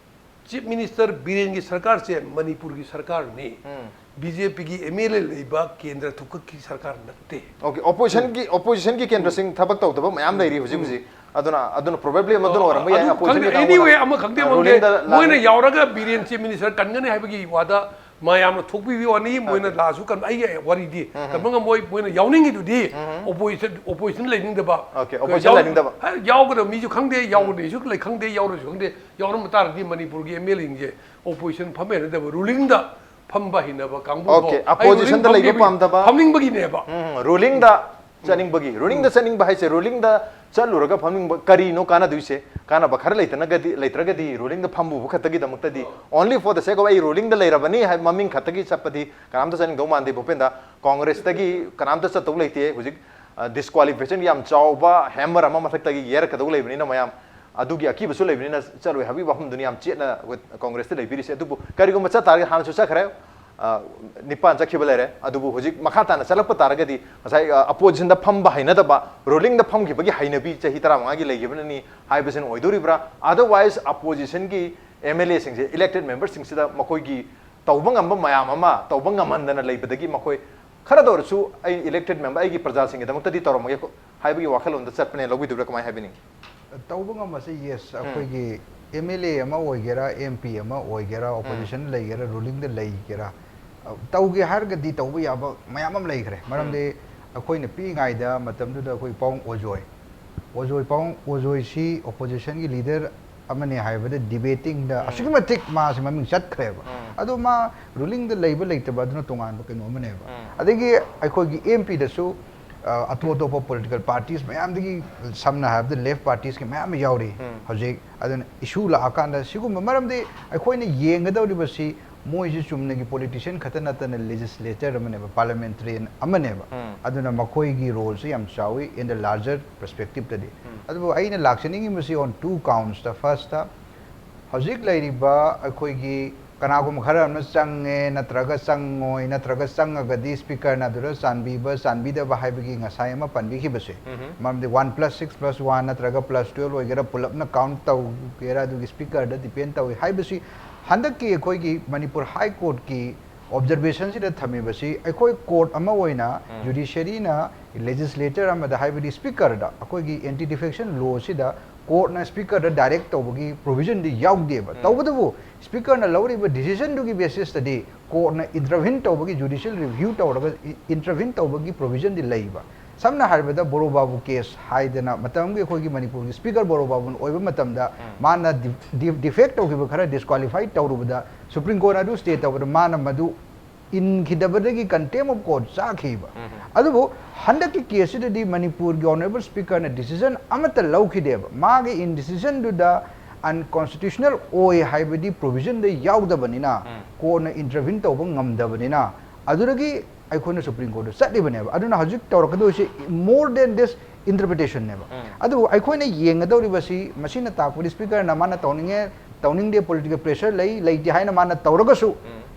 ꯆꯤꯐ ꯃꯤꯅꯤꯁꯇꯔ ꯕꯤꯔꯦꯟꯒꯤ ꯁꯔꯀꯥꯔꯁꯦ ꯃꯅꯤꯄꯨꯔꯒꯤ ꯁꯔꯀꯥꯔꯅꯤ꯫ ꯎꯝ꯫ ꯕꯤ ꯖꯦ ꯄꯤꯒꯤ ꯑꯦꯝ ꯑꯦꯜ ꯑꯦ ꯂꯩꯕ ꯀꯦꯟꯗ꯭ꯔ ꯊꯨꯛꯀꯛꯀꯤ ꯁꯔꯀꯥꯔ ꯅꯠꯇꯦ꯫ Okay, ꯑꯣꯄꯣꯖꯤꯁꯟꯒꯤ, ꯑꯣꯄꯣꯖꯤꯁꯟꯒꯤ ꯀꯦꯟꯗ꯭ꯔꯁꯤꯡ ꯊꯕꯛ ꯇꯧꯗꯕ ꯃꯌꯥꯝ ꯂꯩꯔꯤ ꯍꯧꯖꯤꯛ ꯎꯝ꯫ ꯍꯧꯖꯤꯛ꯫ ꯑꯗꯨꯅ, ꯑꯗꯨꯅ problem ꯑꯃ ꯑꯗꯨꯅ ꯑꯣ, ꯑꯣꯏꯔꯝꯕ ꯌꯥꯏ, ꯑꯗꯨ opposition ꯈꯪꯗꯦ, ꯀꯩꯀꯥ anyway, ꯑꯃ ꯈꯪꯗꯦ, ꯃꯣꯏꯅ ꯃꯣꯏꯅ ꯌꯥꯎꯔꯒ ꯕꯤꯔꯦꯟ ꯆꯤꯐ ꯃꯤꯅꯤꯁꯇꯔ ꯀꯟꯒꯅꯤ ꯍꯥꯏꯕꯒꯤ ꯋꯥꯗ ꯃꯌꯥꯝꯅ ꯊꯣꯛꯄꯤꯕꯒꯤ ꯋꯥꯅꯤ, ꯃꯣꯏꯅ Okay꯫ ꯂꯥꯛꯑꯁꯨ ꯀꯟ-, ꯑꯩꯒꯤ ꯋꯥꯔꯤꯗꯤ ꯎꯝ꯫ ꯀꯟꯕ ꯉꯝꯃꯣꯏ, ꯃꯣꯏꯅ ꯌꯥꯎꯅꯤꯡꯉꯤꯗꯨꯗꯤ ꯎꯝ꯫ ꯑꯣꯄꯣꯖꯤꯁꯟ, ꯑꯣꯄꯣꯖꯤꯁꯟ ꯂꯩꯅꯤꯡꯗꯕ꯫ Okay, opposition ꯌꯥꯎ-, ꯂꯩꯅꯤꯡꯗꯕ꯫ ꯍꯦ, ꯌꯥꯎꯒꯗꯕ ꯃꯤꯁꯨ ꯈꯪꯗꯦ, ꯎꯝ꯫ ꯌꯥꯎꯒꯗꯕ ꯃꯤꯁꯨ ꯂꯩ ꯈꯪꯗꯦ, ꯌꯥꯎꯔꯁꯨ ꯈꯪꯗꯦ, ꯌꯥꯎꯔꯝꯕ ꯇꯥꯔꯗꯤ ꯃꯅꯤꯄꯨꯔꯒꯤ ꯑꯦꯝ ꯑꯦꯜ ꯑꯦꯁꯤꯡꯁꯦ ꯑꯣꯄꯣꯖꯤꯁꯟ ꯐꯝꯕ ꯍꯩꯅꯗꯕ, ꯔꯨꯂꯤꯡꯗ ꯐꯝꯕ ꯍꯩꯅꯕ ꯀꯥꯡꯕꯨ Okay, ꯐꯥꯎ ꯑꯩ ꯔꯨꯂꯤꯡ oppositionꯗ ꯂꯩꯕ ꯐꯝꯗꯦ-, ꯄꯥꯝꯗꯕ꯫ ꯐꯝꯅꯤꯡꯕꯒꯤꯅꯦꯕ꯫ ꯎꯝ, ꯔꯨꯂꯤꯡꯗ ꯎꯝ꯫ ꯆꯠꯅꯤꯡꯕꯒꯤ, ꯔꯨꯂꯤꯡꯗ ꯎꯝ꯫ ꯆꯠꯅꯤꯡꯕ ꯍꯥꯏꯁꯦ, ꯔꯨꯂꯤꯡꯗ ꯆꯠꯂꯨꯔꯒ ꯐꯝꯅꯤꯡꯕ ꯀꯔꯤꯅꯣ ꯀꯥꯟꯅꯗꯣꯏꯁꯦ? ꯀꯥꯟꯅꯕ ꯈꯔ ꯂꯩꯇꯅꯒꯗꯤ, ꯂꯩꯇ꯭ꯔꯒꯗꯤ ꯔꯨꯂꯤꯡꯗ ꯐꯝꯃꯨꯕ ꯈꯛꯇꯒꯤꯗꯃꯛꯇꯗꯤ, ꯑꯣ꯫ Only for the sake of ꯑꯩ ꯔꯨꯂꯤꯡꯗ ꯂꯩꯔꯕꯅꯤ ꯍꯥꯏꯕ ꯃꯃꯤꯡ ꯈꯛꯇꯒꯤ ꯆꯠꯄꯗꯤ ꯀꯅꯥꯝꯇ ꯆꯠꯅꯤꯡꯗꯧ ꯃꯥꯟꯗꯦ, ꯚꯨꯄꯦꯟꯗ꯫ ꯀꯣꯡꯒ꯭ꯔꯦꯁꯇꯒꯤ ꯀꯅꯥꯝꯇ ꯆꯠꯇꯧ ꯂꯩꯇꯦ꯫ ꯍꯧꯖꯤꯛ, ꯑ, disqualification ꯌꯥꯝ ꯆꯥꯎꯕ hammer ꯑꯃ ꯃꯊꯛꯇꯒꯤ ꯌꯩꯔꯛꯀꯗꯧ ꯂꯩꯕꯅꯤꯅ ꯃꯌꯥꯝ ꯑꯗꯨꯒꯤ ꯑꯀꯤꯕꯁꯨ ꯂꯩꯕꯅꯤꯅ ꯆꯠꯂꯣꯏ ꯍꯥꯏꯕꯒꯤ ꯋꯥꯐꯝꯗꯨꯅꯤ ꯌꯥꯝ ꯆꯦꯠꯅ ꯑꯩꯈꯣꯏ ꯀꯣꯡꯒ꯭ꯔꯦꯁꯇ ꯂꯩꯕꯤꯔꯤꯁꯦ꯫ ꯑꯗꯨꯕꯨ ꯀꯔꯤꯒꯨꯝꯕ ꯆꯠ ꯇꯥꯔꯒꯗꯤ ꯍꯥꯟꯅꯁꯨ ꯆꯠꯈ꯭ꯔꯦ, ꯑ, ꯅꯤꯄꯥꯟ ꯆꯠꯈꯤꯕ ꯂꯩꯔꯦ꯫ ꯑꯗꯨꯕꯨ ꯍꯧꯖꯤꯛ ꯃꯈꯥ ꯇꯥꯅ ꯆꯠꯂꯛꯄ ꯇꯥꯔꯒꯗꯤ ꯉꯁꯥꯏ, ꯑ, oppositionꯗ ꯐꯝꯕ ꯍꯩꯅꯗꯕ, rulingꯗ ꯐꯝꯈꯤꯕꯒꯤ ꯍꯩꯅꯕꯤ ꯆꯍꯤ ꯇꯔꯥꯃꯉꯥꯒꯤ ꯂꯩꯈꯤꯕꯅꯅꯤ ꯍꯥꯏꯕꯁꯤꯅ ꯑꯣꯏꯗꯣꯔꯤꯕ꯭ꯔꯥ? Otherwise oppositionꯒꯤ MLAꯁꯤꯡꯁꯦ, elected memberꯁꯤꯡꯁꯤꯗ ꯃꯈꯣꯏꯒꯤ ꯇꯧꯕ ꯉꯝꯕ ꯃꯌꯥꯝ ꯑꯃ ꯇꯧꯕ ꯉꯝꯍꯟꯗꯅ ꯂꯩꯕꯗꯒꯤ ꯃꯈꯣꯏ ꯈꯔꯗ ꯑꯣꯏꯔꯁꯨ ꯑꯩ elected member, ꯑꯩꯒꯤ ꯄ꯭ꯔꯖꯥꯁꯤꯡꯒꯤꯗꯃꯛꯇꯗꯤ ꯇꯧꯔꯝꯃꯒꯦ ꯍꯥꯏꯕꯒꯤ ꯋꯥꯈꯜꯂꯣꯟꯗ ꯆꯠꯄꯅꯦ ꯂꯧꯕꯤꯗꯕ꯭ꯔꯥ? ꯀꯃꯥꯏꯅ ꯍꯥꯏꯕꯤꯅꯤꯡꯉꯤ? ꯇꯧꯕ ꯉꯝꯕꯁꯦ, yes, ꯑꯩꯈꯣꯏꯒꯤ MLA ꯑꯃ ꯑꯣꯏꯒꯦꯔꯥ, MP ꯑꯃ ꯑꯣꯏꯒꯦꯔꯥ, oppositionꯗ ꯂꯩꯒꯦꯔꯥ, rulingꯗ ꯂꯩꯒꯦꯔꯥ, ꯑ, ꯇꯧꯒꯦ ꯍꯥꯏꯔꯒꯗꯤ ꯇꯧꯕ ꯌꯥꯕ ꯃꯌꯥꯝ ꯑꯃ ꯂꯩꯈ꯭ꯔꯦ꯫ ꯃꯔꯝꯗꯤ ꯑꯩꯈꯣꯏꯅ ꯄꯤꯛꯏꯉꯩꯗ ꯃꯇꯝꯗꯨꯗ ꯑꯩꯈꯣꯏ ꯄꯥꯎꯡ ꯑꯣꯖꯣꯏ, ꯑꯣꯖꯣꯏ ꯄꯥꯎꯡ ꯑꯣꯖꯣꯏꯁꯤ oppositionꯒꯤ leader ꯑꯃꯅꯤ ꯍꯥꯏꯕꯗ debatingꯗ ꯑꯁꯨꯛꯀꯤ ꯃꯇꯤꯛ ꯃꯥꯁꯦ ꯃꯃꯤꯡ ꯆꯠꯈ꯭ꯔꯦꯕ꯫ ꯑꯗꯣ ꯃꯥ rulingꯗ ꯂꯩꯕ ꯂꯩꯇꯕ ꯑꯗꯨꯅ ꯇꯣꯉꯥꯟꯕ ꯀꯩꯅꯣ ꯑꯃꯅꯦꯕ꯫ ꯑꯗꯒꯤ ꯑꯩꯈꯣꯏꯒꯤ MPꯗꯁꯨ, ꯑ, ꯑꯇꯣꯞ ꯑꯇꯣꯞꯄ political parties ꯃꯌꯥꯝꯗꯒꯤ, ꯁꯝꯅ ꯍꯥꯏꯔꯕꯗ left partiesꯀꯤ ꯃꯌꯥꯝ ꯑꯃ ꯌꯥꯎꯔꯤ ꯍꯧꯖꯤꯛ꯫ ꯑꯗꯨꯅ issue ꯂꯥꯛꯑꯀꯥꯟꯗ ꯁꯤꯒꯨꯝꯕ, ꯃꯔꯝꯗꯤ ꯑꯩꯈꯣꯏꯅ ꯌꯦꯡꯒꯗꯧꯔꯤꯕꯁꯤ ꯃꯣꯏꯁꯤ ꯆꯨꯝꯅꯒꯤ politician ꯈꯛꯇ ꯅꯠꯇꯅ legislator ꯑꯃꯅꯦꯕ, parliamentarian ꯑꯃꯅꯦꯕ꯫ ꯑꯗꯨꯅ ꯃꯈꯣꯏꯒꯤ roleꯁꯤ ꯌꯥꯝ ꯆꯥꯎꯏ in the larger perspectiveꯇꯗꯤ꯫ ꯑꯗꯨꯕꯨ ꯑꯩꯅ ꯂꯥꯛꯆꯅꯤꯡꯉꯤꯕꯁꯤ on two countsꯇ꯫ Firstꯇ, ꯍꯧꯖꯤꯛ ꯂꯩꯔꯤꯕ ꯑꯩꯈꯣꯏꯒꯤ ꯀꯅꯥꯒꯨꯝꯕ ꯈꯔ ꯑꯃꯅ ꯆꯪꯉꯦ ꯅꯠꯇ꯭ꯔꯒ ꯆꯪꯉꯣꯏ, ꯅꯠꯇ꯭ꯔꯒ ꯆꯪꯉꯒꯗꯤ speakerꯅ ꯑꯗꯨꯗ ꯆꯥꯟꯕꯤꯕ ꯆꯥꯟꯕꯤꯗꯕ ꯍꯥꯏꯕꯒꯤ ꯉꯁꯥꯏ ꯑꯃ ꯄꯟꯕꯤꯈꯤꯕꯁꯦ, ꯃꯔꯝꯗꯤ one plus six plus one ꯅꯠꯇ꯭ꯔꯒ plus twelve ꯑꯣꯏꯒꯦꯔꯥ, ꯄꯨꯂꯞꯅ count ꯇꯧꯒꯦꯔꯥ, ꯑꯗꯨꯒꯤ speakerꯗ depend ꯇꯧꯏ ꯍꯥꯏꯕꯁꯤ ꯍꯟꯗꯛꯀꯤ ꯑꯩꯈꯣꯏꯒꯤ ꯃꯅꯤꯄꯨꯔ High Courtꯀꯤ observationꯁꯤꯗ ꯊꯝꯃꯤꯕꯁꯤ, ꯑꯩꯈꯣꯏ court ꯑꯃ ꯑꯣꯏꯅ judiciaryꯅ legislator ꯑꯃꯗ, ꯍꯥꯏꯕꯗꯤ speakerꯗ, ꯑꯩꯈꯣꯏꯒꯤ anti defection lawꯁꯤꯗ courtꯅ speakerꯗ direct ꯇꯧꯕꯒꯤ provisionꯗꯤ ꯌꯥꯎꯗꯦꯕ꯫ ꯇꯧꯕꯇꯕꯨ speakerꯅ ꯂꯧꯔꯤꯕ decisionꯗꯨꯒꯤ basisꯇꯗꯤ courtꯅ intervene ꯇꯧꯕꯒꯤ, judicial review ꯇꯧꯔꯒ i-, intervene ꯇꯧꯕꯒꯤ provisionꯗꯤ ꯂꯩꯕ꯫ ꯁꯝꯅ ꯍꯥꯏꯔꯕꯗ ꯕꯣꯔꯣ ꯕꯥꯕꯨ case ꯍꯥꯏꯗꯅ, ꯃꯇꯝꯒꯤ ꯑꯩꯈꯣꯏꯒꯤ ꯃꯅꯤꯄꯨꯔꯒꯤ speaker ꯕꯣꯔꯣ ꯕꯥꯕꯨꯅ ꯑꯣꯏꯕ ꯃꯇꯝꯗ ꯃꯥꯅ ꯗꯤ-, ꯗꯤ-, defect ꯇꯧꯈꯤꯕ ꯈꯔ disqualify ꯇꯧꯔꯨꯕꯗ Supreme Courtꯅ ꯑꯗꯨ stay ꯇꯧꯕꯗ ꯃꯥꯅ ꯃꯗꯨ ꯏꯟꯈꯤꯗꯕꯗꯒꯤ contempt of court ꯆꯥꯈꯤꯕ꯫ ꯑꯗꯨꯕꯨ ꯍꯟꯗꯛꯀꯤ caseꯁꯤꯗꯗꯤ ꯃꯅꯤꯄꯨꯔꯒꯤ honourable speakerꯅ decision ꯑꯃꯠꯇ ꯂꯧꯈꯤꯗꯦꯕ꯫ ꯃꯥꯒꯤ indecisionꯗꯨꯗ unconstitutional ꯑꯣꯏ ꯍꯥꯏꯕꯗꯤ provisionꯗ ꯌꯥꯎꯗꯕꯅꯤꯅ courtꯅ intervene ꯇꯧꯕ ꯉꯝꯗꯕꯅꯤꯅ ꯑꯗꯨꯗꯒꯤ ꯑꯩꯈꯣꯏꯅ Supreme Courtꯇ ꯆꯠꯂꯤꯕꯅꯦꯕ꯫ ꯑꯗꯨꯅ ꯍꯧꯖꯤꯛ ꯇꯧꯔꯛꯀꯗꯣꯏꯁꯤ more than this interpretationꯅꯦꯕ꯫ ꯑꯗꯨꯕꯨ ꯑꯩꯈꯣꯏꯅ ꯌꯦꯡꯒꯗꯧꯔꯤꯕꯁꯤ, ꯃꯁꯤꯅ ꯇꯥꯛꯄꯗꯤ speakerꯅ ꯃꯥꯅ ꯇꯧꯅꯤꯡꯉꯦ ꯇꯧꯅꯤꯡꯗꯦ, political pressure ꯂꯩ ꯂꯩꯇꯦ ꯍꯥꯏꯅ ꯃꯥꯅ ꯇꯧꯔꯒꯁꯨ,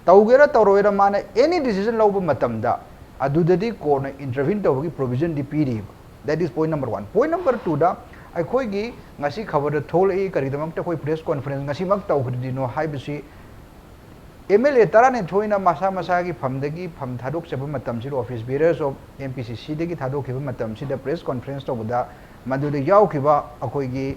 ꯇꯧꯒꯦꯔꯥ ꯇꯧꯔꯣꯏꯔꯥ ꯃꯥꯅ any decision ꯂꯧꯕ ꯃꯇꯝꯗ ꯑꯗꯨꯗꯗꯤ courtꯅ intervene ꯇꯧꯕꯒꯤ provisionꯗꯤ ꯄꯤꯔꯤꯕ꯫ That is point number one. Point number twoꯗ ꯑꯩꯈꯣꯏꯒꯤ ꯉꯁꯤ ꯈꯕꯔꯗ ꯊꯣꯛꯂꯛꯏ, ꯀꯔꯤꯒꯤꯗꯃꯛꯇ ꯑꯩꯈꯣꯏ press conference ꯉꯁꯤꯃꯛ ꯇꯧꯈ꯭ꯔꯤꯅꯣ ꯍꯥꯏꯕꯁꯤ, MLA ꯇꯔꯥꯅꯤꯊꯣꯏꯅ ꯃꯁꯥ ꯃꯁꯥꯒꯤ ꯐꯝꯗꯒꯤ ꯐꯝ ꯊꯥꯗꯣꯛꯆꯕ ꯃꯇꯝꯁꯤꯗ, office bearers of MPCCꯗꯒꯤ ꯊꯥꯗꯣꯛꯈꯤꯕ ꯃꯇꯝꯁꯤꯗ press conference ꯇꯧꯕꯗ ꯃꯗꯨꯗ ꯌꯥꯎꯈꯤꯕ ꯑꯩꯈꯣꯏꯒꯤ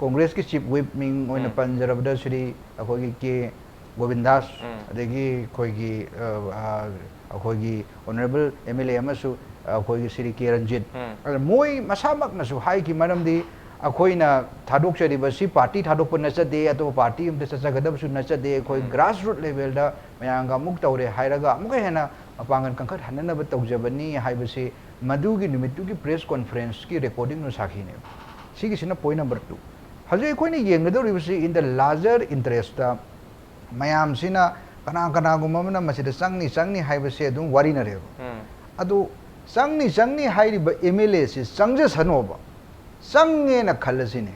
Congressꯀꯤ chief whip ꯃꯤꯡ ꯑꯣꯏꯅ ꯎꯝ꯫ ꯄꯟꯖꯔꯕꯗ ꯁ꯭ꯔꯤ ꯑꯩꯈꯣꯏꯒꯤ ꯀꯦ ꯒꯣꯕꯤꯟꯗꯥꯁ, ꯎꯝ꯫ ꯑꯗꯒꯤ ꯑꯩꯈꯣꯏꯒꯤ, ꯑ, ꯑ, ꯑꯩꯈꯣꯏꯒꯤ honourable MLA ꯑꯃꯁꯨ ꯑꯩꯈꯣꯏꯒꯤ ꯁ꯭ꯔꯤ ꯀꯦ ꯔꯟꯖꯤꯠ, ꯎꯝ꯫ ꯑꯗ ꯃꯣꯏ ꯃꯁꯥꯃꯛꯅꯁꯨ ꯍꯥꯏꯈꯤ, ꯃꯔꯝꯗꯤ ꯑꯩꯈꯣꯏꯅ ꯊꯥꯗꯣꯛꯆꯔꯤꯕꯁꯤ party ꯊꯥꯗꯣꯛꯄ ꯅꯠꯆꯗꯦ, ꯑꯇꯣꯞꯄ party ꯑꯝꯇ ꯆꯠꯆꯒꯗꯕꯁꯨ ꯅꯠꯆꯗꯦ, ꯑꯩꯈꯣꯏ ꯎꯝ꯫ Grassroot levelꯗ ꯃꯌꯥꯝꯒ ꯑꯃꯨꯛ ꯇꯧꯔꯦ ꯍꯥꯏꯔꯒ ꯑꯃꯨꯛꯀ ꯍꯦꯟꯅ ꯃꯄꯥꯡꯒꯜ ꯀꯟꯈꯠꯍꯟꯅꯅꯕ ꯇꯧꯖꯕꯅꯤ ꯍꯥꯏꯕꯁꯤ ꯃꯗꯨꯒꯤ ꯅꯨꯃꯤꯠꯇꯨꯒꯤ press conferenceꯀꯤ recordingꯅ ꯁꯥꯈꯤꯅꯦꯕ꯫ ꯁꯤꯒꯤꯁꯤꯅ point number two꯫ ꯍꯧꯖꯤꯛ ꯑꯩꯈꯣꯏꯅ ꯌꯦꯡꯒꯗꯧꯔꯤꯕꯁꯤ in the larger interestꯇ ꯃꯌꯥꯝꯁꯤꯅ ꯀꯅꯥ ꯀꯅꯥꯒꯨꯝꯕ ꯑꯃꯅ ꯃꯁꯤꯗ ꯆꯪꯅꯤ ꯆꯪꯅꯤ ꯍꯥꯏꯕꯁꯦ ꯑꯗꯨꯝ ꯋꯥꯔꯤꯅꯔꯦꯕ꯫ ꯎꯝ꯫ ꯑꯗꯨ ꯆꯪꯅꯤ ꯆꯪꯅꯤ ꯍꯥꯏꯔꯤꯕ MLAꯁꯤ ꯆꯪꯖꯁꯅꯣꯕ, ꯆꯪꯉꯦꯅ ꯈꯜꯂꯁꯤꯅꯦ,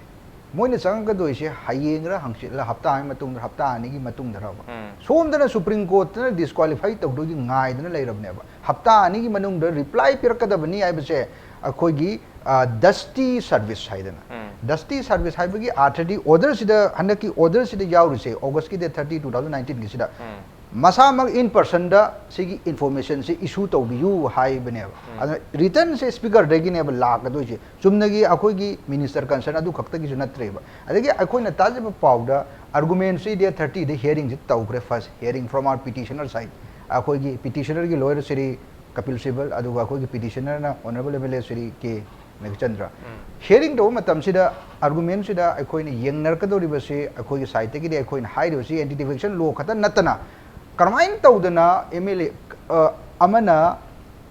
ꯃꯣꯏꯅ ꯆꯪꯉꯛꯀꯗꯣꯏꯁꯦ ꯍꯌꯦꯡꯔ ꯍꯪꯆꯤꯠꯂ, ꯍꯞꯇꯥ ꯑꯃꯒꯤ ꯃꯇꯨꯡꯗ, ꯍꯞꯇꯥ ꯑꯅꯤꯒꯤ ꯃꯇꯨꯡꯗꯔꯕ? ꯎꯝ꯫ ꯁꯣꯝꯗꯅ Supreme Courtꯅ disqualify ꯇꯧꯗꯣꯏꯒꯤ ꯉꯥꯏꯗꯅ ꯂꯩꯔꯕꯅꯦꯕ꯫ ꯍꯞꯇꯥ ꯑꯅꯤꯒꯤ ꯃꯅꯨꯡꯗ reply ꯄꯤꯔꯛꯀꯗꯕꯅꯤ ꯍꯥꯏꯕꯁꯦ ꯑꯩꯈꯣꯏꯒꯤ, ꯑ, dusty service ꯍꯥꯏꯗꯅ꯫ ꯎꯝ꯫ Dusty service ꯍꯥꯏꯕꯒꯤ ꯑꯥꯔꯊꯗꯤ orderꯁꯤꯗ, ꯍꯟꯗꯛꯀꯤ orderꯁꯤꯗ ꯌꯥꯎꯔꯤꯁꯦ, Augustꯀꯤ date thirty, two thousand nineteenꯒꯤꯁꯤꯗ ꯎꯝ꯫ ꯃꯁꯥꯃꯛ in personꯗ ꯁꯤꯒꯤ informationꯁꯦ issue ꯇꯧꯕꯤꯌꯨ ꯍꯥꯏꯕꯅꯦꯕ꯫ ꯎꯝ꯫ ꯑꯗꯨꯅ writtenꯁꯦ Speakerꯗꯒꯤꯅꯦꯕ ꯂꯥꯛꯀꯗꯣꯏꯁꯦ꯫ ꯆꯨꯝꯅꯒꯤ ꯑꯩꯈꯣꯏꯒꯤ minister concern ꯑꯗꯨ ꯈꯛꯇꯒꯤꯁꯨ ꯅꯠꯇ꯭ꯔꯦꯕ꯫ ꯑꯗꯒꯤ ꯑꯩꯈꯣꯏꯅ ꯇꯥꯖꯕ ꯄꯥꯎꯗ argumentꯁꯤ date thirtyꯗ hearingꯁꯤ ꯇꯧꯈ꯭ꯔꯦ, first hearing from our petitioner side꯫ ꯑꯩꯈꯣꯏꯒꯤ petitionerꯒꯤ lawyer ꯁ꯭ꯔꯤ ꯀꯄꯤꯜ ꯁꯤꯕꯜ, ꯑꯗꯨꯒ ꯑꯩꯈꯣꯏꯒꯤ petitionerꯅ honourable MLA ꯁ꯭ꯔꯤ ꯀꯦ ꯃꯦꯘꯆꯟꯗ꯭ꯔ꯫ ꯎꯝ꯫ Hearing ꯇꯧꯕ ꯃꯇꯝꯁꯤꯗ argumentꯁꯤꯗ ꯑꯩꯈꯣꯏꯅ ꯌꯦꯡꯅꯔꯛꯀꯗꯧꯔꯤꯕꯁꯤ, ꯑꯩꯈꯣꯏꯒꯤ sideꯇꯒꯤꯗꯤ ꯑꯩꯈꯣꯏꯅ ꯍꯥꯏꯔꯤꯕꯁꯤ anti defamation law ꯈꯛꯇ ꯅꯠꯇꯅ ꯀꯔꯝꯍꯥꯏꯅ ꯇꯧꯗꯅ MLA, ꯑ, ꯑꯃꯅ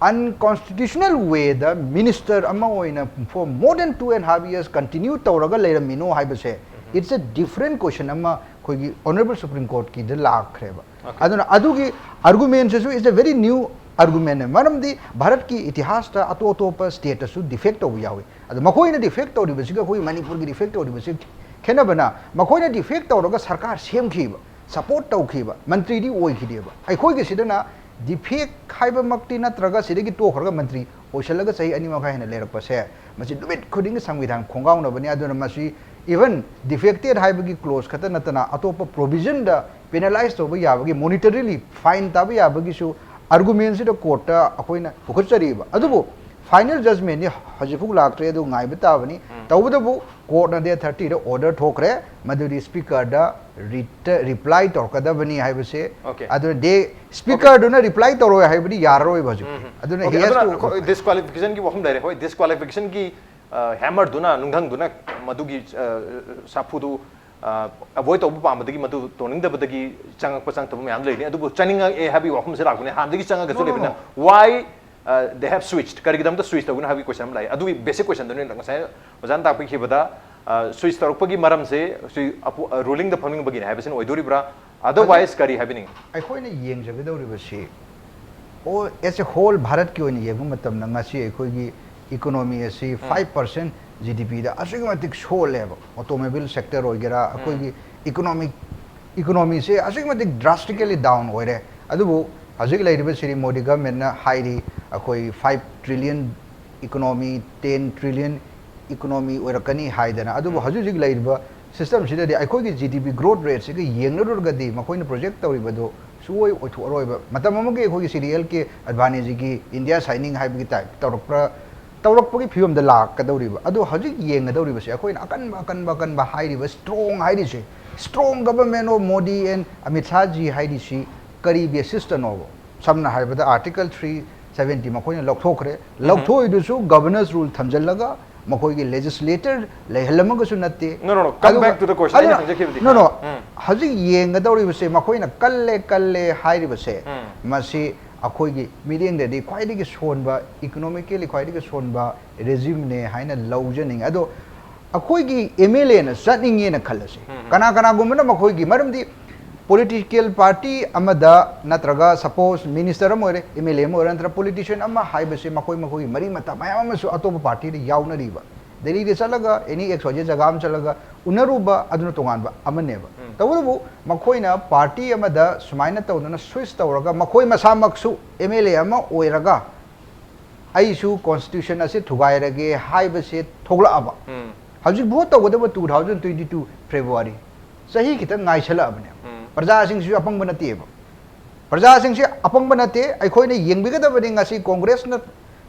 unconstitutional wayꯗ minister ꯑꯃ ꯑꯣꯏꯅ for more than two and half years continue ꯇꯧꯔꯒ ꯂꯩꯔꯝꯃꯤꯅꯣ ꯍꯥꯏꯕꯁꯦ, ꯎꯝ꯫ It's a different question ꯑꯃ ꯑꯩꯈꯣꯏꯒꯤ honourable Supreme Courtꯀꯤꯗ ꯂꯥꯛꯈ꯭ꯔꯦꯕ꯫ Okay. ꯑꯗꯨꯅ ꯑꯗꯨꯒꯤ argumentꯁꯤꯁꯨ is a very new argument꯫ ꯃꯔꯝꯗꯤ ꯚꯥꯔꯠꯀꯤ ꯏꯇꯤꯍꯥꯁꯇ ꯑꯇꯣꯞ ꯑꯇꯣꯞꯄ stateꯇꯁꯨ defect ꯇꯧꯕ ꯌꯥꯎꯏ꯫ ꯑꯗꯣ ꯃꯈꯣꯏꯅ defect ꯇꯧꯔꯤꯕꯁꯤꯒ ꯑꯩꯈꯣꯏ ꯃꯅꯤꯄꯨꯔꯒꯤ defect ꯇꯧꯔꯤꯕꯁꯤ ꯈꯦꯠꯅꯕꯅ, ꯃꯈꯣꯏꯅ defect ꯇꯧꯔꯒ ꯁꯔꯀꯥꯔ ꯁꯦꯝꯈꯤꯕ, ꯁꯄꯣꯔꯠ ꯇꯧꯈꯤꯕ ꯃꯟꯇ꯭ꯔꯤꯗꯤ ꯑꯣꯏꯈꯤꯗꯦꯕ꯫ ꯑꯩꯈꯣꯏꯒꯤꯁꯤꯗꯅ ꯗꯤꯐꯦꯛ ꯍꯥꯏꯕꯃꯛꯇꯤ ꯅꯠꯇ꯭ꯔꯒ ꯁꯤꯗꯒꯤ ꯇꯣꯛꯈ꯭ꯔꯒ ꯃꯟꯇ꯭ꯔꯤ ꯑꯣꯏꯁꯜꯂꯒ ꯆꯍꯤ ꯑꯅꯤ ꯃꯈꯥꯏ ꯍꯦꯟꯅ ꯂꯩꯔꯛꯄꯁꯦ, ꯃꯁꯤ ꯅꯨꯃꯤꯠ ꯈꯨꯗꯤꯡꯒꯤ ꯁꯪꯕꯤꯙꯥꯟ ꯈꯣꯡꯒꯥꯎꯅꯕꯅꯤ꯫ ꯑꯗꯨꯅ ꯃꯁꯤ even defected ꯍꯥꯏꯕꯒꯤ ꯀ꯭ꯂꯣꯖ ꯈꯛꯇ ꯅꯠꯇꯅ ꯑꯇꯣꯞꯄ ꯄ꯭ꯔꯣꯚꯤꯖꯟꯗ ꯄꯦꯅꯦꯂꯥꯏꯁ ꯇꯧꯕ ꯌꯥꯕꯒꯤ, ꯃꯣꯅꯤꯇꯔꯤꯂꯤ ꯐꯥꯏꯟ ꯇꯥꯕ ꯌꯥꯕꯒꯤꯁꯨ ꯑꯥꯔꯒꯨꯃꯦꯟꯁꯤꯗ ꯀꯣꯔꯠꯇ ꯑꯩꯈꯣꯏꯅ ꯄꯨꯈꯠꯆꯔꯤꯕ꯫ ꯑꯗꯨꯕꯨ ꯐꯥꯏꯅꯦꯜ ꯖꯖꯃꯦꯟꯗꯤ ꯍꯧꯖꯤꯛꯐꯥꯎ ꯂꯥꯛꯇ꯭ꯔꯤ, ꯑꯗꯨ ꯉꯥꯏꯕ ꯇꯥꯕꯅꯤ꯫ ꯇꯧꯕꯇꯕꯨ ꯀꯣꯔꯠꯅ ꯗꯦꯠ ꯊꯥꯔꯇꯤꯗ ꯑꯣꯔꯗꯔ ꯊꯣꯛꯈ꯭ꯔꯦ, ꯃꯗꯨꯗꯤ ꯁ꯭ꯄꯤꯀꯔꯗ ꯔꯤꯇ-, ꯔꯤꯄ꯭ꯂꯥꯏ ꯇꯧꯔꯛꯀꯗꯕꯅꯤ ꯍꯥꯏꯕꯁꯦ꯫ Okay. ꯑꯗꯨꯅ ꯗꯦ ꯁ꯭ꯄꯤꯀꯔꯗꯨꯅ ꯔꯤꯄ꯭ꯂꯥꯏ ꯇꯧꯔꯣꯏ ꯍꯥꯏꯕꯗꯤ ꯌꯥꯔꯔꯣꯏꯕ ꯍꯧꯖꯤꯛꯇꯤ꯫ ꯑꯗꯨꯅ Okay, he has ꯑꯗꯨꯅ to ꯑꯩꯈꯣꯏ ꯗꯤꯁꯀ꯭ꯋꯥꯂꯤꯐꯤꯀꯦꯁꯟꯒꯤ ꯋꯥꯐꯝ ꯂꯩꯔꯦ꯫ ꯍꯣꯏ, ꯗꯤꯁꯀ꯭ꯋꯥꯂꯤꯐꯤꯀꯦꯁꯟꯒꯤ ꯍꯦꯃꯔꯗꯨꯅ, ꯅꯨꯡꯙꯪꯗꯨꯅ ꯃꯗꯨꯒꯤ ꯑ, ꯁꯥꯐꯨꯗꯨ ꯑꯦꯚꯣꯏꯗ ꯇꯧꯕ ꯄꯥꯝꯕꯗꯒꯤ, ꯃꯗꯨ ꯇꯧꯅꯤꯡꯗꯕꯗꯒꯤ ꯆꯪꯉꯛꯄ ꯆꯪꯉꯛꯇꯕ ꯃꯌꯥꯝ ꯂꯩꯔꯤ꯫ ꯑꯗꯨꯕꯨ ꯆꯪꯅꯤꯡꯉꯛꯑꯦ ꯍꯥꯏꯕꯒꯤ ꯋꯥꯐꯝꯁꯦ ꯂꯥꯛꯄꯅꯦ, ꯍꯥꯟꯅꯗꯒꯤ ꯆꯪꯉꯒꯁꯨ No, no, ꯂꯩꯕꯅꯤꯅ꯫ No. Why they have switched? ꯀꯔꯤꯒꯤꯗꯃꯛꯇ ꯁ꯭ꯋꯤꯆ ꯇꯧꯒꯅꯣ ꯍꯥꯏꯕꯒꯤ ꯀꯣꯏꯁꯟ ꯑꯃ ꯂꯥꯛꯑꯦ꯫ ꯑꯗꯨꯒꯤ ꯕꯦꯁꯤꯛ ꯀꯣꯏꯁꯟꯗꯨꯅꯤ ꯉꯁꯥꯏ ꯑꯣꯖꯥꯅ ꯇꯥꯛꯄꯤꯈꯤꯕꯗ, ꯁ꯭ꯋꯤꯆ ꯇꯧꯔꯛꯄꯒꯤ ꯃꯔꯝꯁꯦ ꯁꯤ ꯔꯨꯂꯤꯡꯗ ꯐꯝꯅꯤꯡꯕꯒꯤꯅꯦ ꯍꯥꯏꯕꯁꯤꯅ ꯑꯣꯏꯗꯣꯔꯤꯕ꯭ꯔꯥ? Otherwise ꯀꯔꯤ ꯍꯥꯏꯕꯤꯅꯤꯡꯉꯤ? ꯑꯩꯈꯣꯏꯅ ꯌꯦꯡꯖꯒꯗꯧꯔꯤꯕꯁꯤ, ꯑꯣ, as a whole ꯚꯥꯔꯠꯀꯤ ꯑꯣꯏꯅ ꯌꯦꯡꯕ ꯃꯇꯝꯗ ꯉꯁꯤ ꯑꯩꯈꯣꯏꯒꯤ ꯏꯀꯣꯅꯣꯃꯤ ꯑꯁꯤ five percent G D Pꯗ ꯑꯁꯨꯛꯀꯤ ꯃꯇꯤꯛ ꯁꯣꯜꯂꯦꯕ꯫ ꯑꯣꯇꯣꯃꯣꯕꯥꯏꯜ ꯁꯦꯛꯇꯔ ꯑꯣꯏꯒꯦꯔꯥ, ꯑꯩꯈꯣꯏꯒꯤ ꯏꯀꯣꯅꯣꯃꯤꯛ, ꯏꯀꯣꯅꯣꯃꯤꯁꯦ ꯑꯁꯨꯛꯀꯤ ꯃꯇꯤꯛ drastically down ꯑꯣꯏꯔꯦ꯫ ꯑꯗꯨꯕꯨ ꯍꯧꯖꯤꯛ ꯂꯩꯔꯤꯕ ꯁ꯭ꯔꯤ ꯃꯣꯗꯤ ꯒꯚꯔꯟꯃꯦꯟꯠꯅ ꯍꯥꯏꯔꯤ, ꯑꯩꯈꯣꯏ five trillion economy, ten trillion economy ꯑꯣꯏꯔꯛꯀꯅꯤ ꯍꯥꯏꯗꯅ꯫ ꯑꯗꯨꯕꯨ ꯍꯧꯖꯤꯛ ꯍꯧꯖꯤꯛ ꯂꯩꯔꯤꯕ ꯁꯤꯁꯇꯝꯁꯤꯗꯗꯤ ꯑꯩꯈꯣꯏꯒꯤ G D P growth rateꯁꯤꯒ ꯌꯦꯡꯅꯔꯨꯔꯒꯗꯤ ꯃꯈꯣꯏꯅ ꯄ꯭ꯔꯣꯖꯦꯛ ꯇꯧꯔꯤꯕꯗꯨ ꯁꯨꯡꯑꯣꯏ ꯑꯣꯏꯊꯣꯛꯑꯔꯣꯏꯕ꯫ ꯃꯇꯝ ꯑꯃꯒꯤ ꯑꯩꯈꯣꯏꯒꯤ ꯁ꯭ꯔꯤ ꯑꯦꯜ ꯀꯦ ꯑꯗꯚꯥꯅꯤꯖꯤꯒꯤ ꯏꯟꯗꯤꯌꯥ ꯁꯥꯏꯅꯤꯡ ꯍꯥꯏꯕꯒꯤ ꯇꯥꯏꯞ ꯇꯧꯔꯛꯄ꯭ꯔꯥ, ꯇꯧꯔꯛꯄꯒꯤ ꯐꯤꯕꯝꯗ ꯂꯥꯛꯀꯗꯧꯔꯤꯕ꯫ ꯑꯗꯣ ꯍꯧꯖꯤꯛ ꯌꯦꯡꯒꯗꯧꯔꯤꯕꯁꯦ ꯑꯩꯈꯣꯏꯅ ꯑꯀꯟꯕ, ꯑꯀꯟꯕ, ꯑꯀꯟꯕ ꯍꯥꯏꯔꯤꯕ, strong ꯍꯥꯏꯔꯤꯁꯦ, strong government of Modi and Amit Shah ji ꯍꯥꯏꯔꯤꯁꯤ ꯀꯔꯤ ꯕꯦꯁꯤꯁꯇꯅꯣꯕ? ꯁꯝꯅ ꯍꯥꯏꯔꯕꯗ Article three seventy ꯃꯈꯣꯏꯅ ꯂꯧꯊꯣꯛꯈ꯭ꯔꯦ꯫ ꯂꯧꯊꯣꯛꯏꯗꯨꯁꯨ ꯒꯚꯔꯅꯔꯁ ꯔꯨꯜ ꯊꯝꯖꯤꯜꯂꯒ ꯃꯈꯣꯏꯒꯤ ꯂꯦꯖꯤꯁꯂꯦꯇꯔ ꯂꯩꯍꯜꯂꯝꯃꯒꯁꯨ ꯅꯠꯇꯦ꯫ No, no, no. Come ꯑꯗꯨꯒ-, back to the question. ꯑꯩꯅ ꯑꯗꯨꯅ-, ꯍꯪꯖꯈꯤꯕꯗꯤ, no, no. ꯎꯝ. ꯍꯧꯖꯤꯛ ꯌꯦꯡꯒꯗꯧꯔꯤꯕꯁꯦ ꯃꯈꯣꯏꯅ ꯀꯜꯂꯦ, ꯀꯜꯂꯦ ꯍꯥꯏꯔꯤꯕꯁꯦ, ꯎꯝ. ꯃꯁꯤ ꯑꯩꯈꯣꯏꯒꯤ ꯃꯤꯠꯌꯦꯡꯗꯗꯤ ꯈ꯭ꯋꯥꯏꯗꯒꯤ ꯁꯣꯟꯕ, ꯏꯀꯣꯅꯣꯃꯤꯀꯦꯜꯂꯤ ꯈ꯭ꯋꯥꯏꯗꯒꯤ ꯁꯣꯟꯕ ꯔꯦꯖꯤꯝꯅꯦ ꯍꯥꯏꯅ ꯂꯧꯖꯅꯤꯡꯉꯤ꯫ ꯑꯗꯣ ꯑꯩꯈꯣꯏꯒꯤ M L Aꯅ ꯆꯠꯅꯤꯡꯉꯦꯅ ꯈꯜꯂꯁꯤ, ꯀꯅꯥ ꯀꯅꯥꯒꯨꯝꯕꯅ ꯃꯈꯣꯏꯒꯤ, ꯃꯔꯝꯗꯤ ꯄꯣꯂꯤꯇꯤꯀꯦꯜ ꯄꯥꯔꯇꯤ ꯑꯃꯗ ꯅꯠꯇ꯭ꯔꯒ ꯁꯄꯣꯁ ꯃꯤꯅꯤꯁꯇꯔ ꯑꯃ ꯑꯣꯏꯔꯦ, M L A ꯑꯃ ꯑꯣꯏꯔꯦ, ꯅꯠꯇ꯭ꯔꯒ ꯄꯣꯂꯤꯇꯤꯁꯤꯌꯟ ꯑꯃ ꯍꯥꯏꯕꯁꯦ ꯃꯈꯣꯏ ꯃꯈꯣꯏꯒꯤ ꯃꯔꯤ ꯃꯇꯥ ꯃꯌꯥꯝ ꯑꯃꯁꯨ ꯑꯇꯣꯞꯄ ꯄꯥꯔꯇꯤꯗ ꯌꯥꯎꯅꯔꯤꯕ꯫ ꯗꯦꯜꯂꯤꯗ ꯆꯠꯂꯒ ꯑꯦꯅꯤ ꯑꯦꯛꯁ ꯋꯥꯏ ꯖꯦꯠ ꯖꯒꯥ ꯑꯃ ꯆꯠꯂꯒ ꯎꯅꯔꯨꯕ, ꯑꯗꯨꯅ ꯇꯣꯉꯥꯟꯕ ꯑꯃꯅꯦꯕ꯫ ꯇꯧꯕꯇꯕꯨ ꯃꯈꯣꯏꯅ ꯄꯥꯔꯇꯤ ꯑꯃꯗ ꯁꯨꯃꯥꯏꯅ ꯇꯧꯗꯅ ꯁ꯭ꯋꯤꯆ ꯇꯧꯔꯒ ꯃꯈꯣꯏ ꯃꯁꯥꯃꯛꯁꯨ ꯑꯦꯝ ꯑꯦꯜ ꯑꯦ ꯑꯃ ꯑꯣꯏꯔꯒ ꯑꯩꯁꯨ ꯀꯣꯟꯁꯇꯤꯇ꯭ꯌꯨꯁꯟ ꯑꯁꯤ ꯊꯨꯒꯥꯏꯔꯒꯦ ꯍꯥꯏꯕꯁꯦ ꯊꯣꯛꯂꯛꯑꯕ꯫ ꯍꯧꯖꯤꯛ ꯚꯣꯠ ꯇꯧꯒꯗꯕ two thousand twenty two February, ꯆꯍꯤ ꯈꯤꯇꯪ ꯉꯥꯏꯁꯜꯂꯛꯑꯕꯅꯦꯕ꯫ ꯄ꯭ꯔꯖꯥꯁꯤꯡꯁꯤꯁꯨ ꯑꯄꯪꯕ ꯅꯠꯇꯦꯕ꯫ ꯄ꯭ꯔꯖꯥꯁꯤꯡꯁꯤ ꯑꯄꯪꯕ ꯅꯠꯇꯦ꯫ ꯑꯩꯈꯣꯏꯅ ꯌꯦꯡꯕꯤꯒꯗꯕꯅꯤ, ꯉꯁꯤ ꯀꯣꯡꯒ꯭ꯔꯦꯁꯅ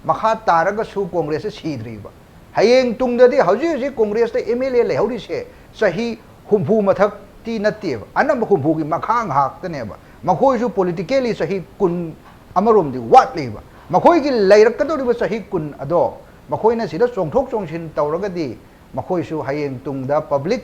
ꯃꯈꯥ ꯇꯥꯔꯒꯁꯨ ꯀꯣꯡꯒ꯭ꯔꯦꯁꯁꯦ ꯁꯤꯗ꯭ꯔꯤꯕ꯫ ꯍꯌꯦꯡ ꯇꯨꯡꯗꯗꯤ ꯍꯧꯖꯤꯛ ꯍꯧꯖꯤꯛ ꯀꯣꯡꯒ꯭ꯔꯦꯁꯇ ꯑꯦꯝ ꯑꯦꯜ ꯑꯦ ꯂꯩꯍꯧꯔꯤꯁꯦ ꯆꯍꯤ ꯍꯨꯝꯐꯨ ꯃꯊꯛꯇꯤ ꯅꯠꯇꯦꯕ, ꯑꯅꯝꯕ ꯍꯨꯝꯐꯨꯒꯤ ꯃꯈꯥ ꯉꯥꯛꯇꯅꯦꯕ꯫ ꯃꯈꯣꯏꯁꯨ ꯄꯣꯂꯤꯇꯤꯀꯦꯜꯂꯤ ꯆꯍꯤ ꯀꯨꯟ ꯑꯃꯔꯣꯝꯗꯤ ꯋꯥꯠꯂꯤꯕ꯫ ꯃꯈꯣꯏꯒꯤ ꯂꯩꯔꯛꯀꯗꯧꯔꯤꯕ ꯆꯍꯤ ꯀꯨꯟ ꯑꯗꯣ ꯃꯈꯣꯏꯅ ꯁꯤꯗ ꯆꯣꯡꯊꯣꯛ ꯆꯣꯡꯁꯤꯟ ꯇꯧꯔꯒꯗꯤ ꯃꯈꯣꯏꯁꯨ ꯍꯌꯦꯡ ꯇꯨꯡꯗ ꯄꯕ꯭ꯂꯤꯛ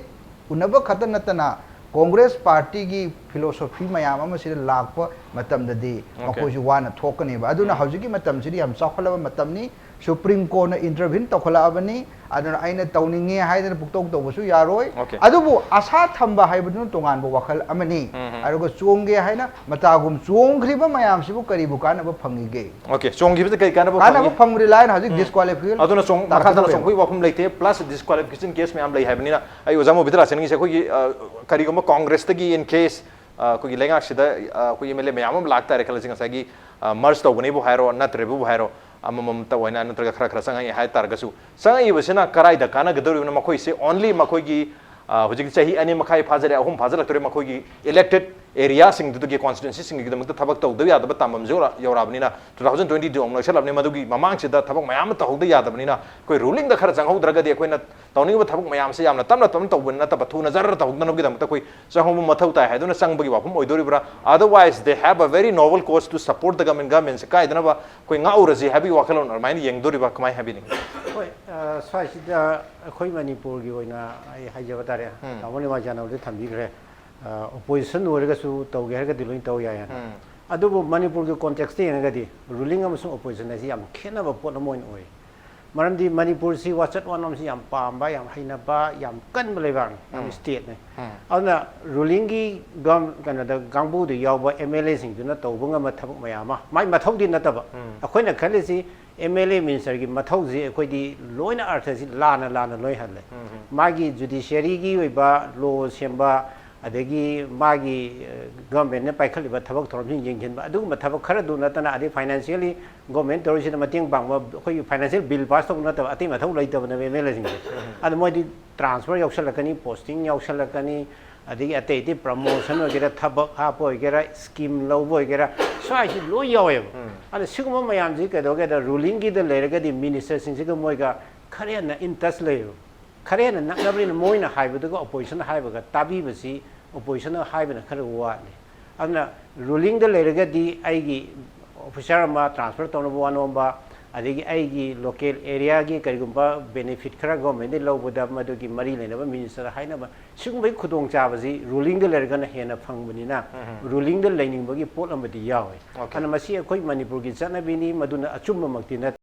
ꯎꯅꯕ ꯈꯛꯇ ꯅꯠꯇꯅ ꯀꯣꯡꯒ꯭ꯔꯦꯁ ꯄꯥꯔꯇꯤꯒꯤ ꯐꯤꯂꯣꯁꯣꯐꯤ ꯃꯌꯥꯝ ꯑꯃ ꯁꯤꯗ ꯂꯥꯛꯄ ꯃꯇꯝꯗꯗꯤ ꯃꯈꯣꯏꯁꯨ ꯋꯥꯅ ꯊꯣꯛꯀꯅꯦꯕ꯫ ꯑꯗꯨꯅ ꯍꯧꯖꯤꯛꯀꯤ ꯃꯇꯝꯁꯤꯗꯤ ꯌꯥꯝ ꯆꯥꯎꯈꯠꯂꯕ ꯃꯇꯝꯅꯤ꯫ ꯁꯨꯄ꯭ꯔꯤꯝ ꯀꯣꯔꯠꯅ ꯏꯟꯇꯔꯚ꯭ꯌꯨꯟ ꯇꯧꯈꯠꯂꯛꯑꯕꯅꯤ꯫ ꯑꯗꯨꯅ ꯑꯩꯅ ꯇꯧꯅꯤꯡꯉꯦ ꯍꯥꯏꯗꯅ ꯄꯨꯡꯇꯧ ꯇꯧꯕꯁꯨ ꯌꯥꯔꯣꯏ꯫ ꯑꯣꯀꯦ꯫ ꯑꯗꯨꯕꯨ ꯑꯁꯥ ꯊꯝꯕ ꯍꯥꯏꯕꯗꯨꯅ ꯇꯣꯉꯥꯟꯕ ꯋꯥꯈꯜ ꯑꯃꯅꯤ꯫ ꯎꯝ, ꯎꯝ꯫ ꯑꯗꯨꯒ ꯆꯣꯡꯒꯦ ꯍꯥꯏꯅ ꯃꯇꯥꯒꯨꯝ ꯆꯣꯡꯈ꯭ꯔꯤꯕ ꯃꯌꯥꯝꯁꯤꯕꯨ ꯀꯔꯤꯕꯨ ꯀꯥꯟꯅꯕ ꯐꯪꯉꯤꯒꯦ? ꯑꯣꯀꯦ, ꯆꯣꯡꯈꯤꯕꯗ ꯀꯩ ꯀꯥꯟꯅꯕ ꯀꯥꯟꯅꯕ ꯐꯪꯉꯤ? ꯐꯪꯕꯗꯤ ꯂꯥꯏꯅ ꯍꯧꯖꯤꯛ ꯎꯝ꯫ ꯗꯤꯁꯀ꯭ꯋꯥꯂꯤꯐꯤꯀꯦꯁꯟ ꯑꯗꯨꯅ ꯆꯣꯡ-, ꯃꯈꯥ ꯇꯥꯅ ꯇꯥꯈꯠꯂꯛꯑꯦꯕ꯫ ꯆꯣꯡꯕꯒꯤ ꯋꯥꯐꯝ ꯂꯩꯇꯦ, ꯄ꯭ꯂꯁ ꯗꯤꯁꯀ꯭ꯋꯥꯂꯤꯐꯤꯀꯦꯁꯟ ꯀꯦꯁ ꯃꯌꯥꯝ ꯂꯩ ꯍꯥꯏꯕꯅꯤꯅ꯫ ꯑꯩ ꯑꯣꯖꯥ ꯃꯣꯕꯤꯗ ꯔꯥꯖꯦꯟꯒꯤꯁꯦ ꯑꯩꯈꯣꯏꯒꯤ, ꯑ, ꯀꯔꯤꯒꯨꯝꯕ ꯀꯣꯡꯒ꯭ꯔꯦꯁꯇꯒꯤ in case, ꯑ, ꯑꯩꯈꯣꯏꯒꯤ ꯂꯩꯉꯥꯛꯁꯤꯗ, ꯑ, ꯑꯩꯈꯣꯏ ꯑꯦꯝ ꯑꯦꯜ ꯑꯦ ꯃꯌꯥꯝ ꯑꯃ ꯂꯥꯛꯇꯥꯔꯦ ꯈꯜꯂꯁꯤ, ꯉꯁꯥꯏꯒꯤ, ꯑ, ꯃꯔꯖ ꯇꯧꯕꯅꯦꯕꯨ ꯍꯥꯏꯔꯣ, ꯅꯠꯇ꯭ꯔꯦꯕꯨ ꯍꯥꯏꯔꯣ, ꯑꯃꯃꯝꯇ ꯑꯣꯏꯅ ꯅꯠꯇ꯭ꯔꯒ ꯈꯔ ꯈꯔ ꯆꯪꯉꯛꯑꯦ ꯍꯥꯏ ꯇꯥꯔꯒꯁꯨ, ꯆꯪꯉꯛꯏꯕꯁꯤꯅ ꯀꯔꯥꯏꯗ ꯀꯥꯟꯅꯒꯗꯧꯔꯤꯕꯅꯣ? ꯃꯈꯣꯏꯁꯦ only ꯃꯈꯣꯏꯒꯤ, ꯑ, ꯍꯧꯖꯤꯛ ꯆꯍꯤ ꯑꯅꯤ ꯃꯈꯥꯏ ꯐꯥꯖꯔꯦ, ꯑꯍꯨꯝ ꯐꯥꯖꯤꯜꯂꯛꯇꯣꯔꯦ, ꯃꯈꯣꯏꯒꯤ ꯏꯂꯦꯛꯇꯦꯗ ꯑꯦꯔꯤꯌꯥꯁꯤꯡꯗꯨꯗꯒꯤ, ꯀꯣꯟꯁꯇꯤꯇ꯭ꯋꯦꯟꯁꯤꯁꯤꯡꯒꯤꯗꯃꯛꯇ ꯊꯕꯛ ꯇꯧꯗꯕ ꯌꯥꯗꯕ ꯇꯥꯟꯐꯝꯁꯨ ꯌꯧꯔ-, ꯌꯧꯔꯛꯑꯕꯅꯤꯅ, two thousand twenty two ꯑꯃꯨꯛ ꯅꯛꯁꯜꯂꯛꯑꯕꯅꯤ꯫ ꯃꯗꯨꯒꯤ ꯃꯃꯥꯡꯁꯤꯗ ꯊꯕꯛ ꯃꯌꯥꯝ ꯑꯃ ꯇꯧꯍꯧꯗ ꯌꯥꯗꯕꯅꯤꯅ, ꯑꯩꯈꯣꯏ ꯔꯨꯂꯤꯡꯗ ꯈꯔ ꯆꯪꯍꯧꯗ꯭ꯔꯒꯗꯤ ꯑꯩꯈꯣꯏꯅ ꯇꯧꯅꯤꯡꯉꯤꯕ ꯊꯕꯛ ꯃꯌꯥꯝꯁꯦ ꯌꯥꯝꯅ ꯇꯞꯅ ꯇꯞꯅ ꯇꯧꯕ ꯅꯠꯇꯕ, ꯊꯨꯅ ꯖꯔ ꯇꯧꯍꯧꯗꯅꯕꯒꯤꯗꯃꯛꯇ ꯑꯩꯈꯣꯏ ꯆꯪꯍꯧꯕ ꯃꯊꯧ ꯇꯥꯏ ꯍꯥꯏꯗꯨꯅ ꯆꯪꯕꯒꯤ ꯋꯥꯐꯝ ꯑꯣꯏꯗꯣꯔꯤꯕ꯭ꯔꯥ? Otherwise, they have a very noble cause to support the government, governmentꯁꯦ ꯀꯥꯏꯗꯅꯕ ꯑꯩꯈꯣꯏ ꯉꯥꯛꯎꯔꯁꯤ ꯍꯥꯏꯕꯒꯤ ꯋꯥꯈꯜꯂꯣꯟ ꯑꯗꯨꯃꯥꯏꯅ ꯌꯦꯡꯗꯣꯔꯤꯕ꯭ꯔꯥ? ꯀꯃꯥꯏꯅ ꯍꯥꯏꯕꯤꯅꯤꯡꯉꯤ? ꯍꯣꯏ, ꯑ, ꯁ꯭ꯋꯥꯏꯁꯤꯗ ꯑꯩꯈꯣꯏ ꯃꯅꯤꯄꯨꯔꯒꯤ ꯑꯣꯏꯅ ꯑꯩ ꯍꯥꯏꯖꯕ ꯇꯥꯔꯦ, ꯎꯝ꯫ ꯇꯥꯃꯣꯅ ꯏꯃꯥ ꯆꯥꯅꯕꯗꯤ ꯊꯝꯕꯤꯈ꯭ꯔꯦ꯫ ꯑ, ꯑꯣꯄꯣꯖꯤꯁꯟ ꯑꯣꯏꯔꯒꯁꯨ ꯇꯧꯒꯦ ꯍꯥꯏꯔꯒꯗꯤ ꯂꯣꯏ ꯇꯧ ꯌꯥꯏ ꯍꯥꯏꯅ꯫ ꯎꯝ꯫ ꯑꯗꯨꯕꯨ ꯃꯅꯤꯄꯨꯔꯒꯤ ꯀꯣꯟꯇꯦꯛꯁꯇ ꯌꯦꯡꯉꯒꯗꯤ ꯔꯨꯂꯤꯡ ꯑꯃꯁꯨꯡ ꯑꯣꯄꯣꯖꯤꯁꯟ ꯍꯥꯏꯁꯤ ꯌꯥꯝ ꯈꯦꯠꯅꯕ ꯄꯣꯠ ꯑꯃ ꯑꯣꯏꯅ ꯑꯣꯏ꯫ ꯃꯔꯝꯗꯤ ꯃꯅꯤꯄꯨꯔꯁꯤ ꯋꯥꯆꯠ ꯋꯥꯅꯣꯝꯁꯤ ꯌꯥꯝ ꯄꯥꯝꯕ, ꯌꯥꯝ ꯍꯩꯅꯕ, ꯌꯥꯝ ꯀꯟꯕ ꯂꯩꯕꯥꯛꯅꯤ, ꯌꯥꯝ ꯎꯝ꯫ ꯏꯁꯇꯦꯠꯅꯤ꯫ ꯎꯝ꯫ ꯑꯗꯨꯅ ꯔꯨꯂꯤꯡꯒꯤ ꯒꯝ ꯀꯩꯅꯣꯗ ꯀꯥꯡꯕꯨꯗ ꯌꯥꯎꯕ ꯑꯦꯝ ꯑꯦꯜ ꯑꯦꯁꯤꯡꯗꯨꯅ ꯇꯧꯕ ꯉꯝꯕ ꯊꯕꯛ ꯃꯌꯥꯝ ꯑꯃ, ꯃꯥꯏ ꯃꯊꯧꯗꯤ ꯅꯠꯇꯕ꯫ ꯎꯝ꯫ ꯑꯩꯈꯣꯏꯅ ꯈꯜꯂꯤꯁꯤ ꯑꯦꯝ ꯑꯦꯜ ꯑꯦ ꯃꯤꯅꯤꯁꯇꯔꯒꯤ ꯃꯊꯧꯁꯤ ꯑꯩꯈꯣꯏꯗꯤ ꯂꯣꯏꯅ ꯑꯔꯊꯁꯤ ꯂꯥꯟꯅ ꯂꯥꯟꯅ ꯂꯣꯏ ꯍꯜꯂꯦ꯫ ꯎꯝ, ꯎꯝ꯫ ꯃꯥꯒꯤ ꯖꯨꯗꯤꯁꯤꯌꯔꯤꯒꯤ ꯑꯣꯏꯕ ꯂꯣ ꯁꯦꯝꯕ, ꯑꯗꯒꯤ ꯃꯥꯒꯤ ꯒꯚꯔꯟꯃꯦꯟꯠꯅ ꯄꯥꯏꯈꯠꯂꯤꯕ ꯊꯕꯛ ꯊꯧꯔꯝꯁꯤꯡ ꯌꯦꯡꯁꯤꯟꯕ, ꯑꯗꯨꯒꯨꯝꯕ ꯊꯕꯛ ꯈꯔꯗꯨ ꯅꯠꯇꯅ, ꯑꯗꯩ ꯐꯥꯏꯅꯥꯟꯁꯤꯌꯦꯜꯂꯤ ꯒꯚꯔꯟꯃꯦꯟꯠ ꯇꯧꯔꯤꯁꯤꯅ ꯃꯇꯦꯡ ꯄꯥꯡꯕ, ꯑꯩꯈꯣꯏꯒꯤ ꯐꯥꯏꯅꯥꯟꯁꯤꯌꯦꯜ ꯕꯤꯜ ꯄꯥꯁ ꯇꯧꯕ ꯅꯠꯇꯕ ꯑꯇꯩ ꯃꯊꯧ ꯂꯩꯇꯕꯅꯦꯕ ꯑꯦꯝ ꯑꯦꯜ ꯑꯦꯁꯤꯡꯁꯦ꯫ ꯑꯗꯣ ꯃꯣꯏꯗꯤ ꯇ꯭ꯔꯥꯟꯁꯐꯔ ꯌꯥꯎꯁꯜꯂꯛꯀꯅꯤ, ꯄꯣꯁꯇꯤꯡ ꯌꯥꯎꯁꯜꯂꯛꯀꯅꯤ, ꯑꯗꯒꯤ ꯑꯇꯩ ꯑꯇꯩ ꯄ꯭ꯔꯃꯣꯁꯟ ꯑꯣꯏꯒꯦꯔꯥ, ꯊꯕꯛ ꯍꯥꯞꯄ ꯑꯣꯏꯒꯦꯔꯥ, ꯁ꯭ꯀꯤꯝ ꯂꯧꯕ ꯑꯣꯏꯒꯦꯔꯥ, ꯁ꯭ꯋꯥꯏꯁꯤ ꯂꯣꯏ ꯌꯥꯎꯋꯦꯕ꯫ ꯎꯝ꯫ ꯑꯗꯣ ꯁꯤꯒꯨꯝꯕ ꯃꯌꯥꯝꯁꯤ ꯀꯩꯗꯧꯒꯦꯗ, ꯔꯨꯂꯤꯡꯒꯤꯗ ꯂꯩꯔꯒꯗꯤ ꯃꯤꯅꯤꯁꯇꯔꯁꯤꯡꯁꯤꯒ ꯃꯣꯏꯒ ꯈꯔ ꯍꯦꯟꯅ ꯏꯟ ꯇꯆ ꯂꯩꯌꯦꯕ, ꯈꯔ ꯍꯦꯟꯅ ꯅꯛꯅꯕꯅꯤꯅ ꯃꯣꯏꯅ ꯍꯥꯏꯕꯗꯨꯒ ꯑꯣꯄꯣꯖꯤꯁꯟꯅ ꯍꯥꯏꯕꯒ ꯇꯥꯕꯤꯕꯁꯤ ꯑꯣꯄꯣꯖꯤꯁꯟꯅ ꯍꯥꯏꯕꯅ ꯈꯔ ꯋꯥꯠꯂꯤ꯫ ꯑꯗꯨꯅ ꯔꯨꯂꯤꯡꯗ ꯂꯩꯔꯒꯗꯤ ꯑꯩꯒꯤ ꯑꯣꯐꯤꯁꯥꯔ ꯑꯃ ꯇ꯭ꯔꯥꯟꯁꯐꯔ ꯇꯧꯅꯕ ꯋꯥꯅꯣꯝꯕ, ꯑꯗꯒꯤ ꯑꯩꯒꯤ ꯂꯣꯀꯦꯜ ꯑꯦꯔꯤꯌꯥꯒꯤ ꯀꯔꯤꯒꯨꯝꯕ ꯕꯦꯅꯤꯐꯤꯠ ꯈꯔ ꯒꯣꯔꯃꯦꯟꯗꯒꯤ ꯂꯧꯕꯗ ꯃꯗꯨꯒꯤ ꯃꯔꯤ ꯂꯩꯅꯕ ꯃꯤꯅꯤꯁꯇꯔꯗ ꯍꯥꯏꯅꯕ, ꯁꯤꯒꯨꯝꯕꯒꯤ ꯈꯨꯗꯣꯡꯆꯥꯕꯁꯤ ꯔꯨꯂꯤꯡꯗ ꯂꯩꯔꯒꯅ ꯍꯦꯟꯅ ꯐꯪꯕꯅꯤꯅ, ꯎꯝ꯫ ꯔꯨꯂꯤꯡꯗ ꯂꯩꯅꯤꯡꯕꯒꯤ ꯄꯣꯠ ꯑꯃꯗꯤ ꯌꯥꯎꯋꯦ꯫ Okay. ꯑꯗꯨꯅ ꯃꯁꯤ ꯑꯩꯈꯣꯏ ꯃꯅꯤꯄꯨꯔꯒꯤ ꯆꯠꯅꯕꯤꯅꯤ, ꯃꯗꯨꯅ ꯑꯆꯨꯝꯕꯃꯛꯇꯤ ꯅꯠꯇꯦ꯫